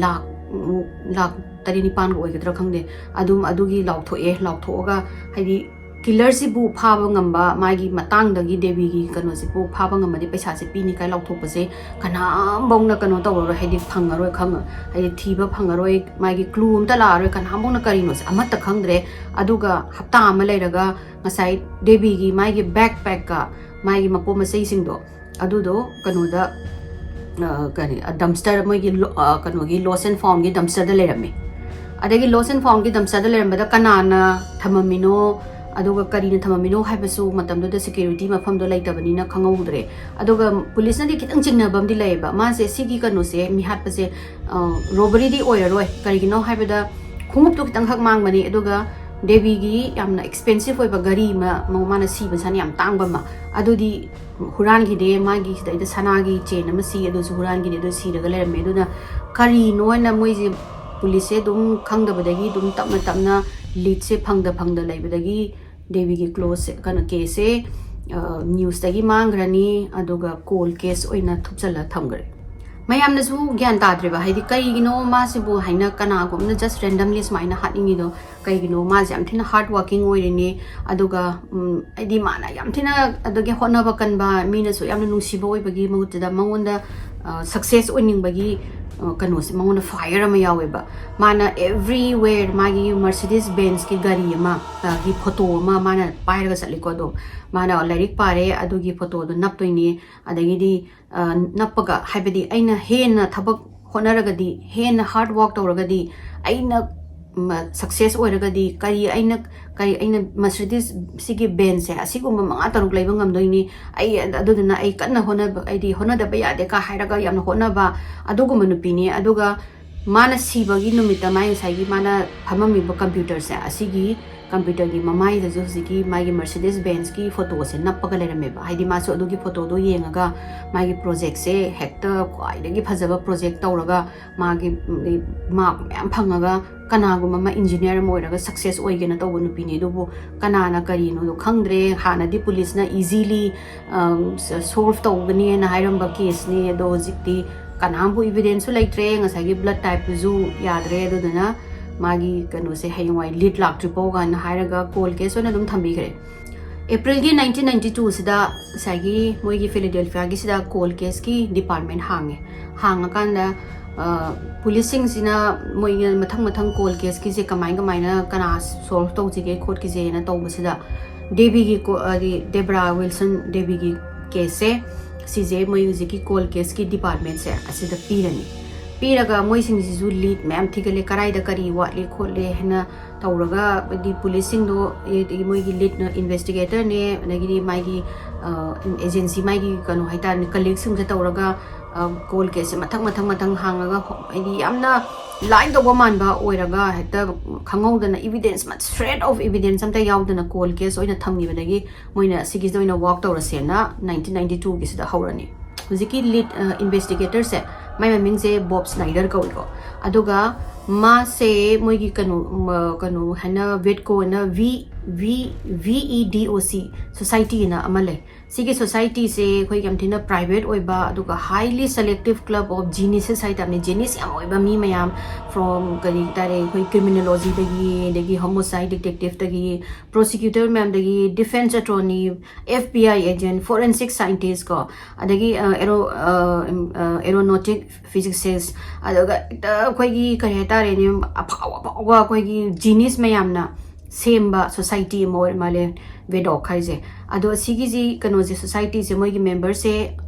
ꯂꯥꯛ, ꯂꯥꯛ ꯇꯔꯦꯠ ꯅꯤꯄꯥꯟꯒ ꯑꯣꯏꯒꯗ꯭ꯔꯥ ꯈꯪꯗꯦ, ꯑꯗꯨꯝ ꯑꯗꯨꯒꯤ ꯂꯥꯎꯊꯣꯛꯑꯦ꯫ ꯂꯥꯎꯊꯣꯛꯑꯒ ꯍꯥꯏꯗꯤ ꯀꯤꯂꯔꯁꯤꯕꯨ ꯐꯥꯕ ꯉꯝꯕ, ꯃꯥꯒꯤ ꯃꯇꯥꯡꯗꯒꯤ ꯗꯦꯕꯤꯒꯤ ꯀꯩꯅꯣꯁꯤꯕꯨ ꯐꯥꯕ ꯉꯝꯃꯗꯤ ꯄꯩꯁꯥꯁꯦ ꯄꯤꯅꯤ ꯀꯥꯏ ꯂꯥꯎꯊꯣꯛꯄꯁꯦ ꯀꯅꯥꯝꯐꯧꯅ ꯀꯩꯅꯣ ꯇꯧꯔꯔꯣꯏ, ꯍꯥꯏꯗꯤ ꯐꯪꯉꯔꯣꯏ, ꯈꯪꯉ-, ꯍꯥꯏꯗꯤ ꯊꯤꯕ ꯐꯪꯉꯔꯣꯏ, ꯃꯥꯒꯤ ꯀ꯭ꯂꯨ ꯑꯝꯇ ꯂꯥꯛꯑꯔꯣꯏ, ꯀꯅꯥꯝꯐꯧꯅ ꯀꯔꯤꯅꯣꯁꯦ ꯑꯃꯠꯇ ꯈꯪꯗ꯭ꯔꯦ꯫ ꯑꯗꯨꯒ ꯍꯞꯇꯥ ꯑꯃ ꯂꯩꯔꯒ ꯉꯁꯥꯏ ꯗꯦꯕꯤꯒꯤ ꯃꯥꯒꯤ ꯕꯦꯛ ꯄꯦꯛꯀ ꯃꯥꯒꯤ ꯃꯄꯣꯠ ꯃꯆꯩꯁꯤꯡꯗꯣ ꯑꯗꯨꯗꯣ ꯀꯩꯅꯣꯗ, ꯑ, ꯀꯔꯤ, ꯑ, ꯗꯝꯁꯇꯔ, ꯃꯣꯏꯒꯤ ꯂꯣ-, ꯑ, ꯀꯩꯅꯣꯒꯤ lost and foundꯒꯤ ꯗꯝꯁꯇꯔꯗ ꯂꯩꯔꯝꯃꯦ꯫ ꯑꯗꯒꯤ lost and foundꯒꯤ ꯗꯝꯁꯇꯔꯗ ꯂꯩꯔꯝꯕꯗ ꯀꯅꯥꯅ ꯊꯝꯃꯝꯃꯤꯅꯣ, ꯑꯗꯨꯒ ꯀꯔꯤꯅ ꯊꯝꯃꯝꯃꯤꯅꯣ ꯍꯥꯏꯕꯁꯨ ꯃꯇꯝꯗꯨꯗ ꯁꯦꯀ꯭ꯌꯨꯔꯤꯇꯤ ꯃꯐꯝꯗꯣ ꯂꯩꯇꯕꯅꯤꯅ ꯈꯪꯍꯧꯗ꯭ꯔꯦ꯫ ꯑꯗꯨꯒ ꯄꯨꯂꯤꯁꯅꯗꯤ ꯈꯤꯇꯪ ꯆꯤꯡꯅꯕ ꯑꯃꯗꯤ ꯂꯩꯌꯦꯕ, ꯃꯥꯁꯦ ꯁꯤꯒꯤ ꯀꯩꯅꯣꯁꯦ, ꯃꯤꯍꯥꯠꯄꯁꯦ, ꯑ, ꯔꯣꯕꯔꯤꯗꯤ ꯑꯣꯏꯔꯔꯣꯏ, ꯀꯔꯤꯒꯤꯅꯣ ꯍꯥꯏꯕꯗ ꯈꯣꯡꯎꯞꯇꯣ ꯈꯤꯇꯪꯈꯛ ꯃꯥꯡꯕꯅꯤ, ꯑꯗꯨꯒ ꯗꯦꯕꯤꯒꯤ ꯌꯥꯝꯅ ꯑꯦꯛꯁꯄꯦꯟꯁꯤꯞ ꯑꯣꯏꯕ ꯘꯔꯤ ꯑꯃ, ꯃ-, ꯃꯥꯅ ꯁꯤꯕ ꯁꯅ ꯌꯥꯝ ꯇꯥꯡꯕ ꯑꯃ, ꯑꯗꯨꯗꯤ ꯍꯨꯔꯥꯟꯈꯤꯗꯦ꯫ ꯃꯥꯒꯤ ꯁꯤꯗꯩꯗ ꯁꯅꯥꯒꯤ ꯆꯦꯟ ꯑꯃ ꯁꯤ, ꯑꯗꯨꯁꯨ ꯍꯨꯔꯥꯟꯈꯤꯗꯦ, ꯑꯗꯨ ꯁꯤꯔꯒ ꯂꯩꯔꯝꯃꯦ꯫ ꯑꯗꯨꯅ ꯀꯔꯤꯅꯣ ꯍꯥꯏꯅ ꯃꯣꯏꯁꯦ, ꯄꯨꯂꯤꯁꯁꯦ ꯑꯗꯨꯝ ꯈꯪꯗꯕꯗꯒꯤ ꯑꯗꯨꯝ ꯇꯞꯅ ꯇꯞꯅ ꯂꯤꯗꯁꯦ ꯐꯪꯗ ꯐꯪꯗ ꯂꯩꯕꯗꯒꯤ ꯗꯦꯕꯤꯒꯤ ꯀ꯭ꯂꯣꯁꯁꯦ, ꯀꯩꯅꯣ, ꯀꯦꯁꯁꯦ, ꯑ, ꯅ꯭ꯌꯨꯁꯇꯒꯤ ꯃꯥꯡꯈ꯭ꯔꯅꯤ, ꯑꯗꯨꯒ ꯀꯣꯜ ꯀꯦꯁ ꯑꯣꯏꯅ ꯊꯨꯞꯆꯜꯂ ꯊꯝꯈ꯭ꯔꯦ꯫ ꯃꯌꯥꯝꯅꯁꯨ ꯒ꯭ꯌꯥꯟ ꯇꯥꯗ꯭ꯔꯦꯕ, ꯍꯥꯏꯗꯤ ꯀꯩꯒꯤꯅꯣ ꯃꯥꯁꯤꯕꯨ ꯍꯥꯏꯅ ꯀꯅꯥꯒꯨꯝꯕꯅ just randomly ꯁꯨꯃꯥꯏꯅ ꯍꯥꯠꯅꯤꯡꯉꯤꯗꯣ ꯀꯩꯒꯤꯅꯣ? ꯃꯥꯁꯦ ꯌꯥꯝ ꯊꯤꯅ ꯍꯥꯔꯗ ꯋꯥꯔꯀꯤꯡ ꯑꯣꯏꯔꯤꯅꯤ, ꯑꯗꯨꯒ, ꯎꯝ, ꯍꯥꯏꯗꯤ ꯃꯥꯅ ꯌꯥꯝ ꯊꯤꯅ ꯑꯗꯨꯒꯤ ꯍꯣꯠꯅꯕ ꯀꯟꯕ, ꯃꯤꯅꯁꯨ ꯌꯥꯝꯅ ꯅꯨꯡꯁꯤꯕ ꯑꯣꯏꯕꯒꯤ ꯃꯍꯨꯠꯇꯨꯗ ꯃꯉꯣꯟꯗ, ꯁꯛꯁꯦꯁ ꯑꯣꯏꯅꯤꯡꯕꯒꯤ ꯀꯩꯅꯣꯁꯦ ꯃꯉꯣꯟꯗ ꯐꯥꯏꯌꯔ ꯑꯃ ꯌꯥꯎꯋꯦꯕ꯫ ꯃꯥꯅ everywhere ꯃꯥꯒꯤ Mercedes Benz ꯀꯤ ꯒꯥꯔꯤ ꯑꯃ ꯒꯤ ꯐꯣꯇꯣ ꯑꯃ ꯃꯥꯅ ꯄꯥꯏꯔꯒ ꯆꯠꯂꯤꯀꯣ꯫ ꯑꯗꯣ ꯃꯥꯅ ꯂꯥꯏꯔꯤꯛ ꯄꯥꯔꯦ, ꯑꯗꯨꯒꯤ ꯐꯣꯇꯣꯗꯣ ꯅꯞꯇꯣꯏꯅꯤ꯫ ꯑꯗꯒꯤꯗꯤ ꯅꯞꯄꯒ, ꯍꯥꯏꯕꯗꯤ ꯑꯩꯅ ꯍꯦꯟꯅ ꯊꯕꯛ ꯍꯣꯠꯅꯔꯒꯗꯤ, ꯍꯦꯟꯅ ꯍꯥꯔꯗ ꯋꯥꯔꯛ ꯇꯧꯔꯒꯗꯤ, ꯑꯩꯅ ꯁꯛꯁꯦꯁ ꯑꯣꯏꯔꯒꯗꯤ ꯀꯔꯤ ꯑꯩꯅ ꯀꯔꯤ ꯑꯩꯅ Mercedes ꯁꯤꯒꯤ Benz ꯁꯦ ꯑꯁꯤꯒꯨꯝꯕ ꯃꯉꯥ ꯇꯔꯨꯛ ꯂꯩꯕ ꯉꯝꯗꯣꯏꯅꯤ꯫ ꯑꯩ ꯑꯗꯨꯗꯨꯅ ꯑꯩ ꯀꯟꯅ ꯍꯣꯠꯅꯕ, ꯑꯩꯗꯤ ꯍꯣꯠꯅꯗꯕ ꯌꯥꯗꯦ ꯀ ꯍꯥꯏꯔꯒ ꯌꯥꯝꯅ ꯍꯣꯠꯅꯕ ꯑꯗꯨꯒꯨꯝꯕ ꯅꯨꯄꯤꯅꯤ꯫ ꯑꯗꯨꯒ ꯃꯥꯅ ꯁꯤꯕꯒꯤ ꯅꯨꯃꯤꯠꯇ ꯃꯥꯏ ꯉꯁꯥꯏꯒꯤ ꯃꯥꯅ ꯐꯝꯃꯝꯃꯤꯕ ꯀꯝꯄ꯭ꯌꯨꯇꯔꯁꯦ, ꯑꯁꯤꯒꯤ ꯀꯝꯄ꯭ꯌꯨꯇꯔꯒꯤ ꯃꯃꯥꯏꯗꯁꯨ ꯍꯧꯖꯤꯛꯀꯤ ꯃꯥꯒꯤ Mercedes Benz ꯀꯤ ꯐꯣꯇꯣꯁꯦ ꯅꯞꯄꯒ ꯂꯩꯔꯝꯃꯦꯕ꯫ ꯍꯥꯏꯗꯤ ꯃꯥꯁꯨ ꯑꯗꯨꯒꯤ ꯐꯣꯇꯣꯗꯣ ꯌꯦꯡꯉꯒ ꯃꯥꯒꯤ ꯄ꯭ꯔꯣꯖꯦꯛꯁꯦ ꯍꯦꯛꯇ ꯈ꯭ꯋꯥꯏꯗꯒꯤ ꯐꯖꯕ ꯄ꯭ꯔꯣꯖꯦꯛ ꯇꯧꯔꯒ ꯃꯥꯒꯤ ꯃꯥꯔꯛ ꯃꯌꯥꯝ ꯐꯪꯉꯒ ꯀꯅꯥꯒꯨꯝꯕ ꯑꯃ ꯏꯟꯖꯤꯅꯤꯌꯥꯔ ꯑꯃ ꯑꯣꯏꯔꯒ ꯁꯛꯁꯦꯁ ꯑꯣꯏꯒꯦꯅ ꯇꯧꯕ ꯅꯨꯄꯤꯅꯤ꯫ ꯑꯗꯨꯕꯨ ꯀꯅꯥꯅ ꯀꯔꯤꯅꯣꯗꯣ ꯈꯪꯗ꯭ꯔꯦ꯫ ꯍꯥꯟꯅꯗꯤ ꯄꯨꯂꯤꯁꯅ ꯏꯖꯤꯂꯤ ꯁꯣꯜꯚ ꯇꯧꯒꯅꯤꯅ ꯍꯥꯏꯔꯝꯕ ꯀꯦꯁꯅꯤ꯫ ꯑꯗꯣ ꯍꯧꯖꯤꯛꯇꯤ ꯀꯅꯥꯝꯕꯨ ꯏꯚꯤꯗꯦꯟꯁꯁꯨ ꯂꯩꯇ꯭ꯔꯦ, ꯉꯁꯥꯏꯒꯤ ꯕ꯭ꯂꯗ ꯇꯥꯏꯞꯇꯨꯁꯨ ꯌꯥꯗ꯭ꯔꯦ꯫ ꯑꯗꯨꯗꯨꯅ ꯃꯥꯒꯤ ꯀꯩꯅꯣꯁꯦ ꯍꯌꯦꯡꯋꯥꯏ ꯂꯤꯗ ꯂꯥꯛꯇ꯭ꯔꯤꯐꯥꯎ ꯀꯥꯏꯅ ꯍꯥꯏꯔꯒ ꯀꯣꯜ ꯀꯦꯁ ꯑꯣꯏꯅ ꯑꯗꯨꯝ ꯊꯝꯕꯤꯈ꯭ꯔꯦ꯫ ꯑꯦꯄ꯭ꯔꯤꯜꯒꯤ ꯅꯥꯏꯟꯇꯤꯟ ꯅꯥꯏꯟꯇꯤ ꯇꯨꯁꯤꯗ ꯉꯁꯥꯏꯒꯤ ꯃꯣꯏꯒꯤ ꯐꯤꯂꯥꯗꯦꯜꯐꯤꯌꯥꯒꯤꯁꯤꯗ ꯀꯣꯜ ꯀꯦꯁꯀꯤ ꯗꯤꯄꯥꯔꯠꯃꯦꯟ ꯍꯥꯡꯉꯦ꯫ ꯍꯥꯡꯉꯀꯥꯟꯗ ꯄꯨꯂꯤꯁꯁꯤꯡꯁꯤꯅ ꯃꯣꯏꯅ ꯃꯊꯪ ꯃꯊꯪ ꯀꯣꯜ ꯀꯦꯁꯀꯤꯁꯦ ꯀꯃꯥꯏ ꯀꯃꯥꯏꯅ ꯀꯅꯥ ꯁꯣꯜꯚ ꯇꯧꯁꯤꯒꯦ ꯈꯣꯠꯈꯤꯁꯦꯅ ꯇꯧꯕꯁꯤꯗ ꯗꯦꯕꯤꯒꯤ ꯀꯣ-, ꯍꯥꯏꯗꯤ ꯗꯦꯕ꯭ꯔꯥ ꯋꯤꯜꯁꯟ ꯗꯦꯕꯤꯒꯤ ꯀꯦꯁꯁꯦ, ꯁꯤꯁꯦ ꯃꯣꯏ ꯍꯧꯖꯤꯛꯀꯤ ꯀꯣꯜ ꯀꯦꯁꯀꯤ ꯗꯤꯄꯥꯔꯠꯃꯦꯟꯁꯦ ꯑꯁꯤꯗ ꯄꯤꯔꯅꯤ꯫ ꯄꯤꯔꯒ ꯃꯣꯏꯁꯤꯡꯁꯤꯁꯨ ꯂꯤꯗ ꯃꯌꯥꯝ ꯊꯤꯒꯠꯂꯦ, ꯀꯔꯥꯏꯗ ꯀꯔꯤ ꯋꯥꯠꯂꯤ ꯈꯣꯠꯂꯤ ꯍꯥꯏꯅ ꯇꯧꯔꯒ, ꯍꯥꯏꯗꯤ ꯄꯨꯂꯤꯁꯁꯤꯡꯗꯣ, ꯑꯗꯒꯤ ꯃꯣꯏꯒꯤ ꯂꯤꯗ ꯏꯟꯚꯦꯁꯇꯤꯒꯦꯇꯔꯅꯦ, ꯑꯗꯒꯤꯗꯤ ꯃꯥꯒꯤ ꯑꯦꯖꯦꯟꯁꯤ, ꯃꯥꯒꯤ ꯀꯩꯅꯣ ꯍꯥꯏꯇꯥꯔꯦꯅꯦ, ꯀꯂꯤꯒꯁꯤꯡꯁꯦ ꯇꯧꯔꯒ ꯀꯣꯜ ꯀꯦꯁꯁꯦ ꯃꯊꯪ ꯃꯊꯪ ꯃꯊꯪ ꯍꯥꯡꯉꯒ, ꯍꯥꯏꯗꯤ ꯌꯥꯝꯅ ꯂꯥꯏꯟ ꯇꯧꯕ ꯃꯥꯟꯕ ꯑꯣꯏꯔꯒ ꯍꯦꯛꯇ ꯈꯪꯍꯧꯗꯅ ꯏꯚꯤꯗꯦꯟꯁ, ꯁ꯭ꯔꯦꯗ ꯑꯣꯐ ꯏꯚꯤꯗꯦꯟꯁ ꯑꯝꯇ ꯌꯥꯎꯗꯅ ꯀꯣꯜ ꯀꯦꯁ ꯑꯣꯏꯅ ꯊꯝꯈꯤꯕꯗꯒꯤ ꯃꯣꯏꯅ ꯑꯁꯤꯒꯤꯁꯤꯗ ꯑꯣꯏꯅ ꯋꯥꯔꯛ ꯇꯧꯔꯁꯦꯅ ꯅꯥꯏꯟꯇꯤꯟ ꯅꯥꯏꯟꯇꯤ ꯇꯨꯒꯤꯁꯤꯗ ꯍꯧꯔꯅꯤ꯫ ꯍꯧꯖꯤꯛꯀꯤ ꯂꯤꯗ ꯏꯟꯚꯦꯁꯇꯤꯒꯦꯇꯔꯁꯦ, ꯃꯥꯏ ꯃꯃꯤꯡꯁꯦ ꯕꯣꯕ ꯁ꯭ꯅꯥꯏꯗꯔ ꯀꯧꯏꯀꯣ꯫ ꯑꯗꯨꯒ ꯃꯥꯁꯦ ꯃꯣꯏꯒꯤ ꯀꯩꯅꯣ ꯀꯩꯅꯣ ꯍꯥꯏꯅ ꯚꯦꯗꯀꯣ ꯍꯥꯏꯅ ꯚꯤ ꯚꯤ ꯚꯤ ꯏ ꯗꯤ ꯑꯣ ꯁꯤ ꯁꯣꯁꯥꯏꯇꯤ ꯍꯥꯏꯅ ꯑꯃ ꯂꯩ꯫ ꯁꯤꯒꯤ ꯁꯣꯁꯥꯏꯇꯤꯁꯦ ꯑꯩꯈꯣꯏ ꯌꯥꯝ ꯊꯤꯅ ꯄ꯭ꯔꯥꯏꯚꯦꯠ ꯑꯣꯏꯕ ꯑꯗꯨꯒ highly selective club of geniuses ꯍꯥꯏꯇꯥꯔꯦ꯫ ꯖꯤꯅꯤꯌꯁ ꯌꯥꯝ ꯑꯣꯏꯕ ꯃꯤ ꯃꯌꯥꯝ, ꯐ꯭ꯔꯣꯝ ꯀꯔꯤ ꯍꯥꯏꯇꯥꯔꯦ, ꯑꯩꯈꯣꯏ ꯀ꯭ꯔꯤꯃꯤꯅꯣꯂꯣꯖꯤꯗꯒꯤ, ꯑꯗꯒꯤ ꯍꯣꯃꯣꯁꯥꯏꯠ ꯗꯤꯇꯦꯛꯇꯤꯞꯇꯒꯤ, ꯄ꯭ꯔꯣꯁꯤꯀ꯭ꯌꯨꯇꯔ ꯃꯌꯥꯝꯗꯒꯤ, ꯗꯤꯐꯦꯟꯁ ꯑꯦꯇꯣꯔꯅꯤ, ꯑꯦꯐ ꯕꯤ ꯑꯥꯏ ꯑꯦꯖꯦꯟ, ꯐꯣꯔꯦꯟꯁꯤꯛ ꯁꯥꯏꯟꯇꯤꯁ ꯀꯣ, ꯑꯗꯒꯤ ꯑꯦꯔꯣ ꯑꯦꯔꯣꯅꯣꯇꯤꯛ ꯐꯤꯖꯤꯁꯤꯁ, ꯑꯗꯨꯒ ꯍꯦꯛꯇ ꯑꯩꯈꯣꯏꯒꯤ ꯀꯔꯤ ꯍꯥꯏꯇꯥꯔꯦꯅꯦ, ꯑꯐꯥꯎ ꯑꯐꯥꯎꯕ ꯑꯩꯈꯣꯏꯒꯤ ꯖꯤꯅꯤꯌꯁ ꯃꯌꯥꯝꯅ ꯁꯦꯝꯕ ꯁꯣꯁꯥꯏꯇꯤ ꯑꯃ ꯑꯣꯏꯔ ꯃꯥꯜꯂꯦ ꯚꯦꯗꯣꯛ ꯍꯥꯏꯁꯦ꯫ ꯑꯗꯣ ꯑꯁꯤꯒꯤꯁꯤ ꯀꯩꯅꯣꯁꯦ, ꯁꯣꯁꯥꯏꯇꯤꯁꯦ ꯃꯣꯏꯒꯤ ꯃꯦꯝꯕꯔꯁꯦ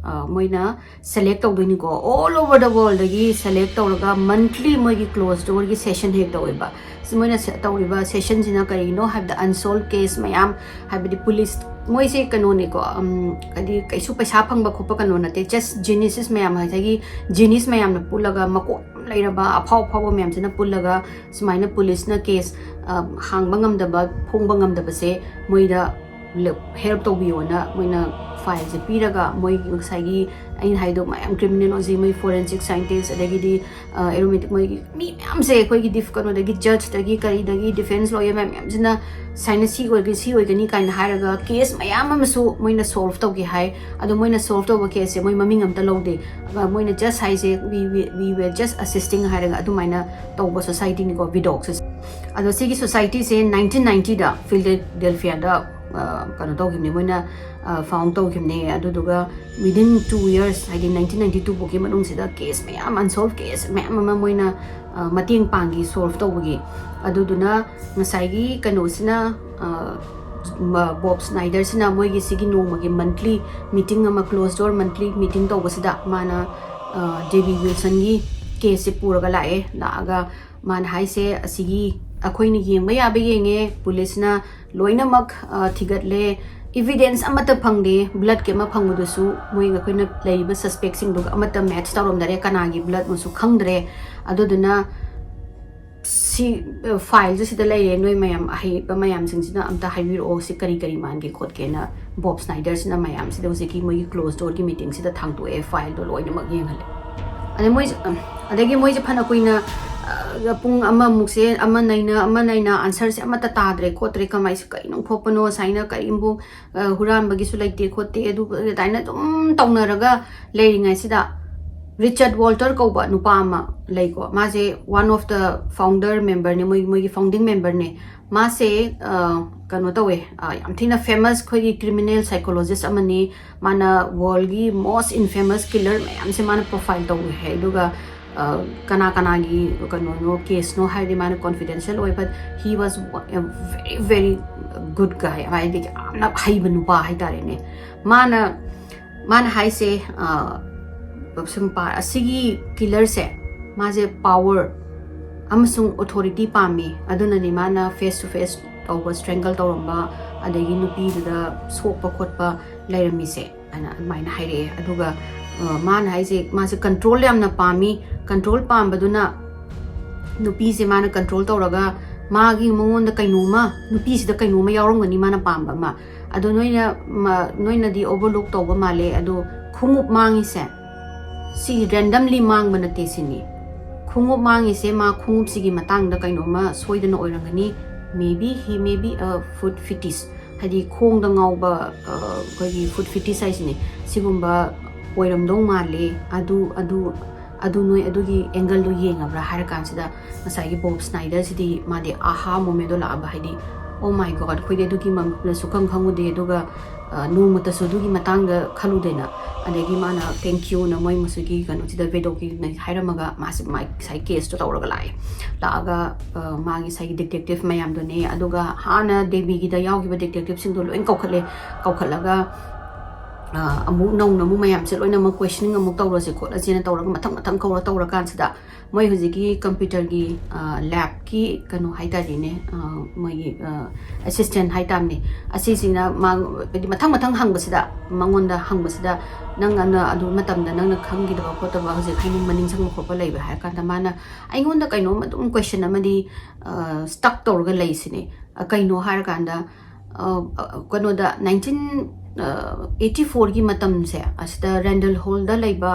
ꯃꯣꯏꯅ ꯁꯦꯂꯦꯛ ꯇꯧꯗꯣꯏꯅꯤꯀꯣ꯫ All over the worldꯗꯒꯤ ꯁꯦꯂꯦꯛ ꯇꯧꯔꯒ ꯃꯟꯊꯂꯤ ꯃꯣꯏꯒꯤ ꯀ꯭ꯂꯣꯖ ꯗꯣꯔꯒꯤ ꯁꯦꯁꯟ ꯍꯦꯛ ꯇꯧꯋꯦꯕ꯫ ꯁꯤ ꯃꯣꯏꯅ ꯁꯦ- ꯇꯧꯔꯤꯕ ꯁꯦꯁꯟꯁꯤꯅ ꯀꯔꯤꯅꯣ ꯍꯥꯏꯕꯗ, ꯑꯟꯁꯣꯜꯕ ꯀꯦꯁ ꯃꯌꯥꯝ, ꯍꯥꯏꯕꯗꯤ ꯄꯨꯂꯤꯁ, ꯃꯣꯏꯁꯦ ꯀꯩꯅꯣꯅꯤꯀꯣ, ꯎꯝ, ꯍꯥꯏꯗꯤ ꯀꯩꯁꯨ ꯄꯩꯁꯥ ꯐꯪꯕ ꯈꯣꯠꯄ ꯀꯩꯅꯣ ꯅꯠꯇꯦ꯫ ꯖꯁ ꯖꯤꯅꯤꯌꯁ ꯃꯌꯥꯝ, ꯉꯁꯥꯏꯒꯤ ꯖꯤꯅꯤꯌꯁ ꯃꯌꯥꯝꯅ ꯄꯨꯜꯂꯒ, ꯃꯀꯣꯛ ꯌꯥꯝ ꯂꯩꯔꯕ ꯑꯐꯥꯎ ꯑꯐꯥꯎꯕ ꯃꯌꯥꯝꯁꯤꯅ ꯄꯨꯜꯂꯒ ꯁꯨꯃꯥꯏꯅ ꯄꯨꯂꯤꯁꯅ ꯀꯦꯁ ꯍꯥꯡꯕ ꯉꯝꯗꯕ, ꯐꯣꯡꯕ ꯉꯝꯗꯕꯁꯦ ꯃꯣꯏꯗ ꯍꯦꯜꯞ ꯇꯧꯕꯤꯌꯣꯅ ꯃꯣꯏꯅ ꯐꯥꯏꯜꯁꯦ ꯄꯤꯔꯒ, ꯃꯣꯏ ꯉꯁꯥꯏꯒꯤ ꯑꯩꯅ ꯍꯥꯏꯗꯣ ꯃꯌꯥꯝ, ꯀ꯭ꯔꯤꯃꯤꯅꯣꯂꯣꯖꯤ, ꯃꯣꯏ ꯐꯣꯔꯦꯟꯁꯤꯛ ꯁꯥꯏꯟꯇꯤꯁ, ꯑꯗꯒꯤꯗꯤ ꯑꯦꯔꯣꯃꯦꯇꯤꯛ, ꯃꯣꯏꯒꯤ ꯃꯤ ꯃꯌꯥꯝꯁꯦ, ꯑꯩꯈꯣꯏꯒꯤ ꯗꯤꯐ ꯀꯩꯅꯣꯗꯒꯤ, ꯖꯖꯇꯒꯤ, ꯀꯔꯤꯗꯒꯤ, ꯗꯤꯐꯦꯟꯁ ꯂꯣꯌꯔ ꯃꯌꯥꯝ ꯃꯌꯥꯝꯁꯤꯅ ꯁꯨꯃꯥꯏꯅ ꯁꯤ ꯑꯣꯏꯒꯅꯤ, ꯁꯤ ꯑꯣꯏꯒꯅꯤ ꯀꯥꯏꯅ ꯍꯥꯏꯔꯒ ꯀꯦꯁ ꯃꯌꯥꯝ ꯑꯃꯁꯨ ꯃꯣꯏꯅ ꯁꯣꯜꯕ ꯇꯧꯒꯦ ꯍꯥꯏ꯫ ꯑꯗꯣ ꯃꯣꯏꯅ ꯁꯣꯜꯕ ꯇꯧꯕ ꯀꯦꯁꯁꯦ ꯃꯣꯏ ꯃꯃꯤꯡ ꯑꯝꯇ ꯂꯧꯗꯦ꯫ ꯑꯗꯨꯒ ꯃꯣꯏꯅ ꯖꯁ ꯍꯥꯏꯁꯦ, "We, we, we were just assisting" ꯍꯥꯏꯔꯒ ꯑꯗꯨꯃꯥꯏꯅ ꯇꯧꯕ ꯁꯣꯁꯥꯏꯇꯤꯅꯤꯀꯣ ꯚꯦꯗꯣꯛꯁꯦ꯫ ꯑꯗꯣ ꯁꯤꯒꯤ ꯁꯣꯁꯥꯏꯇꯤꯁꯦ ꯅꯥꯏꯟꯇꯤꯟ ꯅꯥꯏꯟꯇꯤꯗ ꯐꯤꯂꯗꯦꯜꯐꯤꯌꯥꯗ ꯀꯩꯅꯣ ꯇꯧꯈꯤꯕꯅꯦ, ꯃꯣꯏꯅ ꯐꯥꯎꯟ ꯇꯧꯈꯤꯕꯅꯦ꯫ ꯑꯗꯨꯗꯨꯒ within two years, ꯍꯥꯏꯗꯤ ꯅꯥꯏꯟꯇꯤꯟ ꯅꯥꯏꯟꯇꯤ ꯇꯨ ꯐꯥꯎꯒꯤ ꯃꯅꯨꯡꯁꯤꯗ ꯀꯦꯁ ꯃꯌꯥꯝ, ꯑꯟꯁꯣꯜꯕ ꯀꯦꯁ ꯃꯌꯥꯝ ꯑꯃ ꯃꯣꯏꯅ ꯃꯇꯦꯡ ꯄꯥꯡꯈꯤ ꯁꯣꯜꯕ ꯇꯧꯕꯒꯤ꯫ ꯑꯗꯨꯗꯨꯅ ꯉꯁꯥꯏꯒꯤ ꯀꯩꯅꯣꯁꯤꯅ, ꯕꯣꯕ ꯁ꯭ꯅꯥꯏꯗꯔꯁꯤꯅ ꯃꯣꯏꯒꯤ ꯁꯤꯒꯤ ꯅꯣꯡꯃꯒꯤ ꯃꯟꯊꯂꯤ ꯃꯤꯇꯤꯡ ꯑꯃ, ꯀ꯭ꯂꯣꯖ ꯗꯣꯔ ꯃꯟꯊꯂꯤ ꯃꯤꯇꯤꯡ ꯇꯧꯕꯁꯤꯗ ꯃꯥꯅ ꯖꯦ ꯕꯤ ꯋꯤꯜꯁꯟꯒꯤ ꯀꯦꯁꯁꯦ ꯄꯨꯔꯒ ꯂꯥꯛꯑꯦ꯫ ꯂꯥꯛꯑꯒ ꯃꯥꯅ ꯍꯥꯏꯁꯦ, "ꯑꯁꯤꯒꯤ ꯑꯩꯈꯣꯏꯅ ꯌꯦꯡꯕ ꯌꯥꯕ ꯌꯦꯡꯉꯦ, ꯄꯨꯂꯤꯁꯅ ꯂꯣꯏꯅꯃꯛ ꯊꯤꯒꯠꯂꯦ, ꯏꯚꯤꯗꯦꯟꯁ ꯑꯃꯠꯇ ꯐꯪꯗꯦ, ꯕ꯭ꯂꯗꯀꯤ ꯑꯃ ꯐꯪꯕꯗꯨꯁꯨ ꯃꯣꯏ ꯑꯩꯈꯣꯏꯅ ꯂꯩꯔꯤꯕ ꯁꯁꯄꯦꯛꯁꯤꯡꯗꯨꯒ ꯑꯃꯠꯇ ꯃꯦꯠꯆ ꯇꯧꯔꯝꯗꯔꯦ, ꯀꯅꯥꯒꯤ ꯕ꯭ꯂꯗꯅꯣꯁꯨ ꯈꯪꯗ꯭ꯔꯦ꯫ ꯑꯗꯨꯗꯨꯅ ꯁꯤ ꯐꯥꯏꯜꯁꯦ ꯁꯤꯗ ꯂꯩꯔꯦ, ꯅꯣꯏ ꯃꯌꯥꯝ ꯑꯍꯩꯕ ꯃꯌꯥꯝꯁꯤꯡꯁꯤꯅ ꯑꯝꯇ ꯍꯥꯏꯕꯤꯔꯛꯑꯣ, ꯁꯤ ꯀꯔꯤ ꯀꯔꯤ ꯃꯥꯟꯒꯦ ꯈꯣꯠꯀꯦꯅ" ꯕꯣꯕ ꯁ꯭ꯅꯥꯏꯗꯔꯁꯤꯅ ꯃꯌꯥꯝꯁꯤꯗ ꯍꯧꯖꯤꯛꯀꯤ ꯃꯣꯏꯒꯤ ꯀ꯭ꯂꯣꯖ ꯗꯣꯔꯒꯤ ꯃꯤꯇꯤꯡꯁꯤꯗ ꯊꯥꯡꯗꯣꯛꯑꯦ, ꯐꯥꯏꯜꯗꯣ ꯂꯣꯏꯅꯃꯛ ꯌꯦꯡꯍꯜꯂꯦ꯫ ꯑꯗꯩ ꯃꯣꯏꯁꯦ, ꯑꯗꯒꯤ ꯃꯣꯏꯁꯦ ꯐꯅ ꯀꯨꯏꯅ ꯄꯨꯡ ꯑꯃꯃꯨꯛꯁꯦ ꯑꯃ ꯅꯩꯅ ꯑꯃ ꯅꯩꯅ answerꯁꯦ ꯑꯃꯠꯇ ꯇꯥꯗ꯭ꯔꯦ ꯈꯣꯠꯇ꯭ꯔꯦ, ꯀꯃꯥꯏꯅ ꯀꯩꯅꯣ ꯈꯣꯠꯄꯅꯣ, ꯁꯨꯃꯥꯏꯅ ꯀꯔꯤꯝꯕꯨ ꯍꯨꯔꯥꯟꯕꯒꯤꯁꯨ ꯂꯩꯇꯦ ꯈꯣꯠꯇꯦ, ꯑꯗꯨ ꯑꯗꯨꯃꯥꯏꯅ ꯑꯗꯨꯝ ꯇꯧꯅꯔꯒ ꯂꯩꯔꯤꯉꯩꯁꯤꯗ ꯔꯤꯆꯥꯔꯗ ꯋꯥꯜꯇꯔ ꯀꯧꯕ ꯅꯨꯄꯥ ꯑꯃ ꯂꯩꯀꯣ꯫ ꯃꯥꯁꯦ one of the founder memberꯅꯦ, ꯃꯣꯏ ꯃꯣꯏꯒꯤ founding memberꯅꯦ꯫ ꯃꯥꯁꯦ ꯀꯩꯅꯣ ꯇꯧꯋꯦ, ꯌꯥꯝ ꯊꯤꯅ famous ꯑꯩꯈꯣꯏꯒꯤ criminal psychologist ꯑꯃꯅꯤ꯫ ꯃꯥꯅ worldꯒꯤ most infamous killer ꯃꯌꯥꯝꯁꯦ ꯃꯥꯅ profile ꯇꯧꯋꯦ ꯍꯥꯏ꯫ ꯑꯗꯨꯒ ꯀꯅꯥ ꯀꯅꯥꯒꯤ ꯀꯩꯅꯣꯅꯣ caseꯅꯣ ꯍꯥꯏꯔꯗꯤ ꯃꯥꯅ confidential ꯑꯣꯏ, but he was a very very good guy, ꯍꯥꯏꯗꯤ ꯌꯥꯝꯅ ꯍꯩꯕ ꯅꯨꯄꯥ ꯍꯥꯏꯇꯥꯔꯦꯅꯦ꯫ ꯃꯥꯅ ꯃꯥꯅ ꯍꯥꯏꯁꯦ ꯁꯨꯝ ꯄꯥ ꯑꯁꯤꯒꯤ killerꯁꯦ ꯃꯥꯁꯦ power ꯑꯃꯁꯨꯡ authority ꯄꯥꯝꯃꯤ, ꯑꯗꯨꯅꯅꯤ ꯃꯥꯅ face to face ꯇꯧꯕ, strangle ꯇꯧꯔꯝꯕ, ꯑꯗꯒꯤ ꯅꯨꯄꯤꯗꯨꯗ ꯁꯣꯛꯄ ꯈꯣꯠꯄ ꯂꯩꯔꯝꯃꯤꯁꯦ ꯍꯥꯏꯅ ꯑꯗꯨꯃꯥꯏꯅ ꯍꯥꯏꯔꯛꯑꯦ꯫ ꯑꯗꯨꯒ ꯃꯥꯅ ꯍꯥꯏꯁꯦ ꯃꯥꯁꯦ control ꯌꯥꯝꯅ ꯄꯥꯝꯃꯤ, control ꯄꯥꯝꯕꯗꯨꯅ ꯅꯨꯄꯤꯁꯦ ꯃꯥꯅ control ꯇꯧꯔꯒ ꯃꯥꯒꯤ ꯃꯉꯣꯟꯗ ꯀꯩꯅꯣꯝꯃ, ꯅꯨꯄꯤꯁꯤꯗ ꯀꯩꯅꯣꯝꯃ ꯌꯥꯎꯔꯝꯒꯅꯤ ꯃꯥꯅ ꯄꯥꯝꯕ ꯑꯃ꯫ ꯑꯗꯣ ꯅꯣꯏꯅ ꯅꯣꯏꯅꯗꯤ overlook ꯇꯧꯕ ꯃꯥꯜꯂꯦ, ꯑꯗꯣ ꯈꯣꯡꯎꯞ ꯃꯥꯡꯉꯤꯁꯦ ꯁꯤ randomly ꯃꯥꯡꯕ ꯅꯠꯇꯦ ꯁꯤꯅꯤ꯫ ꯈꯣꯡꯎꯞ ꯃꯥꯡꯉꯤꯁꯦ ꯃꯥ ꯈꯣꯡꯎꯞꯁꯤꯒꯤ ꯃꯇꯥꯡꯗ ꯀꯩꯅꯣꯝꯃ ꯁꯣꯏꯗꯅ ꯑꯣꯏꯔꯝꯒꯅꯤ꯫ Maybe he may be a foot fetish, ꯍꯥꯏꯗꯤ ꯈꯣꯡꯗ ꯉꯥꯎꯕ ꯑꯩꯈꯣꯏꯒꯤ foot fetish ꯍꯥꯏꯁꯤꯅꯦ, ꯁꯤꯒꯨꯝꯕ ꯑꯣꯏꯔꯝꯗꯧ ꯃꯥꯜꯂꯦ꯫ ꯑꯗꯨ ꯑꯗꯨ ꯑꯗꯨ ꯅꯣꯏ ꯑꯗꯨꯒꯤ angleꯗꯣ ꯌꯦꯡꯉꯕ꯭ꯔꯥ ꯍꯥꯏꯔ ꯀꯥꯟꯁꯤꯗ ꯉꯁꯥꯏꯒꯤ ꯕꯣꯕ ꯁ꯭ꯅꯥꯏꯗꯔꯁꯤꯗꯤ ꯃꯥꯗꯤ ꯑꯍꯥ ꯃꯣꯃꯦꯟꯗꯣ ꯂꯥꯛꯑꯕ, ꯍꯥꯏꯗꯤ, "Oh my God, ꯑꯩꯈꯣꯏꯗꯤ ꯑꯗꯨꯒꯤ ꯃꯔꯝꯗ ꯁꯨꯈꯪ ꯈꯪꯉꯨꯗꯦ, ꯑꯗꯨꯒ ꯅꯣꯡꯃꯇꯁꯨ ꯑꯗꯨꯒꯤ ꯃꯇꯥꯡꯗ ꯈꯜꯂꯨꯗꯦꯅ"꯫ ꯑꯗꯒꯤ ꯃꯥꯅ "Thank youꯅ" ꯃꯣꯏ ꯃꯁꯤꯒꯤ ꯀꯩꯅꯣꯁꯤꯗ ꯚꯦꯗꯣꯀꯤꯅ ꯍꯥꯏꯔꯝꯃꯒ ꯃꯥꯁꯦ ꯃꯥꯏ ꯉꯁꯥꯏ caseꯇꯣ ꯇꯧꯔꯒ ꯂꯥꯛꯑꯦ꯫ ꯂꯥꯛꯑꯒ ꯃꯥꯒꯤ ꯉꯁꯥꯏꯒꯤ detective ꯃꯌꯥꯝꯗꯨꯅꯦ, ꯑꯗꯨꯒ ꯍꯥꯟꯅ ꯗꯦꯕꯤꯒꯤꯗ ꯌꯥꯎꯈꯤꯕ detectiveꯁꯤꯡꯗꯣ ꯂꯣꯏ ꯀꯧꯈꯠꯂꯦ꯫ ꯀꯧꯈꯠꯂꯒ ꯑꯃꯨꯛ ꯅꯧꯅ ꯑꯃꯨꯛ ꯃꯌꯥꯝꯁꯦ ꯂꯣꯏꯅꯃꯛ questioning ꯑꯃꯨꯛ ꯇꯧꯔꯁꯦ ꯈꯣꯠꯂꯁꯦꯅ ꯇꯧꯔꯒ ꯃꯊꯪ ꯃꯊꯪ ꯀꯧꯔ ꯇꯧꯔꯀꯥꯟꯁꯤꯗ ꯃꯣꯏ ꯍꯧꯖꯤꯛꯀꯤ computerꯒꯤ labꯀꯤ ꯀꯩꯅꯣ ꯍꯥꯏꯇꯥꯔꯦꯅꯦ, ꯃꯣꯏꯒꯤ assistant ꯍꯥꯏꯇꯥꯔꯅꯦ, ꯑꯁꯤꯁꯤꯅ ꯃꯥ ꯍꯥꯏꯗꯤ ꯃꯊꯪ ꯃꯊꯪ ꯍꯪꯕꯁꯤꯗ, ꯃꯉꯣꯟꯗ ꯍꯪꯕꯁꯤꯗ, "ꯅꯪ ꯑꯗꯨ ꯃꯇꯝꯗ ꯅꯪꯅ ꯈꯪꯈꯤꯗꯕ ꯈꯣꯠꯇꯕ ꯍꯧꯖꯤꯛ ꯍꯥꯏꯅꯤꯡꯕ ꯅꯤꯡꯁꯤꯡꯕ ꯈꯣꯠꯄ ꯂꯩꯕ꯭ꯔꯥ?" ꯍꯥꯏꯔ ꯀꯥꯟꯗ ꯃꯥꯅ ꯑꯩꯉꯣꯟꯗ ꯀꯩꯅꯣꯝ ꯑꯗꯨꯝ question ꯑꯃꯗꯤ stuck ꯇꯧꯔꯒ ꯂꯩꯁꯤꯅꯦ꯫ ꯀꯩꯅꯣ ꯍꯥꯏꯔꯀꯥꯟꯗ ꯀꯩꯅꯣꯗ nineteen eighty fourꯒꯤ ꯃꯇꯝꯁꯦ ꯑꯁꯤꯗ Randall Hallꯗ ꯂꯩꯕ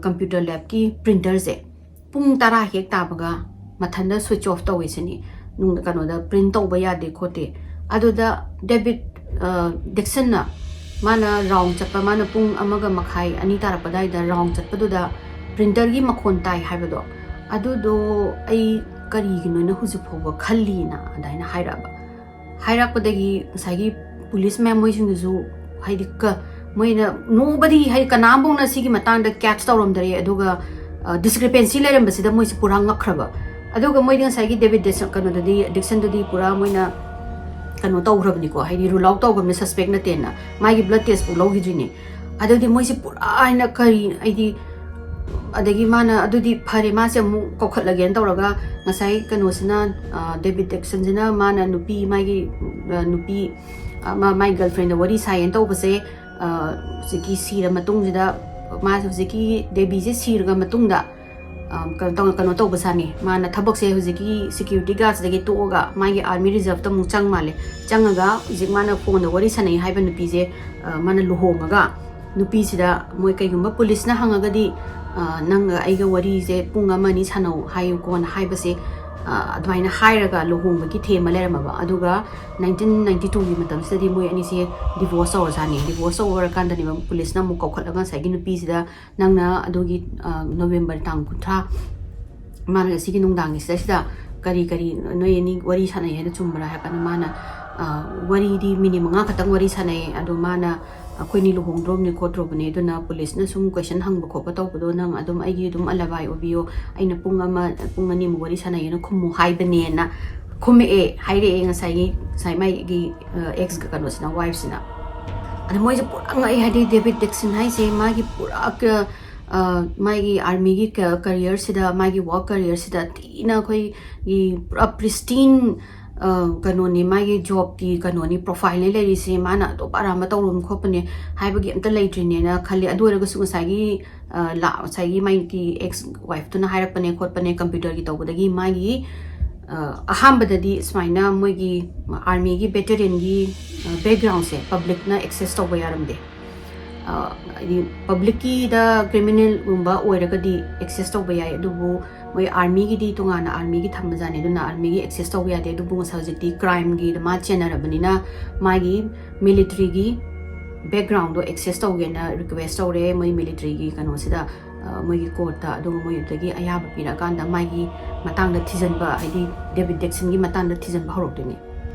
computer labꯀꯤ printerꯁꯦ ꯄꯨꯡ ꯇꯔꯥ ꯍꯦꯛ ꯇꯥꯕꯒ ꯃꯊꯟꯇ switch off ꯇꯧꯋꯦ ꯁꯤꯅꯤ꯫ ꯅꯨꯡ-, ꯀꯩꯅꯣꯗ print ꯇꯧꯕ ꯌꯥꯗꯦ ꯈꯣꯠꯇꯦ꯫ ꯑꯗꯨꯗ ꯗꯦꯕꯤꯠ, ꯑ, ꯗꯤꯛꯁꯟꯅ ꯃꯥꯅ round ꯆꯠꯄ, ꯃꯥꯅ ꯄꯨꯡ ꯑꯃꯒ ꯃꯈꯥꯏ, ꯑꯅꯤ ꯇꯥꯔꯛꯄ ꯑꯗꯨꯋꯥꯏꯗ round ꯆꯠꯄꯗꯨꯗ printerꯒꯤ ꯃꯈꯣꯟ ꯇꯥꯏ ꯍꯥꯏꯕꯗꯣ, ꯑꯗꯨꯗꯣ ꯑꯩ ꯀꯔꯤꯒꯤꯅꯣꯅ ꯍꯧꯖꯤꯛ ꯐꯥꯎꯕ ꯈꯜꯂꯤꯅ ꯑꯗꯨꯃꯥꯏꯅ ꯍꯥꯏꯔꯛꯑꯕ꯫ ꯍꯥꯏꯔꯛꯄꯗꯒꯤ ꯉꯁꯥꯏꯒꯤ ꯄꯨꯂꯤꯁ ꯃꯌꯥꯝ ꯃꯣꯏꯁꯤꯡꯗꯨꯁꯨ, ꯍꯥꯏꯗꯤ, ꯀ-, ꯃꯣꯏꯅ nobody, ꯍꯥꯏꯗꯤ, ꯀꯅꯥꯝꯐꯥꯎꯅ ꯁꯤꯒꯤ ꯃꯇꯥꯡꯗ catch ꯇꯧꯔꯝꯗꯔꯦ꯫ ꯑꯗꯨꯒ, ꯑ, discrepancy ꯂꯩꯔꯝꯕꯁꯤꯗ ꯃꯣꯏꯁꯦ ꯄꯨꯔꯥ ꯉꯛꯈ꯭ꯔꯕ꯫ ꯑꯗꯨꯒ ꯃꯣꯏꯗꯤ ꯉꯁꯥꯏꯒꯤ ꯗꯦꯕꯤꯠ ꯗꯤꯛꯁꯟ, ꯀꯩꯅꯣꯗꯨꯗꯤ, ꯗꯤꯛꯁꯟꯗꯨꯗꯤ ꯄꯨꯔꯥ ꯃꯣꯏꯅ ꯀꯩꯅꯣ ꯇꯧꯈ꯭ꯔꯕꯅꯤꯀꯣ, ꯍꯥꯏꯗꯤ, rule out ꯇꯧꯈ꯭ꯔꯕꯅꯤ, suspect ꯅꯠꯇꯦꯅ꯫ ꯃꯥꯒꯤ blood test ꯐꯥꯎ ꯂꯧꯈꯤꯗ꯭ꯔꯤꯅꯦ꯫ ꯑꯗꯨꯗꯤ ꯃꯣꯏꯁꯦ ꯄꯨꯔꯥ ꯍꯥꯏꯅ ꯀꯔꯤ, ꯑꯩꯗꯤ, ꯑꯗꯒꯤ ꯃꯥꯅ, "ꯑꯗꯨꯗꯤ ꯐꯔꯦ, ꯃꯥꯁꯦ ꯑꯃꯨꯛ ꯀꯧꯈꯠꯂꯒꯦꯅ" ꯇꯧꯔꯒ, ꯉꯁꯥꯏ ꯀꯩꯅꯣꯁꯤꯅ, ꯑ, ꯗꯦꯕꯤꯠ ꯗꯤꯛꯁꯟꯁꯤꯅ, ꯃꯥꯅ ꯅꯨꯄꯤ, ꯃꯥꯒꯤ, ꯑ, ꯅꯨꯄꯤ, ꯑ, ꯃꯥ-, ꯃꯥꯏ girlfriendꯗ ꯋꯥꯔꯤ ꯁꯥꯏꯌꯦꯅ ꯇꯧꯕꯁꯦ, ꯑ, ꯍꯧꯖꯤꯛꯀꯤ ꯁꯤꯔ ꯃꯇꯨꯡꯁꯤꯗ, ꯃꯥꯁꯦ ꯍꯧꯖꯤꯛꯀꯤ ꯗꯦꯕꯤꯁꯦ ꯁꯤꯔꯒ ꯃꯇꯨꯡꯗ, ꯑ, ꯀꯩꯅꯣ ꯇꯧ-, ꯀꯩꯅꯣ ꯇꯧꯕꯖꯥꯠꯅꯤ꯫ ꯃꯥꯅ ꯊꯕꯛꯁꯦ ꯍꯧꯖꯤꯛꯀꯤ security guardꯁꯤꯗꯒꯤ ꯇꯣꯛꯑꯒ ꯃꯥꯒꯤ army reserveꯇ ꯑꯃꯨꯛ ꯆꯪ ꯃꯥꯜꯂꯦ꯫ ꯆꯪꯉꯒ ꯍꯧꯖꯤꯛ ꯃꯥꯅ phoneꯗ ꯋꯥꯔꯤ ꯁꯥꯟꯅꯩ ꯍꯥꯏꯕ ꯅꯨꯄꯤꯁꯦ, ꯑ, ꯃꯥꯅ ꯂꯨꯍꯣꯡꯉꯒ, ꯅꯨꯄꯤꯁꯤꯗ ꯃꯣꯏ ꯀꯩꯒꯨꯝꯕ ꯄꯨꯂꯤꯁꯅ ꯍꯪꯉꯒꯗꯤ, ꯑ, "ꯅꯪꯒ ꯑꯩꯒ ꯋꯥꯔꯤꯁꯦ ꯄꯨꯡ ꯑꯃ ꯑꯅꯤ ꯁꯥꯟꯅꯧ ꯍꯥꯏꯌꯨꯀꯣꯅ" ꯍꯥꯏꯕꯁꯦ, ꯑ, ꯑꯗꯨꯃꯥꯏꯅ ꯍꯥꯏꯔꯒ ꯂꯨꯍꯣꯡꯕꯒꯤ ꯊꯦꯝꯃ ꯂꯩꯔꯝꯃꯕ꯫ ꯑꯗꯨꯒ nineteen ninety twoꯒꯤ ꯃꯇꯝꯁꯤꯗꯗꯤ ꯃꯣꯏ ꯑꯅꯤꯁꯦ divorce ꯇꯧꯔꯖꯥꯠꯅꯤ꯫ Divorce ꯇꯧꯔꯀꯥꯟꯗꯅꯦꯕ ꯄꯨꯂꯤꯁꯅ ꯑꯃꯨꯛ ꯀꯧꯈꯠꯂꯒ ꯉꯁꯥꯏꯒꯤ ꯅꯨꯄꯤꯁꯤꯗ, "ꯅꯪꯅ ꯑꯗꯨꯒꯤ, ꯑ, ꯅꯣꯕꯦꯝꯕꯔ ꯇꯥꯡ ꯀꯨꯟꯊ꯭ꯔꯥ ꯃꯥꯅ ꯉꯁꯤꯒꯤ ꯅꯨꯡꯗꯥꯡꯒꯤ ꯁꯤꯗꯩꯁꯤꯗ ꯀꯔꯤ ꯀꯔꯤ ꯅꯣꯏ ꯑꯅꯤ ꯋꯥꯔꯤ ꯁꯥꯟꯅꯩ ꯍꯥꯏꯅ ꯆꯨꯝꯕ꯭ꯔꯥ?" ꯍꯥꯏ ꯀꯥꯟꯗ ꯃꯥꯅ, ꯑ, ꯋꯥꯔꯤꯗꯤ minute ꯃꯉꯥ ꯈꯛꯇꯪ ꯋꯥꯔꯤ ꯁꯥꯟꯅꯩ꯫ ꯑꯗꯣ ꯃꯥꯅ, "ꯑꯩꯈꯣꯏꯅꯤ ꯂꯨꯍꯣꯡꯗ꯭ꯔꯣꯕꯅꯤ ꯈꯣꯠꯇ꯭ꯔꯣꯕꯅꯤ, ꯑꯗꯨꯅ ꯄꯨꯂꯤꯁꯅ ꯁꯨꯝ question ꯍꯪꯕ ꯈꯣꯠꯄ ꯇꯧꯕꯗꯣ ꯅꯪ ꯑꯗꯨꯝ ꯑꯩꯒꯤ ꯑꯗꯨꯝ alibi ꯑꯣꯏꯕꯤꯌꯣ, ꯑꯩꯅ ꯄꯨꯡ ꯑꯃ, ꯄꯨꯡ ꯑꯅꯤꯃꯨꯛ ꯋꯥꯔꯤ ꯁꯥꯟꯅꯩꯌꯦꯅ ꯈꯨꯝꯃꯨ ꯍꯥꯏꯕꯅꯦꯅ" ꯈꯨꯝꯃꯛꯑꯦ, ꯍꯥꯏꯔꯛꯑꯦ ꯉꯁꯥꯏꯒꯤ, ꯉꯁꯥꯏ ꯃꯥꯒꯤ, ꯑ, ex ꯀꯩꯅꯣꯁꯤꯅ, wifeꯁꯤꯅ꯫ ꯑꯗ ꯃꯣꯏꯁꯦ ꯄꯨꯔꯥ ꯉꯛꯑꯦ, ꯍꯥꯏꯗꯤ ꯗꯦꯕꯤꯠ ꯗꯤꯛꯁꯟ ꯍꯥꯏꯁꯦ ꯃꯥꯒꯤ ꯄꯨꯔꯥ ꯀ-, ꯑ, ꯃꯥꯒꯤ armyꯒꯤ ꯀ-, careerꯁꯤꯗ, ꯃꯥꯒꯤ work careerꯁꯤꯗ ꯊꯤꯅ ꯑꯩꯈꯣꯏꯒꯤ ꯄꯨꯔꯥ pristine, ꯑ, ꯀꯩꯅꯣꯅꯤ, ꯃꯥꯒꯤ jobꯀꯤ ꯀꯩꯅꯣꯅꯤ, profileꯅꯤ ꯂꯩꯔꯤꯁꯦ, ꯃꯥꯅ ꯑꯇꯣꯞꯄ ꯑꯔꯥꯟꯕ ꯇꯧꯔꯝ ꯈꯣꯠꯄꯅꯦ ꯍꯥꯏꯕꯒꯤ ꯑꯝꯇ ꯂꯩꯇ꯭ꯔꯤꯅꯦꯅ ꯈꯜꯂꯤ꯫ ꯑꯗꯨ ꯑꯣꯏꯔꯒꯁꯨ ꯉꯁꯥꯏꯒꯤ, ꯑ, ꯂꯥ-, ꯉꯁꯥꯏꯒꯤ ꯃꯥꯒꯤ ex wifeꯇꯨꯅ ꯍꯥꯏꯔꯛꯄꯅꯦ ꯈꯣꯠꯄꯅꯦ, computerꯒꯤ ꯇꯧꯕꯗꯒꯤ ꯃꯥꯒꯤ, ꯑ, ꯑꯍꯥꯟꯕꯗꯗꯤ ꯁꯨꯃꯥꯏꯅ ꯃꯣꯏꯒꯤ armyꯒꯤ veteranꯒꯤ, ꯑ, backgroundꯁꯦ publicꯅ access ꯇꯧꯕ ꯌꯥꯔꯝꯗꯦ꯫ ꯍꯥꯏꯗꯤ ꯄꯕ꯭ꯂꯤꯛꯀꯤꯗ ꯀ꯭ꯔꯤꯃꯤꯅꯦꯜꯒꯨꯝꯕ ꯑꯣꯏꯔꯒꯗꯤ ꯑꯦꯛꯁꯦꯁ ꯇꯧꯕ ꯌꯥꯏ, ꯑꯗꯨꯕꯨ ꯃꯣꯏ ꯑꯥꯔꯃꯤꯒꯤꯗꯤ ꯇꯣꯉꯥꯟꯅ ꯑꯥꯔꯃꯤꯒꯤ ꯊꯝꯕꯖꯥꯠꯅꯤ, ꯑꯗꯨꯅ ꯑꯥꯔꯃꯤꯒꯤ ꯑꯦꯛꯁꯦꯁ ꯇꯧꯕ ꯌꯥꯗꯦ꯫ ꯑꯗꯨꯕꯨ ꯉꯁꯥꯏ ꯍꯧꯖꯤꯛꯇꯤ ꯀ꯭ꯔꯥꯏꯝꯒꯤꯗ ꯃꯥ ꯆꯦꯟꯅꯔꯕꯅꯤꯅ ꯃꯥꯒꯤ ꯃꯤꯂꯤꯇ꯭ꯔꯤꯒꯤ ꯕꯦꯛꯒ꯭ꯔꯥꯎꯟꯗꯣ ꯑꯦꯛꯁꯦꯁ ꯇꯧꯒꯦꯅ ꯔꯤꯀ꯭ꯋꯦꯁ ꯇꯧꯔꯦ ꯃꯣꯏ ꯃꯤꯂꯤꯇ꯭ꯔꯤꯒꯤ ꯀꯩꯅꯣꯁꯤꯗ, ꯃꯣꯏꯒꯤ ꯀꯣꯔꯠꯇ꯫ ꯑꯗꯨꯒ ꯃꯣꯏ ꯑꯗꯨꯗꯒꯤ ꯑꯌꯥꯕ ꯄꯤꯔꯛꯑꯀꯥꯟꯗ ꯃꯥꯒꯤ ꯃꯇꯥꯡꯗ ꯊꯤꯖꯤꯟꯕ, ꯍꯥꯏꯗꯤ ꯗꯦꯕꯤꯠ ꯗꯤꯛꯁꯟꯒꯤ ꯃꯇꯥꯡꯗ ꯊꯤꯖꯤꯟꯕ ꯍꯧꯔꯛꯇꯣꯏꯅꯦ꯫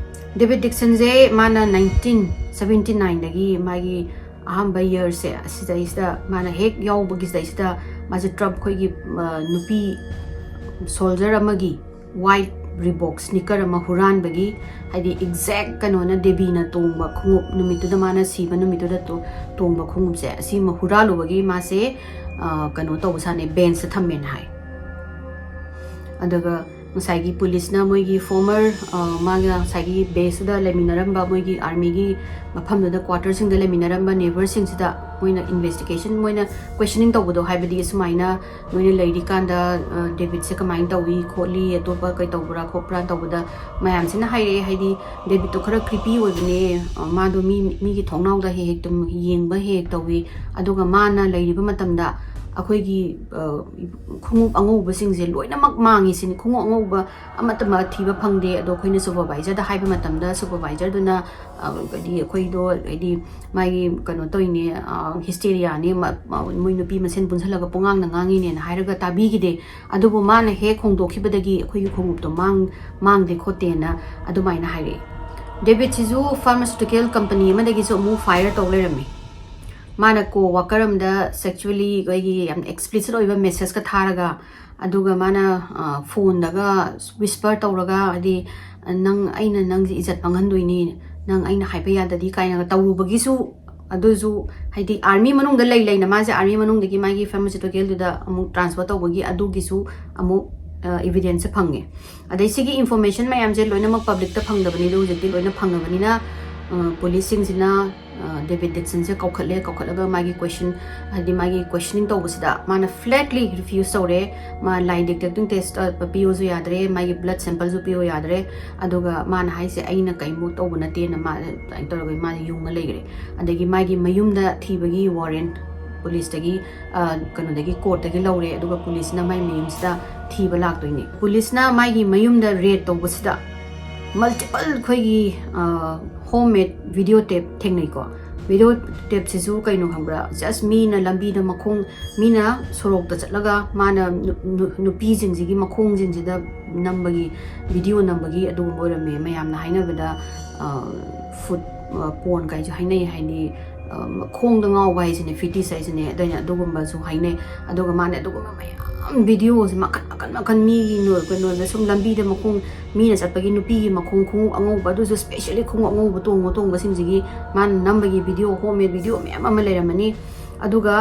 ꯗꯦꯕꯤꯠ ꯗꯤꯛꯁꯟꯁꯦ ꯃꯥꯅ ꯅꯥꯏꯟꯇꯤꯟ ꯁꯕꯦꯟꯇꯤ ꯅꯥꯏꯟꯗꯒꯤ ꯃꯥꯒꯤ ꯑꯍꯥꯟꯕ ꯌꯔꯁꯦ ꯑꯁꯤꯗꯩꯁꯤꯗ ꯃꯥꯅ ꯍꯦꯛ ꯌꯥꯎꯕꯒꯤꯁꯤꯗꯩꯁꯤꯗ ꯃꯥꯁꯦ ꯇ꯭ꯔꯝꯞ ꯑꯩꯈꯣꯏꯒꯤ ꯅꯨꯄꯤ ꯁꯣꯜꯖꯔ ꯑꯃꯒꯤ ꯋꯥꯏꯠ ꯔꯤꯕꯣꯛ ꯁ꯭ꯅꯤꯀꯔ ꯑꯃ ꯍꯨꯔꯥꯟꯕꯒꯤ, ꯍꯥꯏꯗꯤ ꯑꯦꯛꯖꯦꯛ ꯀꯩꯅꯣꯅ ꯗꯦꯕꯤꯅ ꯇꯣꯡꯕ ꯈꯣꯡꯎꯞ, ꯅꯨꯃꯤꯠꯇꯨꯗ ꯃꯥꯅ ꯁꯤꯕ ꯅꯨꯃꯤꯠꯇꯨꯗ ꯇꯣꯡꯕ ꯈꯣꯡꯎꯞꯁꯦ ꯑꯁꯤꯃ ꯍꯨꯔꯥꯜꯂꯨꯕꯒꯤ ꯃꯥꯁꯦ ꯀꯩꯅꯣ ꯇꯧꯕ ꯁꯥꯅꯦ, ꯕꯦꯟꯁꯇ ꯊꯝꯃꯦꯅ ꯍꯥꯏ꯫ ꯑꯗꯨꯒ ꯉꯁꯥꯏꯒꯤ ꯄꯨꯂꯤꯁꯅ ꯃꯣꯏꯒꯤ ꯐꯣꯔꯃꯔ, ꯃꯥꯒ ꯉꯁꯥꯏꯒꯤ ꯕꯦꯁꯇꯨꯗ ꯂꯩꯃꯤꯟꯅꯔꯝꯕ, ꯃꯣꯏꯒꯤ ꯑꯥꯔꯃꯤꯒꯤ ꯃꯐꯝꯗꯨꯗ ꯀ꯭ꯋꯥꯇꯔꯁꯤꯡꯗ ꯂꯩꯃꯤꯟꯅꯔꯝꯕ ꯅꯦꯕꯔꯁꯤꯡꯁꯤꯗ ꯃꯣꯏꯅ ꯏꯟꯚꯦꯁꯇꯤꯒꯦꯁꯟ, ꯃꯣꯏꯅ ꯀ꯭ꯋꯦꯁꯟꯅꯤꯡ ꯇꯧꯕꯗꯣ, ꯍꯥꯏꯕꯗꯤ ꯑꯁꯨꯃꯥꯏꯅ ꯅꯣꯏꯅ ꯂꯩꯔꯤꯀꯥꯟꯗ ꯗꯦꯕꯤꯠꯁꯦ ꯀꯃꯥꯏꯅ ꯇꯧꯏ ꯈꯣꯠꯂꯤ, ꯑꯇꯣꯞꯄ ꯀꯩ ꯇꯧꯕ꯭ꯔꯥ ꯈꯣꯠꯄ꯭ꯔꯥ ꯇꯧꯕꯗ ꯃꯌꯥꯝꯁꯤꯅ ꯍꯥꯏꯔꯛꯑꯦ, ꯍꯥꯏꯗꯤ ꯗꯦꯕꯤꯠꯇꯣ ꯈꯔ ꯀ꯭ꯔꯤꯄꯤ ꯑꯣꯏꯕꯅꯦ, ꯃꯥꯗꯣ ꯃꯤ, ꯃꯤꯒꯤ ꯊꯣꯡꯅꯥꯎꯗ ꯍꯦꯛ ꯍꯦꯛ ꯑꯗꯨꯝ ꯌꯦꯡꯕ ꯍꯦꯛ ꯍꯦꯛ ꯇꯧꯏ, ꯑꯗꯨꯒ ꯃꯥꯅ ꯂꯩꯔꯤꯕ ꯃꯇꯝꯗ ꯑꯩꯈꯣꯏꯒꯤ ꯈꯣꯡꯎꯞ ꯑꯉꯧꯕꯁꯤꯡꯁꯦ ꯂꯣꯏꯅꯃꯛ ꯃꯥꯡꯉꯤ ꯁꯤꯅꯤ꯫ ꯈꯣꯡꯎꯞ ꯑꯉꯧꯕ ꯑꯃꯠꯇ ꯊꯤꯕ ꯐꯪꯗꯦ꯫ ꯑꯗꯣ ꯑꯩꯈꯣꯏꯅ ꯁꯨꯄꯔꯚꯥꯏꯖꯔꯗ ꯍꯥꯏꯕ ꯃꯇꯝꯗ ꯁꯨꯄꯔꯚꯥꯏꯖꯔꯗꯨꯅ ꯍꯥꯏꯗꯤ ꯑꯩꯈꯣꯏꯗꯣ, ꯍꯥꯏꯗꯤ ꯃꯥꯒꯤ ꯀꯩꯅꯣ ꯇꯧꯔꯤꯅꯦ, ꯍꯤꯁꯇꯦꯔꯤꯌꯥꯅꯦ, ꯃꯣꯏ ꯅꯨꯄꯤ ꯃꯁꯦꯟ ꯄꯨꯟꯁꯤꯜꯂꯒ ꯄꯨꯡꯉꯥꯡꯗ ꯉꯥꯡꯉꯤꯅꯦꯅ ꯍꯥꯏꯔꯒ ꯇꯥꯕꯤꯈꯤꯗꯦ꯫ ꯑꯗꯨꯕꯨ ꯃꯥꯅ ꯍꯦꯛ ꯍꯣꯡꯗꯣꯛꯈꯤꯕꯗꯒꯤ ꯑꯩꯈꯣꯏꯒꯤ ꯈꯣꯡꯎꯞꯇꯣ ꯃꯥꯡ ꯃꯥꯡꯗꯦ ꯈꯣꯠꯇꯦꯅ ꯑꯗꯨꯃꯥꯏꯅ ꯍꯥꯏꯔꯛꯑꯦ꯫ ꯗꯦꯕꯤꯠꯁꯤꯁꯨ ꯐꯥꯔꯃꯥꯁꯤꯌꯨꯇꯤꯀꯦꯜ ꯀꯝꯄꯅꯤ ꯑꯃꯗꯒꯤꯁꯨ ꯑꯃꯨꯛ ꯐꯥꯏꯌꯔ ꯇꯧ ꯂꯩꯔꯝꯃꯤ꯫ ꯃꯥꯅ ꯀꯣ ꯋꯥꯀꯔ ꯑꯃꯗ ꯁꯦꯛꯆꯨꯋꯦꯂꯤ ꯑꯩꯈꯣꯏꯒꯤ ꯌꯥꯝ ꯑꯦꯛꯁꯄ꯭ꯂꯤꯁꯤꯠ ꯑꯣꯏꯕ ꯃꯦꯁꯦꯖꯀ ꯊꯥꯔꯒ, ꯑꯗꯨꯒ ꯃꯥꯅ ꯐꯣꯟꯗꯒ ꯋꯤꯁꯄꯔ ꯇꯧꯔꯒ, ꯍꯥꯏꯗꯤ ꯅꯪ, ꯑꯩꯅ ꯅꯪꯁꯦ ꯏꯖꯠ ꯃꯥꯡꯍꯟꯗꯣꯏꯅꯤ, ꯅꯪ ꯑꯩꯅ ꯍꯥꯏꯕ ꯌꯥꯗꯗꯤ ꯀꯥꯏꯅꯒ ꯇꯧꯔꯨꯕꯒꯤꯁꯨ, ꯑꯗꯨꯁꯨ ꯍꯥꯏꯗꯤ ꯑꯥꯔꯃꯤ ꯃꯅꯨꯡꯗ ꯂꯩ ꯂꯩꯅ ꯃꯥꯁꯦ ꯑꯥꯔꯃꯤ ꯃꯅꯨꯡꯗꯒꯤ ꯃꯥꯒꯤ ꯐꯥꯔꯃꯥꯁꯤꯌꯨꯇꯤꯀꯦꯜꯗꯨꯗ ꯑꯃꯨꯛ ꯇ꯭ꯔꯥꯟꯁꯐꯔ ꯇꯧꯕꯒꯤ ꯑꯗꯨꯒꯤꯁꯨ ꯑꯃꯨꯛ ꯏꯕꯤꯗꯦꯟꯁꯁꯦ ꯐꯪꯉꯦ꯫ ꯑꯗꯩ ꯁꯤꯒꯤ ꯏꯟꯐꯣꯔꯃꯦꯁꯟ ꯃꯌꯥꯝꯁꯦ ꯂꯣꯏꯅꯃꯛ ꯄꯕ꯭ꯂꯤꯛꯇ ꯐꯪꯗꯕꯅꯤ, ꯑꯗꯨ ꯍꯧꯖꯤꯛꯇꯤ ꯂꯣꯏꯅ ꯐꯪꯉꯕꯅꯤꯅ ꯄꯨꯂꯤꯁꯁꯤꯡꯁꯤꯅ ꯗꯦꯕꯤꯠ ꯗꯤꯛꯁꯟꯁꯦ ꯀꯧꯈꯠꯂꯦ꯫ ꯀꯧꯈꯠꯂꯒ ꯃꯥꯒꯤ ꯀꯣꯏꯁꯟ, ꯍꯥꯏꯗꯤ ꯃꯥꯒꯤ ꯀꯣꯏꯁꯟꯅꯤꯡ ꯇꯧꯕꯁꯤꯗ ꯃꯥꯅ ꯐ꯭ꯂꯦꯠꯂꯤ ꯔꯤꯐ꯭ꯌꯨꯁ ꯇꯧꯔꯦ꯫ ꯃꯥ ꯂꯥꯏ ꯗꯤꯇꯦꯛꯇꯤꯡ ꯇꯦꯁ ꯄꯤꯌꯣꯁꯨ ꯌꯥꯗ꯭ꯔꯦ, ꯃꯥꯒꯤ ꯕ꯭ꯂꯗ ꯁꯦꯝꯄꯜꯁꯨ ꯄꯤꯌꯣ ꯌꯥꯗ꯭ꯔꯦ꯫ ꯑꯗꯨꯒ ꯃꯥꯅ ꯍꯥꯏꯁꯦ, "ꯑꯩꯅ ꯀꯩꯃꯨꯛ ꯇꯧꯕ ꯅꯠꯇꯦꯅ", ꯃꯥ ꯑꯗꯨꯃꯥꯏꯅ ꯇꯧꯔꯒ ꯃꯥ ꯌꯨꯡꯉ ꯂꯩꯈ꯭ꯔꯦ꯫ ꯑꯗꯒꯤ ꯃꯥꯒꯤ ꯃꯌꯨꯝꯗ ꯊꯤꯕꯒꯤ ꯋꯥꯔꯦꯟ ꯄꯨꯂꯤꯁꯇꯒꯤ, ꯀꯩꯅꯣꯗꯒꯤ, ꯀꯣꯔꯠꯇꯒꯤ ꯂꯧꯔꯦ꯫ ꯑꯗꯨꯒ ꯄꯨꯂꯤꯁꯅ ꯃꯥꯏ ꯃꯌꯨꯝꯁꯤꯗ ꯊꯤꯕ ꯂꯥꯛꯇꯣꯏꯅꯤ꯫ ꯄꯨꯂꯤꯁꯅ ꯃꯥꯒꯤ ꯃꯌꯨꯝꯗ ꯔꯦꯗ ꯇꯧꯕꯁꯤꯗ ꯃꯜꯇꯤꯄꯜ ꯑꯩꯈꯣꯏꯒꯤ ꯍꯣꯝ ꯃꯦꯗ ꯚꯤꯗꯤꯑꯣ ꯇꯦꯞ ꯊꯦꯡꯅꯩꯀꯣ꯫ ꯚꯤꯗꯤꯑꯣ ꯇꯦꯞꯁꯤꯁꯨ ꯀꯩꯅꯣ ꯈꯪꯕ꯭ꯔꯥ? ꯖꯁ ꯃꯤꯅ ꯂꯝꯕꯤꯗ ꯃꯈꯣꯡ, ꯃꯤꯅ ꯁꯣꯔꯣꯛꯇ ꯆꯠꯂꯒ ꯃꯥꯅ ꯅꯨ-, ꯅꯨ-, ꯅꯨꯄꯤꯁꯤꯡꯁꯤꯒꯤ ꯃꯈꯣꯡꯁꯤꯡꯁꯤꯗ ꯅꯝꯕꯒꯤ, ꯚꯤꯗꯤꯑꯣ ꯅꯝꯕꯒꯤ ꯑꯗꯨꯒꯨꯝꯕ ꯑꯣꯏꯔꯝꯃꯦ꯫ ꯃꯌꯥꯝꯅ ꯍꯥꯏꯅꯕꯗ ꯐꯨꯠ ꯄꯣꯔꯟ ꯀꯥꯏꯁꯨ ꯍꯥꯏꯅꯩ, ꯍꯥꯏꯗꯤ ꯈꯣꯡꯗ ꯉꯥꯎꯕ ꯍꯥꯏꯁꯤꯅꯦ, ꯐꯤꯇꯤꯁ ꯍꯥꯏꯁꯤꯅꯦ꯫ ꯑꯗꯨꯅ ꯑꯗꯨꯒꯨꯝꯕꯁꯨ ꯍꯥꯏꯅꯩ꯫ ꯑꯗꯨꯒ ꯃꯥꯅ ꯑꯗꯨꯒꯨꯝꯕ ꯃꯌꯥꯝ ꯚꯤꯗꯤꯑꯣꯁꯦ ꯃꯈꯟ ꯃꯈꯟ ꯃꯈꯟ, ꯃꯤꯒꯤ ꯅꯣ-, ꯀꯩꯅꯣꯗ ꯁꯨꯝ ꯂꯝꯕꯤꯗ ꯃꯈꯣꯡ, ꯃꯤꯅ ꯆꯠꯄꯒꯤ ꯅꯨꯄꯤꯒꯤ ꯃꯈꯣꯡ ꯈꯣꯡꯎꯞ ꯑꯉꯧꯕ, ꯑꯗꯨꯁꯨ ꯁ꯭ꯄꯦꯁꯤꯌꯦꯜꯂꯤ ꯈꯣꯡꯎꯞ ꯑꯉꯧꯕ ꯇꯣꯡꯕ ꯇꯣꯡꯕꯁꯤꯡꯁꯤꯒꯤ ꯃꯥꯅ ꯅꯝꯕꯒꯤ ꯚꯤꯗꯤꯑꯣ, ꯍꯣꯝ ꯃꯦꯗ ꯚꯤꯗꯤꯑꯣ ꯃꯌꯥꯝ ꯑꯃ ꯂꯩꯔꯝꯃꯅꯤ꯫ ꯑꯗꯨꯒ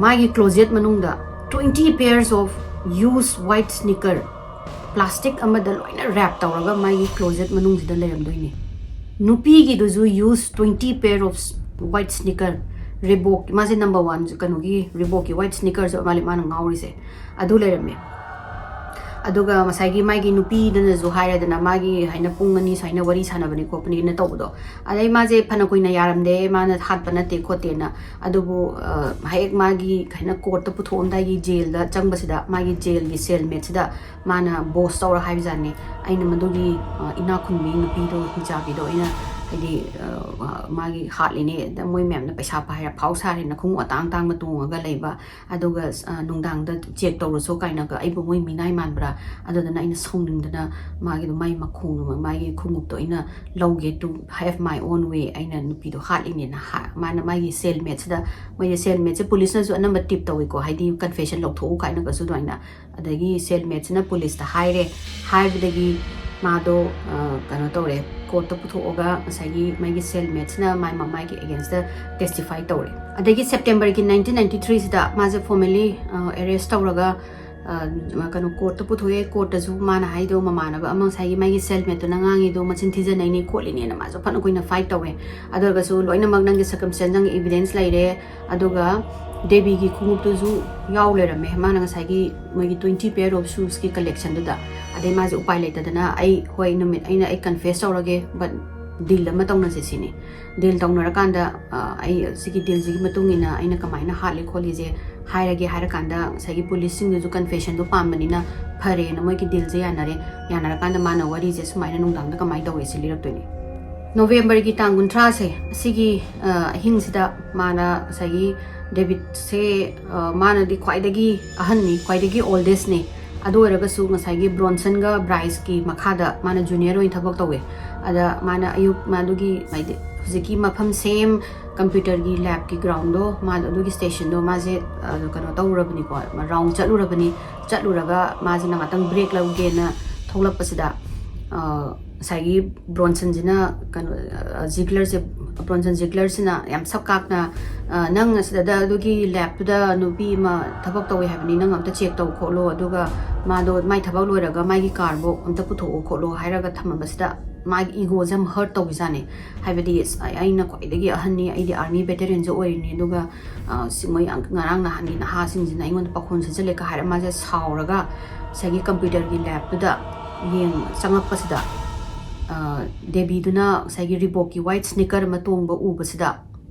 ꯃꯥꯒꯤ ꯀ꯭ꯂꯣꯖꯦꯠ ꯃꯅꯨꯡꯗ twenty pairs of used white sneaker, plastic ꯑꯃꯗ ꯂꯣꯏꯅ ꯔꯦꯞ ꯇꯧꯔꯒ ꯃꯥꯒꯤ ꯀ꯭ꯂꯣꯖꯦꯠ ꯃꯅꯨꯡꯁꯤꯗ ꯂꯩꯔꯝꯗꯣꯏꯅꯦ꯫ ꯅꯨꯄꯤꯒꯤꯗꯨꯁꯨ used twenty pair of white sneaker, Reebok, ꯃꯥꯁꯦ ꯅꯝꯕꯔ ꯋꯥꯟ ꯀꯩꯅꯣꯒꯤ ꯔꯤꯕꯣꯛꯀꯤ ꯋꯥꯏꯠ ꯁ꯭ꯅꯤꯀꯔꯁꯨ ꯃꯥꯂꯦ ꯃꯥꯅ ꯉꯥꯎꯔꯤꯁꯦ, ꯑꯗꯨ ꯂꯩꯔꯝꯃꯦ꯫ ꯑꯗꯨꯒ ꯉꯁꯥꯏꯒꯤ ꯃꯥꯒꯤ ꯅꯨꯄꯤꯗꯅꯁꯨ ꯍꯥꯏꯔꯦꯗꯅ, ꯃꯥꯒꯤ ꯍꯥꯏꯅ ꯄꯨꯡ ꯑꯅꯤ ꯁꯨꯃꯥꯏꯅ ꯋꯥꯔꯤ ꯁꯥꯟꯅꯕꯅꯤ ꯈꯣꯠꯄꯅꯤꯅ ꯇꯧꯕꯗꯣ꯫ ꯑꯗꯩ ꯃꯥꯁꯦ ꯐꯅ ꯀꯨꯏꯅ ꯌꯥꯔꯝꯗꯦ, ꯃꯥꯅ ꯍꯥꯠꯄ ꯅꯠꯇꯦ ꯈꯣꯠꯇꯦꯅ꯫ ꯑꯗꯨꯕꯨ ꯍꯦꯛ ꯃꯥꯒꯤ ꯍꯥꯏꯅ ꯀꯣꯔꯠꯇ ꯄꯨꯊꯣꯛꯑꯝꯗꯥꯏꯒꯤ ꯖꯦꯜꯗ ꯆꯪꯕꯁꯤꯗ ꯃꯥꯒꯤ ꯖꯦꯜꯒꯤ ꯁꯦꯜꯃꯦꯠꯁꯤꯗ ꯃꯥꯅ ꯕꯣꯁ ꯇꯧꯔ ꯍꯥꯏꯕꯖꯥꯠꯅꯤ, "ꯑꯩꯅ ꯃꯗꯨꯒꯤ ꯏꯅꯥꯛ ꯈꯨꯟꯕꯤ ꯅꯨꯄꯤꯗꯣ, ꯍꯤꯡꯆꯥꯕꯤꯗꯣ ꯑꯩꯅ ꯍꯥꯏꯗꯤ ꯃꯥꯒꯤ ꯍꯥꯠꯂꯤꯅꯦ, ꯑꯗ ꯃꯣꯏ ꯃꯌꯥꯝꯅ ꯄꯩꯁꯥ ꯄꯥꯏꯔ ꯐꯥꯎ ꯁꯥꯔꯦꯅ ꯈꯣꯡꯎꯞ ꯑꯇꯥꯡ ꯑꯇꯥꯡꯕ ꯇꯣꯡꯉꯒ ꯂꯩꯕ, ꯑꯗꯨꯒ ꯅꯨꯡꯗꯥꯡꯗ ꯆꯦꯛ ꯇꯧꯔꯁꯨ ꯀꯥꯏꯅꯒ ꯑꯩꯕꯨ ꯃꯣꯏ ꯃꯤꯅꯥꯏ ꯃꯥꯟꯕ꯭ꯔꯥ?" ꯑꯗꯨꯗꯨꯅ ꯑꯩꯅ ꯁꯥꯎꯅꯤꯡꯗꯅ ꯃꯥꯒꯤꯗꯣ, ꯃꯥꯒꯤ ꯃꯈꯣꯡꯗꯣ, ꯃꯥꯒꯤ ꯈꯣꯡꯎꯞꯇꯣ ꯑꯩꯅ ꯂꯧꯒꯦ, to have my own way, ꯑꯩꯅ ꯅꯨꯄꯤꯗꯣ ꯍꯥꯠꯂꯤꯅꯦꯅ ꯃꯥꯅ ꯃꯥꯒꯤ ꯁꯦꯜꯃꯦꯠꯁꯤꯗ, ꯃꯣꯏꯁꯦ ꯁꯦꯜꯃꯦꯠꯁꯦ ꯄꯨꯂꯤꯁꯅꯁꯨ ꯑꯅꯝꯕ ꯇꯤꯞ ꯇꯧꯏꯀꯣ, ꯍꯥꯏꯗꯤ ꯀꯟꯐꯦꯁꯟ ꯂꯧꯊꯣꯛꯎ ꯀꯥꯏꯅꯒꯁꯨ ꯑꯗꯨꯃꯥꯏꯅ꯫ ꯑꯗꯒꯤ ꯁꯦꯜꯃꯦꯠꯁꯤꯅ ꯄꯨꯂꯤꯁꯇ ꯍꯥꯏꯔꯦ, ꯍꯥꯏꯕꯗꯒꯤ ꯃꯥꯗꯣ ꯀꯩꯅꯣ ꯇꯧꯔꯦ, ꯀꯣꯔꯠꯇ ꯄꯨꯊꯣꯛꯑꯒ ꯉꯁꯥꯏꯒꯤ ꯃꯥꯒꯤ ꯁꯦꯜꯃꯦꯠꯁꯤꯅ ꯃꯥꯏ ꯃꯃꯥꯏꯒꯤ ꯑꯦꯒꯦꯟꯁꯇ ꯇꯦꯁꯇꯤꯐꯥꯏ ꯇꯧꯔꯦ꯫ ꯑꯗꯒꯤ ꯁꯦꯞꯇꯦꯝꯕꯔꯒꯤ ꯅꯥꯏꯟꯇꯤꯟ ꯅꯥꯏꯟꯇꯤ ꯊ꯭ꯔꯤꯁꯤꯗ ꯃꯥꯁꯦ ꯐꯣꯔꯃꯦꯂꯤ ꯑꯦꯔꯦꯁ ꯇꯧꯔꯒ ꯀꯩꯅꯣ, ꯀꯣꯔꯠꯇ ꯄꯨꯊꯣꯛꯑꯦ꯫ ꯀꯣꯔꯠꯇꯁꯨ ꯃꯥꯅ ꯍꯥꯏꯗꯣ, ꯃꯃꯥꯟꯅꯕ ꯑꯃ ꯉꯁꯥꯏꯒꯤ ꯃꯥꯒꯤ ꯁꯦꯜꯃꯦꯠꯇꯨꯅ ꯉꯥꯡꯉꯤꯗꯣ ꯃꯆꯤꯟ ꯊꯤꯖꯟꯅꯩꯅꯦ ꯈꯣꯠꯂꯤꯅꯦꯅ ꯃꯥꯁꯨ ꯐꯅ ꯀꯨꯏꯅ ꯐꯥꯏꯠ ꯇꯧꯋꯦ꯫ ꯑꯗꯨ ꯑꯣꯏꯔꯒꯁꯨ ꯂꯣꯏꯅꯃꯛ ꯅꯪꯒꯤ ꯁꯔꯀꯝꯁꯇꯦꯟꯁ, ꯅꯪꯒꯤ ꯏꯕꯤꯗꯦꯟꯁ ꯂꯩꯔꯦ꯫ ꯑꯗꯨꯒ ꯗꯦꯕꯤꯒꯤ ꯈꯣꯡꯎꯞꯇꯨꯁꯨ ꯌꯥꯎ ꯂꯩꯔꯝꯃꯦ, ꯃꯥꯅ ꯉꯁꯥꯏꯒꯤ ꯃꯣꯏꯒꯤ twenty pair of shoesꯀꯤ ꯀꯂꯦꯛꯁꯟꯗꯨꯗ꯫ ꯑꯗꯩ ꯃꯥꯁꯦ ꯎꯄꯥꯏ ꯂꯩꯇꯗꯅ, ꯑꯩ, ꯍꯣꯏ, ꯅꯨꯃꯤꯠ ꯑꯩꯅ, ꯑꯩ ꯀꯟꯐꯦꯁ ꯇꯧꯔꯒꯦ, ꯕꯠ ꯗꯤꯜ ꯑꯃ ꯇꯧꯅꯁꯦ ꯁꯤꯅꯤ꯫ ꯗꯤꯜ ꯇꯧꯅꯔꯀꯥꯟꯗ, ꯑ, ꯑꯩ ꯁꯤꯒꯤ ꯗꯤꯜꯁꯤꯒꯤ ꯃꯇꯨꯡ ꯏꯟꯅ ꯑꯩꯅ ꯀꯃꯥꯏꯅ ꯍꯥꯠꯂꯤ ꯈꯣꯠꯂꯤꯁꯦ ꯍꯥꯏꯔꯒꯦ ꯍꯥꯏꯔꯀꯥꯟꯗ, ꯉꯁꯥꯏꯒꯤ ꯄꯨꯂꯤꯁꯁꯤꯡꯗꯨꯁꯨ ꯀꯟꯐꯦꯁꯟꯗꯣ ꯄꯥꯝꯕꯅꯤꯅ ꯐꯔꯦꯅ ꯃꯣꯏꯒꯤ ꯗꯤꯜꯁꯦ ꯌꯥꯅꯔꯦ꯫ ꯌꯥꯅꯔꯀꯥꯟꯗ ꯃꯥꯅ ꯋꯥꯔꯤꯁꯦ ꯁꯨꯃꯥꯏꯅ ꯅꯨꯡꯗꯥꯡꯗ ꯀꯃꯥꯏꯅ ꯇꯧꯋꯦ ꯁꯤ ꯂꯤꯔꯛꯇꯣꯏꯅꯦ꯫ ꯅꯣꯕꯦꯝꯕꯔꯒꯤ ꯇꯥꯡ ꯀꯨꯟꯊ꯭ꯔꯥꯁꯦ, ꯑꯁꯤꯒꯤ, ꯑ, ꯑꯍꯤꯡꯁꯤꯗ ꯃꯥꯅ ꯉꯁꯥꯏꯒꯤ ꯗꯦꯕꯤꯠꯁꯦ, ꯑ, ꯃꯥꯅꯗꯤ ꯈ꯭ꯋꯥꯏꯗꯒꯤ ꯑꯍꯟꯅꯤ, ꯈ꯭ꯋꯥꯏꯗꯒꯤ ꯑꯣꯜꯗꯦꯁꯅꯤ꯫ ꯑꯗꯨ ꯑꯣꯏꯔꯒꯁꯨ ꯉꯁꯥꯏꯒꯤ ꯕ꯭ꯔꯣꯟꯁꯟꯒ ꯕ꯭ꯔꯥꯏꯁꯀꯤ ꯃꯈꯥꯗ ꯃꯥꯅ ꯖꯨꯅꯤꯌꯔ ꯑꯣꯏꯅ ꯊꯕꯛ ꯇꯧꯋꯦ꯫ ꯑꯗ ꯃꯥꯅ ꯑꯌꯨꯛ, ꯃꯥꯗꯨꯒꯤ, ꯍꯥꯏꯗꯤ, ꯍꯧꯖꯤꯛꯀꯤ ꯃꯐꯝ ꯁꯦꯝ ꯀꯝꯄ꯭ꯌꯨꯇꯔꯒꯤ ꯂꯦꯕꯀꯤ ꯒ꯭ꯔꯥꯎꯟꯗꯣ, ꯃꯥꯗꯣ ꯑꯗꯨꯒꯤ ꯁ꯭ꯇꯦꯁꯟꯗꯣ ꯃꯥꯁꯦ, ꯑ, ꯀꯩꯅꯣ ꯇꯧꯔꯨꯔꯕꯅꯤꯀꯣ, ꯔꯥꯎꯟ ꯆꯠꯂꯨꯔꯕꯅꯤ꯫ ꯆꯠꯂꯨꯔꯒ ꯃꯥꯁꯤꯅ ꯉꯥꯛꯇꯪ ꯕ꯭ꯔꯦꯛ ꯂꯧꯒꯦꯅ ꯊꯣꯛꯂꯛꯄꯁꯤꯗ, ꯑ, ꯉꯁꯥꯏꯒꯤ ꯕ꯭ꯔꯣꯟꯁꯟꯁꯤꯅ, ꯀꯩꯅꯣ, ꯑ, ꯖꯤꯒꯂꯔꯁꯦ, ꯕ꯭ꯔꯣꯟꯁꯟ ꯖꯤꯒꯂꯔꯁꯤꯅ ꯌꯥꯝ ꯁꯛꯀꯥꯛꯅ, ꯑ, "ꯅꯪ ꯑꯁꯤꯗ ꯑꯗꯨꯒꯤ ꯂꯦꯕꯇꯨꯗ ꯅꯨꯄꯤ ꯑꯃ ꯊꯕꯛ ꯇꯧꯋꯦ ꯍꯥꯏꯕꯅꯤ, ꯅꯪ ꯑꯝꯇ ꯆꯦꯛ ꯇꯧ ꯈꯣꯠꯂꯣ, ꯑꯗꯨꯒ ꯃꯥꯗꯣ ꯃꯥꯏ ꯊꯕꯛ ꯂꯣꯏꯔꯒ ꯃꯥꯒꯤ ꯀꯥꯔꯕꯨ ꯑꯝꯇ ꯄꯨꯊꯣꯛꯑꯣ ꯈꯣꯠꯂꯣ" ꯍꯥꯏꯔꯒ ꯊꯝꯃꯕꯁꯤꯗ ꯃꯥꯒꯤ ꯏꯒꯣꯁꯦ ꯌꯥꯝ ꯍꯔꯠ ꯇꯧꯈꯤꯖꯥꯠꯅꯤ꯫ ꯍꯥꯏꯕꯗꯤ, "ꯑꯁ, ꯑꯩ-, ꯑꯩꯅ ꯈ꯭ꯋꯥꯏꯗꯒꯤ ꯑꯍꯟꯅꯤ, ꯑꯩꯗꯤ ꯑꯥꯔꯃꯤ ꯚꯦꯇꯔꯦꯟꯁꯨ ꯑꯣꯏꯔꯤꯅꯤ, ꯑꯗꯨꯒ, ꯑ, ꯁꯤ ꯃꯣꯏ ꯑꯉ-, ꯉꯔꯥꯡ ꯅꯍꯥꯟꯒꯤ ꯅꯍꯥꯁꯤꯡꯁꯤꯅ ꯑꯩꯉꯣꯟꯗ ꯄꯥꯈꯣꯟ ꯁꯤꯖꯜꯂꯦꯀ" ꯍꯥꯏꯔ ꯃꯥꯁꯦ ꯁꯥꯎꯔꯒ ꯉꯁꯥꯏꯒꯤ ꯀꯝꯄ꯭ꯌꯨꯇꯔꯒꯤ ꯂꯦꯕꯇꯨꯗ ꯌꯦꯡ ꯆꯪꯉꯛꯄꯁꯤꯗ, ꯑ, ꯗꯦꯕꯤꯗꯨꯅ ꯉꯁꯥꯏꯒꯤ ꯔꯤꯕꯣꯛꯀꯤ ꯋꯥꯏꯠ ꯁ꯭ꯅꯤꯀꯔ ꯑꯃ ꯇꯣꯡꯕ ꯎꯕꯁꯤꯗ,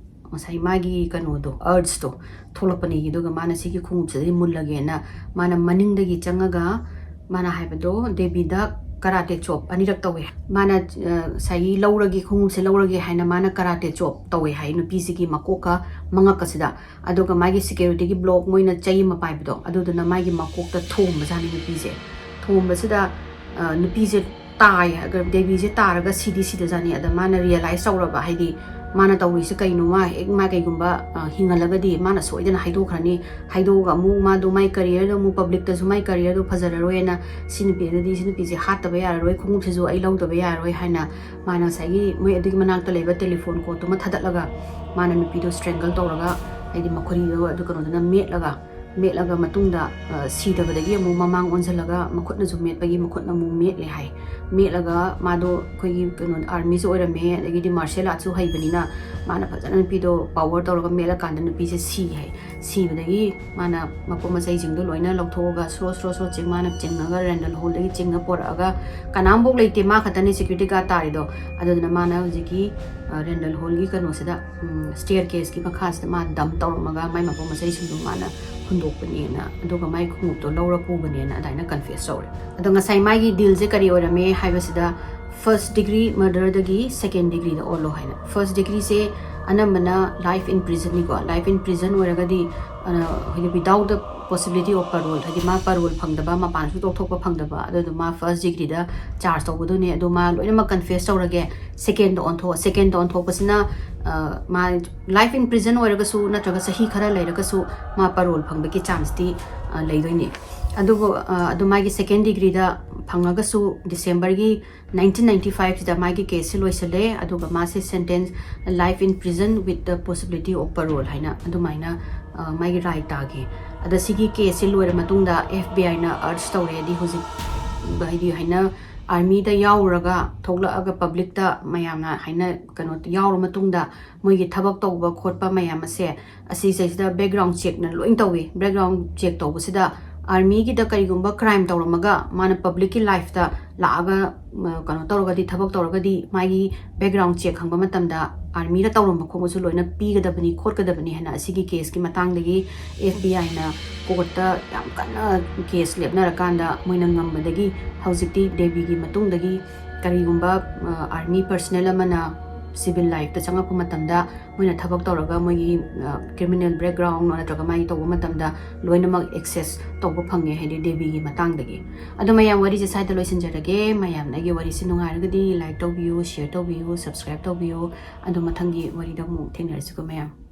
ꯉꯁꯥꯏ ꯃꯥꯒꯤ ꯀꯩꯅꯣꯗꯣ, ꯑꯔꯖꯇꯣ ꯊꯣꯛꯂꯛꯄꯅꯤ꯫ ꯑꯗꯨꯒ ꯃꯥꯅ ꯁꯤꯒꯤ ꯈꯣꯡꯎꯞꯁꯤꯗꯒꯤ ꯃꯨꯜꯂꯒꯦꯅ ꯃꯥꯅ ꯃꯅꯤꯡꯗꯒꯤ ꯆꯪꯉꯒ, ꯃꯥꯅ ꯍꯥꯏꯕꯗꯣ, ꯗꯦꯕꯤꯗ ꯀꯔꯥꯇꯦ ꯆꯣꯞ ꯑꯅꯤꯔꯛ ꯇꯧꯋꯦ꯫ ꯃꯥꯅ, ꯑ, ꯉꯁꯥꯏꯒꯤ ꯂꯧꯔꯒꯦ, ꯈꯣꯡꯎꯞꯁꯦ ꯂꯧꯔꯒꯦ ꯍꯥꯏꯅ ꯃꯥꯅ ꯀꯔꯥꯇꯦ ꯆꯣꯞ ꯇꯧꯋꯦ ꯍꯥꯏ ꯅꯨꯄꯤꯁꯤꯒꯤ ꯃꯀꯣꯛꯀ ꯃꯉꯛꯀꯁꯤꯗ꯫ ꯑꯗꯨꯒ ꯃꯥꯒꯤ ꯁꯦꯀ꯭ꯌꯨꯔꯤꯇꯤꯒꯤ ꯕ꯭ꯂꯣꯛ, ꯃꯣꯏꯅ ꯆꯩ ꯑꯃ ꯄꯥꯏꯕꯗꯣ, ꯑꯗꯨꯗꯨꯅ ꯃꯥꯒꯤ ꯃꯀꯣꯛꯇ ꯊꯣꯝꯕꯖꯥꯠꯅꯤ ꯅꯨꯄꯤꯁꯦ꯫ ꯊꯣꯝꯕꯁꯤꯗ, ꯑ, ꯅꯨꯄꯤꯁꯦ ꯇꯥꯏ, ꯗꯦꯕꯤꯁꯦ ꯇꯥꯔꯒ ꯁꯤꯗꯤ ꯁꯤꯗꯖꯥꯠꯅꯤ꯫ ꯑꯗ ꯃꯥꯅ ꯔꯤꯌꯦꯂꯥꯏꯁ ꯇꯧꯔꯕ, ꯍꯥꯏꯗꯤ ꯃꯥꯅ ꯇꯧꯔꯤꯁꯦ ꯀꯩꯅꯣ, ꯃꯥ ꯍꯦꯛ, ꯃꯥ ꯀꯩꯒꯨꯝꯕ, ꯑ, ꯍꯤꯡꯍꯜꯂꯒꯗꯤ ꯃꯥꯅ ꯁꯣꯏꯗꯅ ꯍꯥꯏꯗꯣꯛꯈ꯭ꯔꯅꯤ꯫ ꯍꯥꯏꯗꯣꯛꯑꯒ ꯑꯃꯨꯛ ꯃꯥꯗꯣ ꯃꯥꯏ ꯀꯔꯤꯌꯔꯗꯣ ꯑꯃꯨꯛ ꯄꯕ꯭ꯂꯤꯛꯇꯁꯨ ꯃꯥꯏ ꯀꯔꯤꯌꯔꯗꯣ ꯐꯖꯔꯔꯣꯏꯅ, "ꯁꯤ ꯅꯨꯄꯤ ꯑꯗꯨꯗꯤ, ꯁꯤ ꯅꯨꯄꯤꯁꯦ ꯍꯥꯠꯇꯕ ꯌꯥꯔꯔꯣꯏ, ꯈꯣꯡꯎꯞꯁꯤꯁꯨ ꯑꯩ ꯂꯧꯗꯕ ꯌꯥꯔꯔꯣꯏ" ꯍꯥꯏꯅ ꯃꯥꯅ ꯉꯁꯥꯏꯒꯤ ꯃꯣꯏ ꯑꯗꯨꯒꯤ ꯃꯅꯥꯛꯇ ꯂꯩꯕ ꯇꯦꯂꯤꯐꯣꯟ ꯀꯣꯠꯇꯨꯃ ꯊꯥꯗꯠꯂꯒ ꯃꯥꯅ ꯅꯨꯄꯤꯗꯣ ꯁ꯭ꯇ꯭ꯔꯦꯡꯒꯜ ꯇꯧꯔꯒ, ꯍꯥꯏꯗꯤ ꯃꯈꯨꯔꯤꯗꯣ ꯑꯗꯨ ꯀꯩꯅꯣꯗꯨꯅ ꯃꯦꯠꯂꯒ ꯃꯦꯠꯂꯒ ꯃꯇꯨꯡꯗ, ꯑ, ꯁꯤꯗꯕꯗꯒꯤ ꯑꯃꯨꯛ ꯃꯃꯥꯡ ꯑꯣꯟꯁꯤꯜꯂꯒ ꯃꯈꯨꯠꯅꯁꯨ ꯃꯦꯠꯄꯒꯤ ꯃꯈꯨꯠꯅ ꯑꯃꯨꯛ ꯃꯦꯠꯂꯦ ꯍꯥꯏ꯫ ꯃꯦꯠꯂꯒ ꯃꯥꯗꯣ ꯑꯩꯈꯣꯏꯒꯤ ꯀꯩꯅꯣ, armyꯁꯨ ꯑꯣꯏꯔꯝꯃꯦ, ꯑꯗꯒꯤꯗꯤ martial artsꯁꯨ ꯍꯩꯕꯅꯤꯅ ꯃꯥꯅ ꯐꯖꯅ ꯅꯨꯄꯤꯗꯣ power ꯇꯧꯔꯒ ꯃꯦꯠꯂꯀꯥꯟꯗ ꯅꯨꯄꯤꯁꯦ ꯁꯤ ꯍꯥꯏ꯫ ꯁꯤꯕꯗꯒꯤ ꯃꯥꯅ ꯃꯄꯣꯠ ꯃꯆꯩꯁꯤꯡꯗꯣ ꯂꯣꯏꯅ ꯂꯧꯊꯣꯛꯑꯒ slow slow slow ꯆꯤꯡ, ꯃꯥꯅ ꯆꯤꯡꯉꯒ Randall Hallꯗꯒꯤ ꯆꯤꯡꯉ ꯄꯣꯔꯛꯑꯒ, ꯀꯅꯥꯝꯐꯥꯎ ꯂꯩꯇꯦ, ꯃꯥ ꯈꯛꯇꯅꯤ security guard ꯇꯥꯔꯤꯗꯣ꯫ ꯑꯗꯨꯗꯨꯅ ꯃꯥꯅ ꯍꯧꯖꯤꯛꯀꯤ, ꯑ, Randall Hallꯒꯤ ꯀꯩꯅꯣꯁꯤꯗ, ꯎꯝ, staircaseꯀꯤ ꯃꯈꯥꯁꯤꯗ ꯃꯥ dump ꯇꯧꯔꯝꯃꯒ ꯃꯥꯏ ꯃꯄꯣꯠ ꯃꯆꯩꯁꯤꯡꯗꯣ ꯃꯥꯅ ꯍꯨꯟꯗꯣꯛꯄꯅꯦꯅ, ꯑꯗꯨꯒ ꯃꯥꯏ ꯈꯣꯡꯎꯞꯇꯣ ꯂꯧꯔ ꯄꯨꯕꯅꯦꯅ ꯑꯗꯨꯃꯥꯏꯅ confess ꯇꯧꯔꯦ꯫ ꯑꯗꯣ ꯉꯁꯥꯏ ꯃꯥꯒꯤ dealꯁꯦ ꯀꯔꯤ ꯑꯣꯏꯔꯝꯃꯦ ꯍꯥꯏꯕꯁꯤꯗ, first degree murderꯗꯒꯤ second degreeꯗ ꯑꯣꯜꯂꯣ ꯍꯥꯏꯅ꯫ First degreeꯁꯦ ꯑꯅꯝꯕꯅ life in prisonꯅꯤꯀꯣ꯫ Life in prison ꯑꯣꯏꯔꯒꯗꯤ, ꯑ, ꯍꯥꯏꯗꯤ without the possibility of parole, ꯍꯥꯏꯗꯤ ꯃꯥ parole ꯐꯪꯗꯕ, ꯃꯄꯥꯟꯁꯨ ꯊꯣꯛꯊꯣꯛꯄ ꯐꯪꯗꯕ, ꯑꯗꯨꯗꯣ ꯃꯥ first degreeꯗ charge ꯇꯧꯒꯗꯣꯏꯅꯦ꯫ ꯑꯗꯣ ꯃꯥ ꯂꯣꯏꯅꯃꯛ confess ꯇꯧꯔꯒꯦ, secondꯗ ꯑꯣꯟꯊꯣꯛ, secondꯗ ꯑꯣꯟꯊꯣꯛꯄꯁꯤꯅ, ꯑ, ꯃꯥ life in prison ꯑꯣꯏꯔꯒꯁꯨ ꯅꯠꯇ꯭ꯔꯒ ꯆꯍꯤ ꯈꯔ ꯂꯩꯔꯒꯁꯨ ꯃꯥ parole ꯐꯪꯕꯒꯤ chanceꯇꯤ, ꯑ, ꯂꯩꯗꯣꯏꯅꯦ꯫ ꯑꯗꯨꯕꯨ, ꯑ, ꯑꯗꯨ ꯃꯥꯒꯤ second degreeꯗ ꯐꯪꯉꯒꯁꯨ Decemberꯒꯤ nineteen ninety fiveꯁꯤꯗ ꯃꯥꯒꯤ caseꯁꯦ ꯂꯣꯏꯁꯤꯜꯂꯦ꯫ ꯑꯗꯨꯒ ꯃꯥꯁꯦ sentence life in prison with the possibility of parole ꯍꯥꯏꯅ ꯑꯗꯨꯃꯥꯏꯅ, ꯑ, ꯃꯥꯒꯤ ꯔꯥꯏ ꯇꯥꯈꯤ꯫ ꯑꯗ ꯁꯤꯒꯤ caseꯁꯦ ꯂꯣꯏꯔ ꯃꯇꯨꯡꯗ FBIꯅ urge ꯇꯧꯔꯦ, ꯍꯥꯏꯗꯤ ꯍꯧꯖꯤꯛ, ꯍꯥꯏꯗꯤ ꯍꯥꯏꯅ armyꯗ ꯌꯥꯎꯔꯒ ꯊꯣꯛꯂꯛꯑꯒ publicꯇ ꯃꯌꯥꯝꯅ ꯍꯥꯏꯅ ꯀꯩꯅꯣ ꯌꯥꯎꯔ ꯃꯇꯨꯡꯗ ꯃꯣꯏꯒꯤ ꯊꯕꯛ ꯇꯧꯕ ꯈꯣꯠꯄ ꯃꯌꯥꯝ ꯑꯁꯦ ꯑꯁꯤꯁꯤꯗꯩꯁꯤꯗ background checkꯅ ꯂꯣꯏ ꯇꯧꯏ꯫ Background check ꯇꯧꯕꯁꯤꯗ armyꯒꯤꯗ ꯀꯔꯤꯒꯨꯝꯕ crime ꯇꯧꯔꯝꯃꯒ ꯃꯥꯅ publicꯀꯤ lifeꯇ ꯂꯥꯛꯑꯒ, ꯃ, ꯀꯩꯅꯣ ꯇꯧꯔꯒꯗꯤ, ꯊꯕꯛ ꯇꯧꯔꯒꯗꯤ ꯃꯥꯒꯤ background check ꯍꯪꯕ ꯃꯇꯝꯗ armyꯗ ꯇꯧꯔꯝꯕ ꯈꯣꯠꯄꯁꯨ ꯂꯣꯏꯅ ꯄꯤꯒꯗꯕꯅꯤ ꯈꯣꯠꯀꯗꯕꯅꯤ ꯍꯥꯏꯅ ꯑꯁꯤꯒꯤ caseꯀꯤ ꯃꯇꯥꯡꯗꯒꯤ FBIꯅ courtꯇ ꯌꯥꯝ ꯀꯟꯅ case ꯂꯦꯞꯅꯔꯀꯥꯟꯗ ꯃꯣꯏꯅ ꯉꯝꯕꯗꯒꯤ ꯍꯧꯖꯤꯛꯇꯤ ꯗꯦꯕꯤꯒꯤ ꯃꯇꯨꯡꯗꯒꯤ ꯀꯔꯤꯒꯨꯝꯕ, ꯑ, army personnel ꯑꯃꯅ civil lifeꯇ ꯆꯪꯉꯛꯄ ꯃꯇꯝꯗ ꯃꯣꯏꯅ ꯊꯕꯛ ꯇꯧꯔꯒ ꯃꯣꯏꯒꯤ, ꯑ, criminal background ꯅꯠꯇ꯭ꯔꯒ ꯃꯥꯒꯤ ꯇꯧꯕ ꯃꯇꯝꯗ ꯂꯣꯏꯅꯃꯛ access ꯇꯧꯕ ꯐꯪꯉꯦ, ꯍꯥꯏꯗꯤ ꯗꯦꯕꯤꯒꯤ ꯃꯇꯥꯡꯗꯒꯤ꯫ ꯑꯗꯣ ꯃꯌꯥꯝ, ꯋꯥꯔꯤꯁꯦ ꯁ꯭ꯋꯥꯏꯗ ꯂꯣꯏꯁꯤꯟꯖꯔꯒꯦ꯫ ꯃꯌꯥꯝꯅ ꯑꯩꯒꯤ ꯋꯥꯔꯤꯁꯦ ꯅꯨꯡꯉꯥꯏꯔꯒꯗꯤ like ꯇꯧꯕꯤꯌꯨ, share ꯇꯧꯕꯤꯌꯨ, subscribe ꯇꯧꯕꯤꯌꯨ꯫ ꯑꯗꯣ ꯃꯊꯪꯒꯤ ꯋꯥꯔꯤꯗ ꯑꯃꯨꯛ ꯊꯦꯡꯅꯔꯁꯤꯀꯣ ꯃꯌꯥꯝ꯫